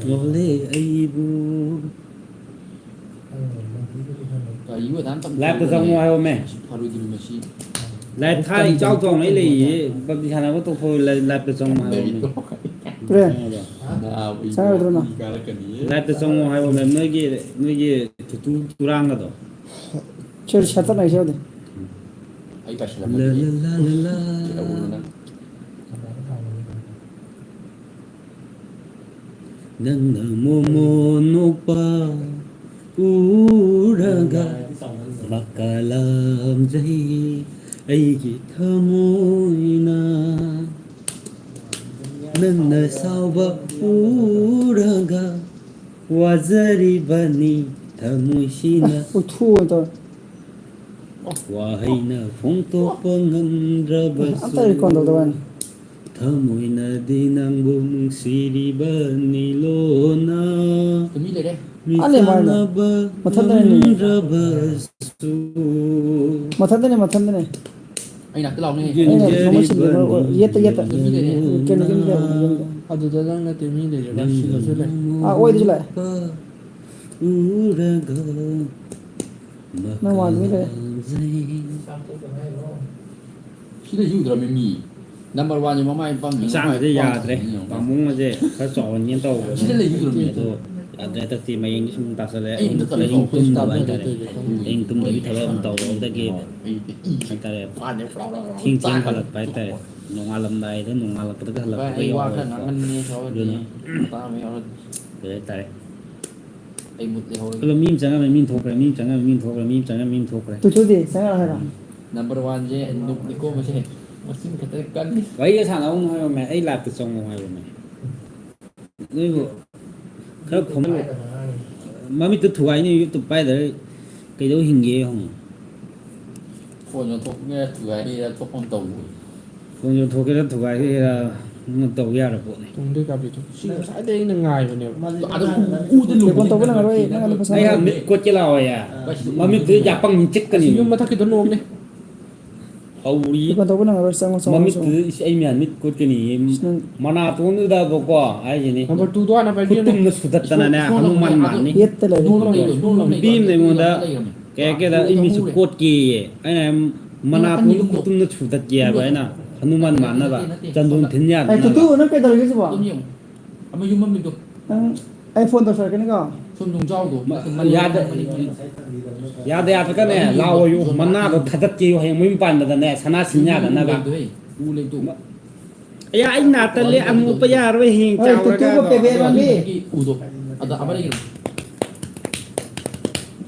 ꯂꯣꯜꯂꯦ ꯑꯩꯕꯨ꯫ ꯂꯥꯏꯞꯇ ꯆꯪꯉꯣ ꯍꯥꯏꯌꯣꯃꯦ꯫ ꯂꯥꯏꯞ ꯊꯥꯔ ꯏꯆꯥꯎ ꯆꯥꯎꯅ ꯑꯩ ꯂꯩꯌꯦ꯫ ꯄꯞꯖꯤ ꯁꯥꯟꯅꯕ ꯇꯣꯛꯊꯣꯛꯑꯣ, ꯂꯥꯏꯞ, ꯂꯥꯏꯞꯇ ꯆꯪꯉꯣ ꯍꯥꯏꯌꯣꯃꯦ꯫ ꯄ꯭ꯔꯦꯝ, ꯆꯪꯉꯕꯣ? ꯆꯪꯉꯗ꯭ꯔꯣ ꯅꯪ? ꯂꯥꯏꯞꯇ ꯆꯪꯉꯣ ꯍꯥꯏꯌꯣꯃꯦ꯫ ꯅꯣꯏꯒꯤ, ꯅꯣꯏꯒꯤ ꯇꯨꯇꯨ ꯇꯨꯔꯥꯡꯒꯗꯣ꯫ ꯁꯦ, ꯁꯦꯠꯇꯠ ꯂꯩꯁꯦ ꯍꯧꯖꯤꯛ꯫ ꯑꯩ ꯄꯥꯏꯁꯤꯜꯂꯝꯃꯒꯦ꯫ ꯂ, ꯂ, ꯂ, ꯂ, ꯂ꯫ ꯀꯩꯗꯧꯕꯅꯣ ꯅꯪ? ꯅꯪꯅ ꯃꯣꯃꯣꯟ ꯅꯣꯛꯄ ꯎꯔꯒ ꯃꯀꯥ ꯂꯥꯝꯖꯩ ꯑꯩꯒꯤ ꯊꯃꯣꯏꯅ꯫ ꯅꯪꯅ ꯁꯥꯎꯕ ꯎꯔꯒ ꯋꯥꯖꯔꯤꯕꯅꯤ ꯊꯃꯣꯏꯁꯤꯅ꯫ ꯎꯊꯨ ꯑꯣꯏꯅ ꯇꯧꯔꯦ꯫ ꯋꯥꯍꯩꯅ ꯐꯣꯡꯗꯣꯛꯄ ꯉꯝꯗ꯭ꯔꯕꯁꯨ ꯑꯝꯇ record ꯇꯧꯗꯕ ꯋꯥꯅꯤ꯫ ꯊꯃꯣꯏꯅꯗꯤ ꯅꯪꯕꯨ ꯅꯨꯡꯁꯤꯔꯤꯕꯅꯤ ꯂꯣꯟꯅ꯫ ꯇꯨꯃꯤꯟ ꯂꯩꯔꯦ꯫ ꯑꯂꯦ ꯃꯥꯏꯅ꯫ ꯃꯤꯁꯥꯟꯅꯕ ꯃꯊꯟꯇꯅꯤ꯫ ꯉꯝꯗ꯭ꯔꯕꯁꯨ꯫ ꯃꯊꯟꯇꯅꯦ, ꯃꯊꯟꯇꯅꯦ꯫ ꯑꯩ ꯅꯥꯛꯇ ꯂꯥꯎꯅꯦ꯫ ꯑꯩꯅ ꯊꯣꯡꯕ ꯁꯤꯜꯂꯦ, ꯌꯦꯡꯖꯔꯤꯕꯅꯤ ꯃꯔꯨꯞ꯫ ꯌꯦꯠꯇ, ꯌꯦꯠꯇ꯫ ꯇꯨꯃꯤꯟ ꯂꯩꯔꯦ꯫ ꯀꯩꯅꯣ, ꯀꯩꯅꯣ, ꯀꯩꯅꯣ, ꯀꯩꯅꯣ꯫ ꯑꯗꯨꯗ ꯅꯪ ꯅꯠꯇꯦ, ꯃꯤ ꯂꯩꯔꯦ꯫ ꯁꯤꯗꯁꯨ ꯂꯩ꯫ ꯑꯥ, ꯑꯣꯏꯗꯁꯨ ꯂꯥꯛꯑꯦ꯫ ꯎꯔꯒ ꯅꯪ ꯋꯥꯗꯨꯗ ꯂꯩꯔꯦ꯫ ꯁꯤꯗ ꯌꯨꯗ꯭ꯔꯕ ꯃꯤ꯫ Number one ꯁꯦ ꯃꯃꯥꯏ ꯄꯪꯉꯤ, ꯍꯛꯆꯥꯡꯁꯤꯗ ꯃꯃꯥꯏ ꯌꯥꯗ꯭ꯔꯦ꯫ ꯄꯪꯉꯤ꯫ ꯄꯥꯝꯕꯨꯡ ꯑꯁꯦ ꯈꯔ ꯆꯥꯎꯍꯟꯒꯦꯅ ꯇꯧꯕ꯫ ꯁꯤꯗ ꯂꯩ ꯌꯨꯗ꯭ꯔꯕ ꯃꯤ꯫ ꯑꯗꯣ ꯌꯥꯗ꯭ꯔꯦ꯫ ꯍꯟꯗꯛꯇꯤ ꯃꯌꯦꯡꯁꯦ ꯁꯨꯝ ꯇꯥꯁꯜꯂꯛꯑꯦ꯫ ꯑꯩ ꯍꯟꯗꯛ ꯃꯌꯦꯡ ꯇꯨꯝꯗꯕ ꯍꯥꯏꯇꯥꯔꯦ꯫ ꯃꯌꯦꯡ ꯇꯨꯝꯗꯕꯤ ꯊꯕꯛ ꯑꯃ ꯇꯧꯕꯗꯒꯤ ꯍꯥꯏꯇꯥꯔꯦ꯫ ꯊꯦꯡ ꯊꯦꯡ ꯍꯜꯂꯛꯄ ꯍꯥꯏꯇꯥꯔꯦ꯫ ꯅꯣꯡꯉꯥꯜꯂꯝꯗꯥꯏꯗ, ꯅꯣꯡꯉꯥꯜꯂꯛꯄꯗꯒ ꯍꯜꯂꯛꯄꯒ ꯌꯥꯎꯔꯦ꯫ ꯑꯗꯨꯅ ꯀꯩ ꯍꯥꯏꯇꯥꯔꯦ꯫ ꯑꯩ ꯃꯨꯠ ꯂꯩꯍꯧꯔꯒꯦ꯫ ꯑꯗꯣ ꯃꯤ ꯑꯃ ꯆꯪꯉꯝꯃꯦ, ꯃꯤ ꯑꯃ ꯊꯣꯛꯈ꯭ꯔꯦ, ꯃꯤ ꯑꯃ ꯆꯪꯉꯝꯃꯦ, ꯃꯤ ꯑꯃ ꯊꯣꯛꯈ꯭ꯔꯦ, ꯃꯤ ꯑꯃ ꯆꯪꯉꯝꯃꯦ, ꯃꯤ ꯑꯃ ꯊꯣꯛꯈ꯭ꯔꯦ꯫ ꯇꯨ ꯇꯨꯗꯤ ꯆꯪꯉꯛꯑꯣ ꯍꯥꯏꯔꯣ? Number one ꯁꯦ ꯅꯨꯞꯅꯤꯀꯣ ꯃꯁꯦ꯫ ꯃꯆꯤꯟ ꯈꯛꯇ ꯀꯜꯂꯤ꯫ ꯋꯥꯔꯤꯒ ꯁꯥꯟꯅꯧꯅꯨ ꯍꯥꯏꯕꯅꯦ, ꯑꯩ live ꯇ ꯆꯪꯉꯣ ꯍꯥꯏꯕꯅꯦ꯫ ꯅꯣꯏꯕꯨ ꯈꯔ ꯈꯣꯝꯖꯤꯜꯂꯨ꯫ ꯃꯃꯤꯠꯇꯨ ꯊꯨꯒꯥꯏꯅꯤ, YouTube ꯄꯥꯏꯗ꯭ꯔ ꯀꯩꯗꯧ ꯍꯤꯡꯒꯦ ꯍꯪꯉꯨ꯫ ꯐꯣꯟ ꯌꯣꯟꯊꯣꯛꯀꯦꯔꯥ ꯊꯨꯒꯥꯏꯒꯦꯔꯥ ꯊꯣꯛꯄ ꯑꯃ ꯇꯧꯕ꯫ ꯐꯣꯟ ꯌꯣꯟꯊꯣꯛꯀꯦꯔꯥ ꯊꯨꯒꯥꯏꯒꯦꯔꯥ ꯑꯃ ꯇꯧ ꯌꯥꯔ ꯄꯣꯠꯅꯤ꯫ ꯇꯨꯡꯗꯩ ꯀꯥꯞꯄꯤꯗꯣ꯫ ꯁꯤ ꯉꯁꯥꯏꯗꯩ ꯑꯩꯅ ꯉꯥꯏꯕꯅꯦꯕ꯫ ꯑꯗꯣ ꯎ-, ꯎꯗ ꯂꯨꯕꯅꯦ꯫ ꯇꯧꯕ ꯅꯪꯉꯔꯣꯏ, ꯅꯪ ꯑꯗꯨ ꯐꯖꯅ ꯑꯩ ꯍꯥꯏ ꯃꯤꯠ ꯀꯣꯠꯀꯦ ꯂꯥꯛꯑꯣꯌꯦ꯫ ꯃꯃꯤꯠꯇꯨ ꯌꯥꯄꯪ ꯆꯤꯛꯀꯅꯤ꯫ ꯑꯁꯤ ꯌꯨꯝ ꯃꯊꯛꯀꯤꯗꯣ ꯅꯣꯝꯅꯦ꯫ ꯍꯧꯔꯤ꯫ ꯇꯧꯕ ꯅꯪꯉꯔꯣꯏ, ꯆꯪꯉꯣ, ꯆꯪꯉꯣ, ꯃꯃꯤꯠꯇꯨꯗ ꯆꯪꯉꯣ꯫ ꯏꯁ, ꯑꯩ ꯃꯌꯥꯝ ꯃꯤꯠ ꯀꯣꯠꯀꯅꯤ꯫ ꯁꯤ ꯅꯪ ꯃꯅꯥꯇꯣꯟꯗꯨꯗꯕꯀꯣ ꯍꯥꯏꯁꯤꯅꯤ꯫ Number two ꯗꯣ ꯍꯥꯟꯅ ꯄꯥꯏꯕꯤꯌꯨꯅꯦ꯫ ꯈꯨꯇꯨꯝꯅ ꯁꯨꯗꯠꯇꯅꯅꯦ, ꯍꯅꯨꯃꯥꯟ ꯃꯥꯟꯅꯤ꯫ ꯌꯦꯠꯇ ꯂꯩꯔꯦ꯫ ꯅꯣꯡ ꯂꯩꯔꯦ, ꯅꯣꯡ ꯂꯩꯔꯦ꯫ ꯅꯨꯄꯤ ꯑꯃ ꯑꯩꯉꯣꯟꯗ ꯀꯩ ꯍꯥꯏꯒꯦꯗ, ꯑꯩ ꯃꯤꯠꯁꯨ ꯀꯣꯠꯀꯦꯌꯦ꯫ ꯑꯩꯅ ꯍꯥꯏ, ꯃꯅꯥꯇꯣꯟꯗꯨ ꯈꯨꯇꯨꯝꯅ ꯁꯨꯗꯠꯀꯦ ꯍꯥꯏꯕ ꯑꯩꯅ, ꯍꯅꯨꯃꯥꯟ ꯃꯥꯟꯅꯕ, ꯆꯟꯗꯣꯟ ꯊꯤꯟ ꯑꯩ ꯌꯥꯗꯅꯕ꯫ ꯇꯨꯇꯨ, ꯅꯪ ꯀꯩꯗꯧꯔꯤꯒꯦ ꯁꯤꯕꯣ? ꯑꯃ ꯌꯨꯝ ꯑꯃ ꯂꯩꯗꯣ꯫ ꯅꯪ, ꯑꯩ ꯐꯣꯟ ꯇꯧꯁꯜꯂꯛꯀꯅꯤꯀꯣ꯫ ꯁꯣꯟ ꯅꯨꯡꯖꯥꯎꯗꯣ꯫ ꯌꯥꯗ-, ꯌꯥꯗ ꯌꯥꯗ꯭ꯔꯒꯅꯦ, ꯂꯥꯛꯑꯣꯌꯨ, ꯃꯅꯥꯗꯣ ꯊꯥꯗꯠꯀꯦꯌꯨ, ꯍꯌꯦꯡ ꯃꯌꯨꯝ ꯄꯥꯟꯕꯗꯅꯦ, ꯁꯅꯥ ꯁꯤꯟ ꯌꯥꯗꯅꯕ꯫ ꯎ ꯂꯩꯗꯣ꯫ ꯑꯌꯥ, ꯑꯩ ꯅꯥ ꯇꯜꯂꯦ, ꯑꯃꯨꯛꯄ ꯌꯥꯔꯣꯏ, ꯍꯌꯦꯡ ꯍꯣꯏ, ꯆꯥꯎꯔꯒ ꯇꯨꯇꯨꯒ ꯑꯗꯣ꯫ ꯄꯦꯕꯦꯠ ꯃꯥꯟꯕꯤ꯫ ꯎꯗꯣ꯫ ꯑꯗ ꯑꯃ ꯂꯩꯒꯅꯣ꯫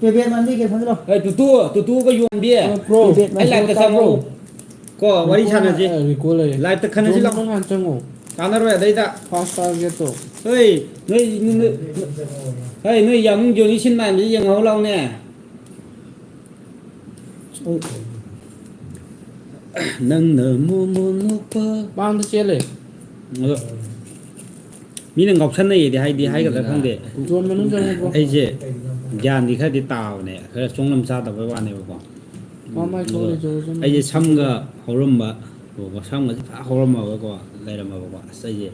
ꯄꯦꯕꯦꯠ ꯃꯥꯟꯕꯤ ꯀꯩ ꯈꯪꯗ꯭ꯔꯣ? ꯍꯣꯏ, ꯇꯨꯇꯨ, ꯇꯨꯇꯨꯒ ꯌꯣꯟꯕꯤ꯫ ꯑ, ꯄ꯭ꯔꯣ꯫ ꯄꯦꯕꯦꯠ ꯑꯩ ꯃꯥꯟꯕꯤ ꯂꯥꯏꯞꯇ ꯇꯥꯕ꯭ꯔꯣ? ꯆꯪꯉꯛꯎ꯫ ꯀꯣ, ꯋꯥꯔꯤ ꯔꯤꯀꯣꯜ ꯁꯥꯟꯅꯁꯤ꯫ ꯑ, ꯔꯤꯀꯣꯜ ꯂꯩꯌꯦ꯫ ꯂꯥꯏꯞꯇ ꯈꯟꯅꯁꯤ ꯂꯥꯎ꯫ ꯅꯪ ꯍꯥꯟꯅ ꯆꯪꯉꯣ꯫ ꯀꯥꯟꯅꯔꯣꯏ ꯑꯗꯩꯗ꯫ ꯐꯥꯁ ꯇꯥꯔꯒꯦꯠꯇꯣ꯫ ꯍꯣꯏ, ꯅꯣꯏ, ꯅꯣꯏ, ꯍꯣꯏ, ꯅꯣꯏ ꯌꯥꯝ ꯖꯣꯅꯤ ꯁꯤꯟ ꯃꯌꯥꯝꯁꯤ ꯌꯦꯡꯍꯧ ꯂꯥꯎꯅꯦ꯫ ꯅꯪꯅ ꯃꯣꯃꯣꯟ ꯅꯣꯛꯄ꯫ ꯃꯥꯡꯗ ꯆꯦꯜꯂꯦ꯫ ꯑꯗꯣ ꯃꯤꯅ ꯉꯥꯎꯁꯟꯅꯩꯌꯦꯗꯤ ꯍꯥꯏꯗꯤ ꯍꯥꯏꯒꯗ꯭ꯔꯥ ꯈꯪꯗꯦ꯫ ꯖꯣꯟ ꯃꯅꯨꯡ ꯆꯪꯉꯨꯀꯣ꯫ ꯑꯩꯁꯦ ꯒ꯭ꯌꯥꯟꯗꯤ ꯈꯔꯗꯤ ꯇꯥꯕꯅꯦ, ꯈꯔ ꯆꯣꯡꯂꯝ ꯆꯥꯗꯕꯩ ꯋꯥꯅꯦꯕꯀꯣ꯫ ꯃꯥ ꯃꯥꯏ ꯑꯗꯨꯒ ꯊꯣꯛꯂꯦ ꯖꯣꯟ ꯃꯅꯨꯡ꯫ ꯑꯩꯁꯦ ꯁꯝꯒ ꯍꯧꯔꯝꯕ, ꯁꯝꯒꯁꯦ ꯐꯖ ꯍꯧꯔꯝꯃꯕꯀꯣ, ꯂꯩꯔꯝꯃꯕꯀꯣ꯫ ꯑꯁ, ꯑꯩꯁꯦ,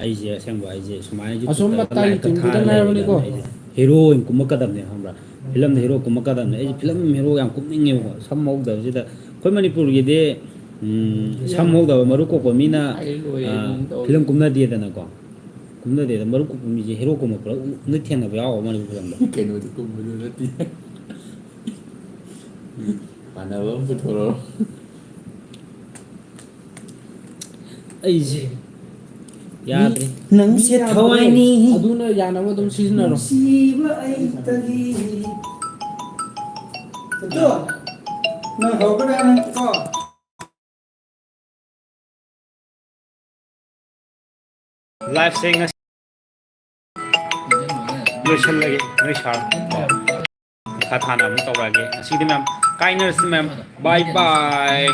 ꯑꯩꯁꯦ ꯑꯁꯦꯡꯕ ꯑꯩꯁꯦ ꯁꯨꯃꯥꯏꯅ ꯑꯁꯣꯝ ꯌꯨꯇ꯭ꯌꯨꯕꯇꯒ ꯃꯇꯥꯏꯒꯤ ꯂꯥꯏꯞꯀ ꯇꯤꯝꯗꯨꯗ ꯊꯥꯔ ꯂꯩꯔꯕꯅꯤꯀꯣ꯫ ꯂꯩꯔꯕꯅꯤꯅ ꯑꯩꯁꯦ ꯍꯦꯔꯣ ꯑꯣꯏꯅ ꯀꯨꯝꯃꯛꯀꯗꯕꯅꯦ, ꯈꯪꯕ꯭ꯔꯥ? ꯐꯤꯂꯝꯗ ꯍꯦꯔꯣ ꯀꯨꯝꯃꯛꯀꯗꯕꯅꯦ꯫ ꯑꯩꯁꯦ ꯐꯤꯂꯝ ꯍꯦꯔꯣ ꯌꯥꯝ ꯀꯨꯝꯅꯤꯡꯉꯦꯕꯀꯣ꯫ ꯁꯝ ꯍꯧꯗꯕꯁꯤꯗ ꯑꯩꯈꯣꯏ ꯃꯅꯤꯄꯨꯔꯒꯤꯗꯤ, ꯎꯝ, ꯁꯝ ꯍꯧꯗꯕ ꯃꯔꯨ ꯀꯣꯛꯄ ꯃꯤꯅ, ꯍꯥꯏ ꯂꯣꯏꯔꯦ ꯑꯥ, ꯑꯗꯨꯝ ꯇꯧꯔꯦ꯫ ꯐꯤꯂꯝ ꯀꯨꯝꯅꯗꯦꯗꯅꯀꯣ꯫ ꯀꯨꯝꯅꯗꯦꯗ, ꯃꯔꯨ ꯀꯣꯛꯄ ꯃꯤꯁꯦ ꯍꯦꯔꯣ ꯀꯨꯝꯃꯛꯄꯗ ꯎ-, ꯎꯅ ꯊꯦꯡꯅꯕ ꯌꯥꯎꯕ ꯃꯅꯤꯄꯨꯔ ꯐꯤꯂꯝꯗ꯫ ꯀꯩꯅꯣꯗꯤ ꯀꯨꯝꯕꯗꯨ ꯅꯠꯇꯦ꯫ ꯎꯝ꯫ ꯃꯥꯟꯅꯕ ꯑꯃ ꯄꯨꯊꯣꯔꯛꯑꯣ꯫ ꯑꯩꯁꯦ ꯌꯥꯗ꯭ꯔꯦ꯫ ꯃꯤ ꯅꯪꯁꯦ ꯌꯥꯝꯕꯅꯦ꯫ ꯊꯋꯥꯏꯅꯤ꯫ ꯑꯗꯨꯅ ꯌꯥꯅꯕ ꯑꯗꯨꯝ ꯁꯤꯖꯤꯟꯅꯔꯣ꯫ ꯅꯨꯡꯁꯤꯕ ꯑꯩꯇꯒꯤ꯫ ꯑꯗꯣ, ꯅꯪ ꯍꯧꯒꯠꯂ ꯅꯪ ꯀꯣ꯫ ꯂꯥꯏꯐꯁꯦ ꯉꯁꯤ ꯂꯣꯏꯁꯤꯜꯂꯒꯦ, ꯅꯣꯏ ꯁꯥꯔ꯫ ꯃꯈꯥ ꯊꯥꯅ ꯑꯃꯨꯛ ꯇꯧꯔꯛꯑꯒꯦ꯫ ꯉꯁꯤꯗꯤ ꯃꯌꯥꯝ ꯀꯥꯏꯅꯔꯁꯤ ꯃꯌꯥꯝ꯫ ꯕꯥꯏ ꯕꯥꯏ꯫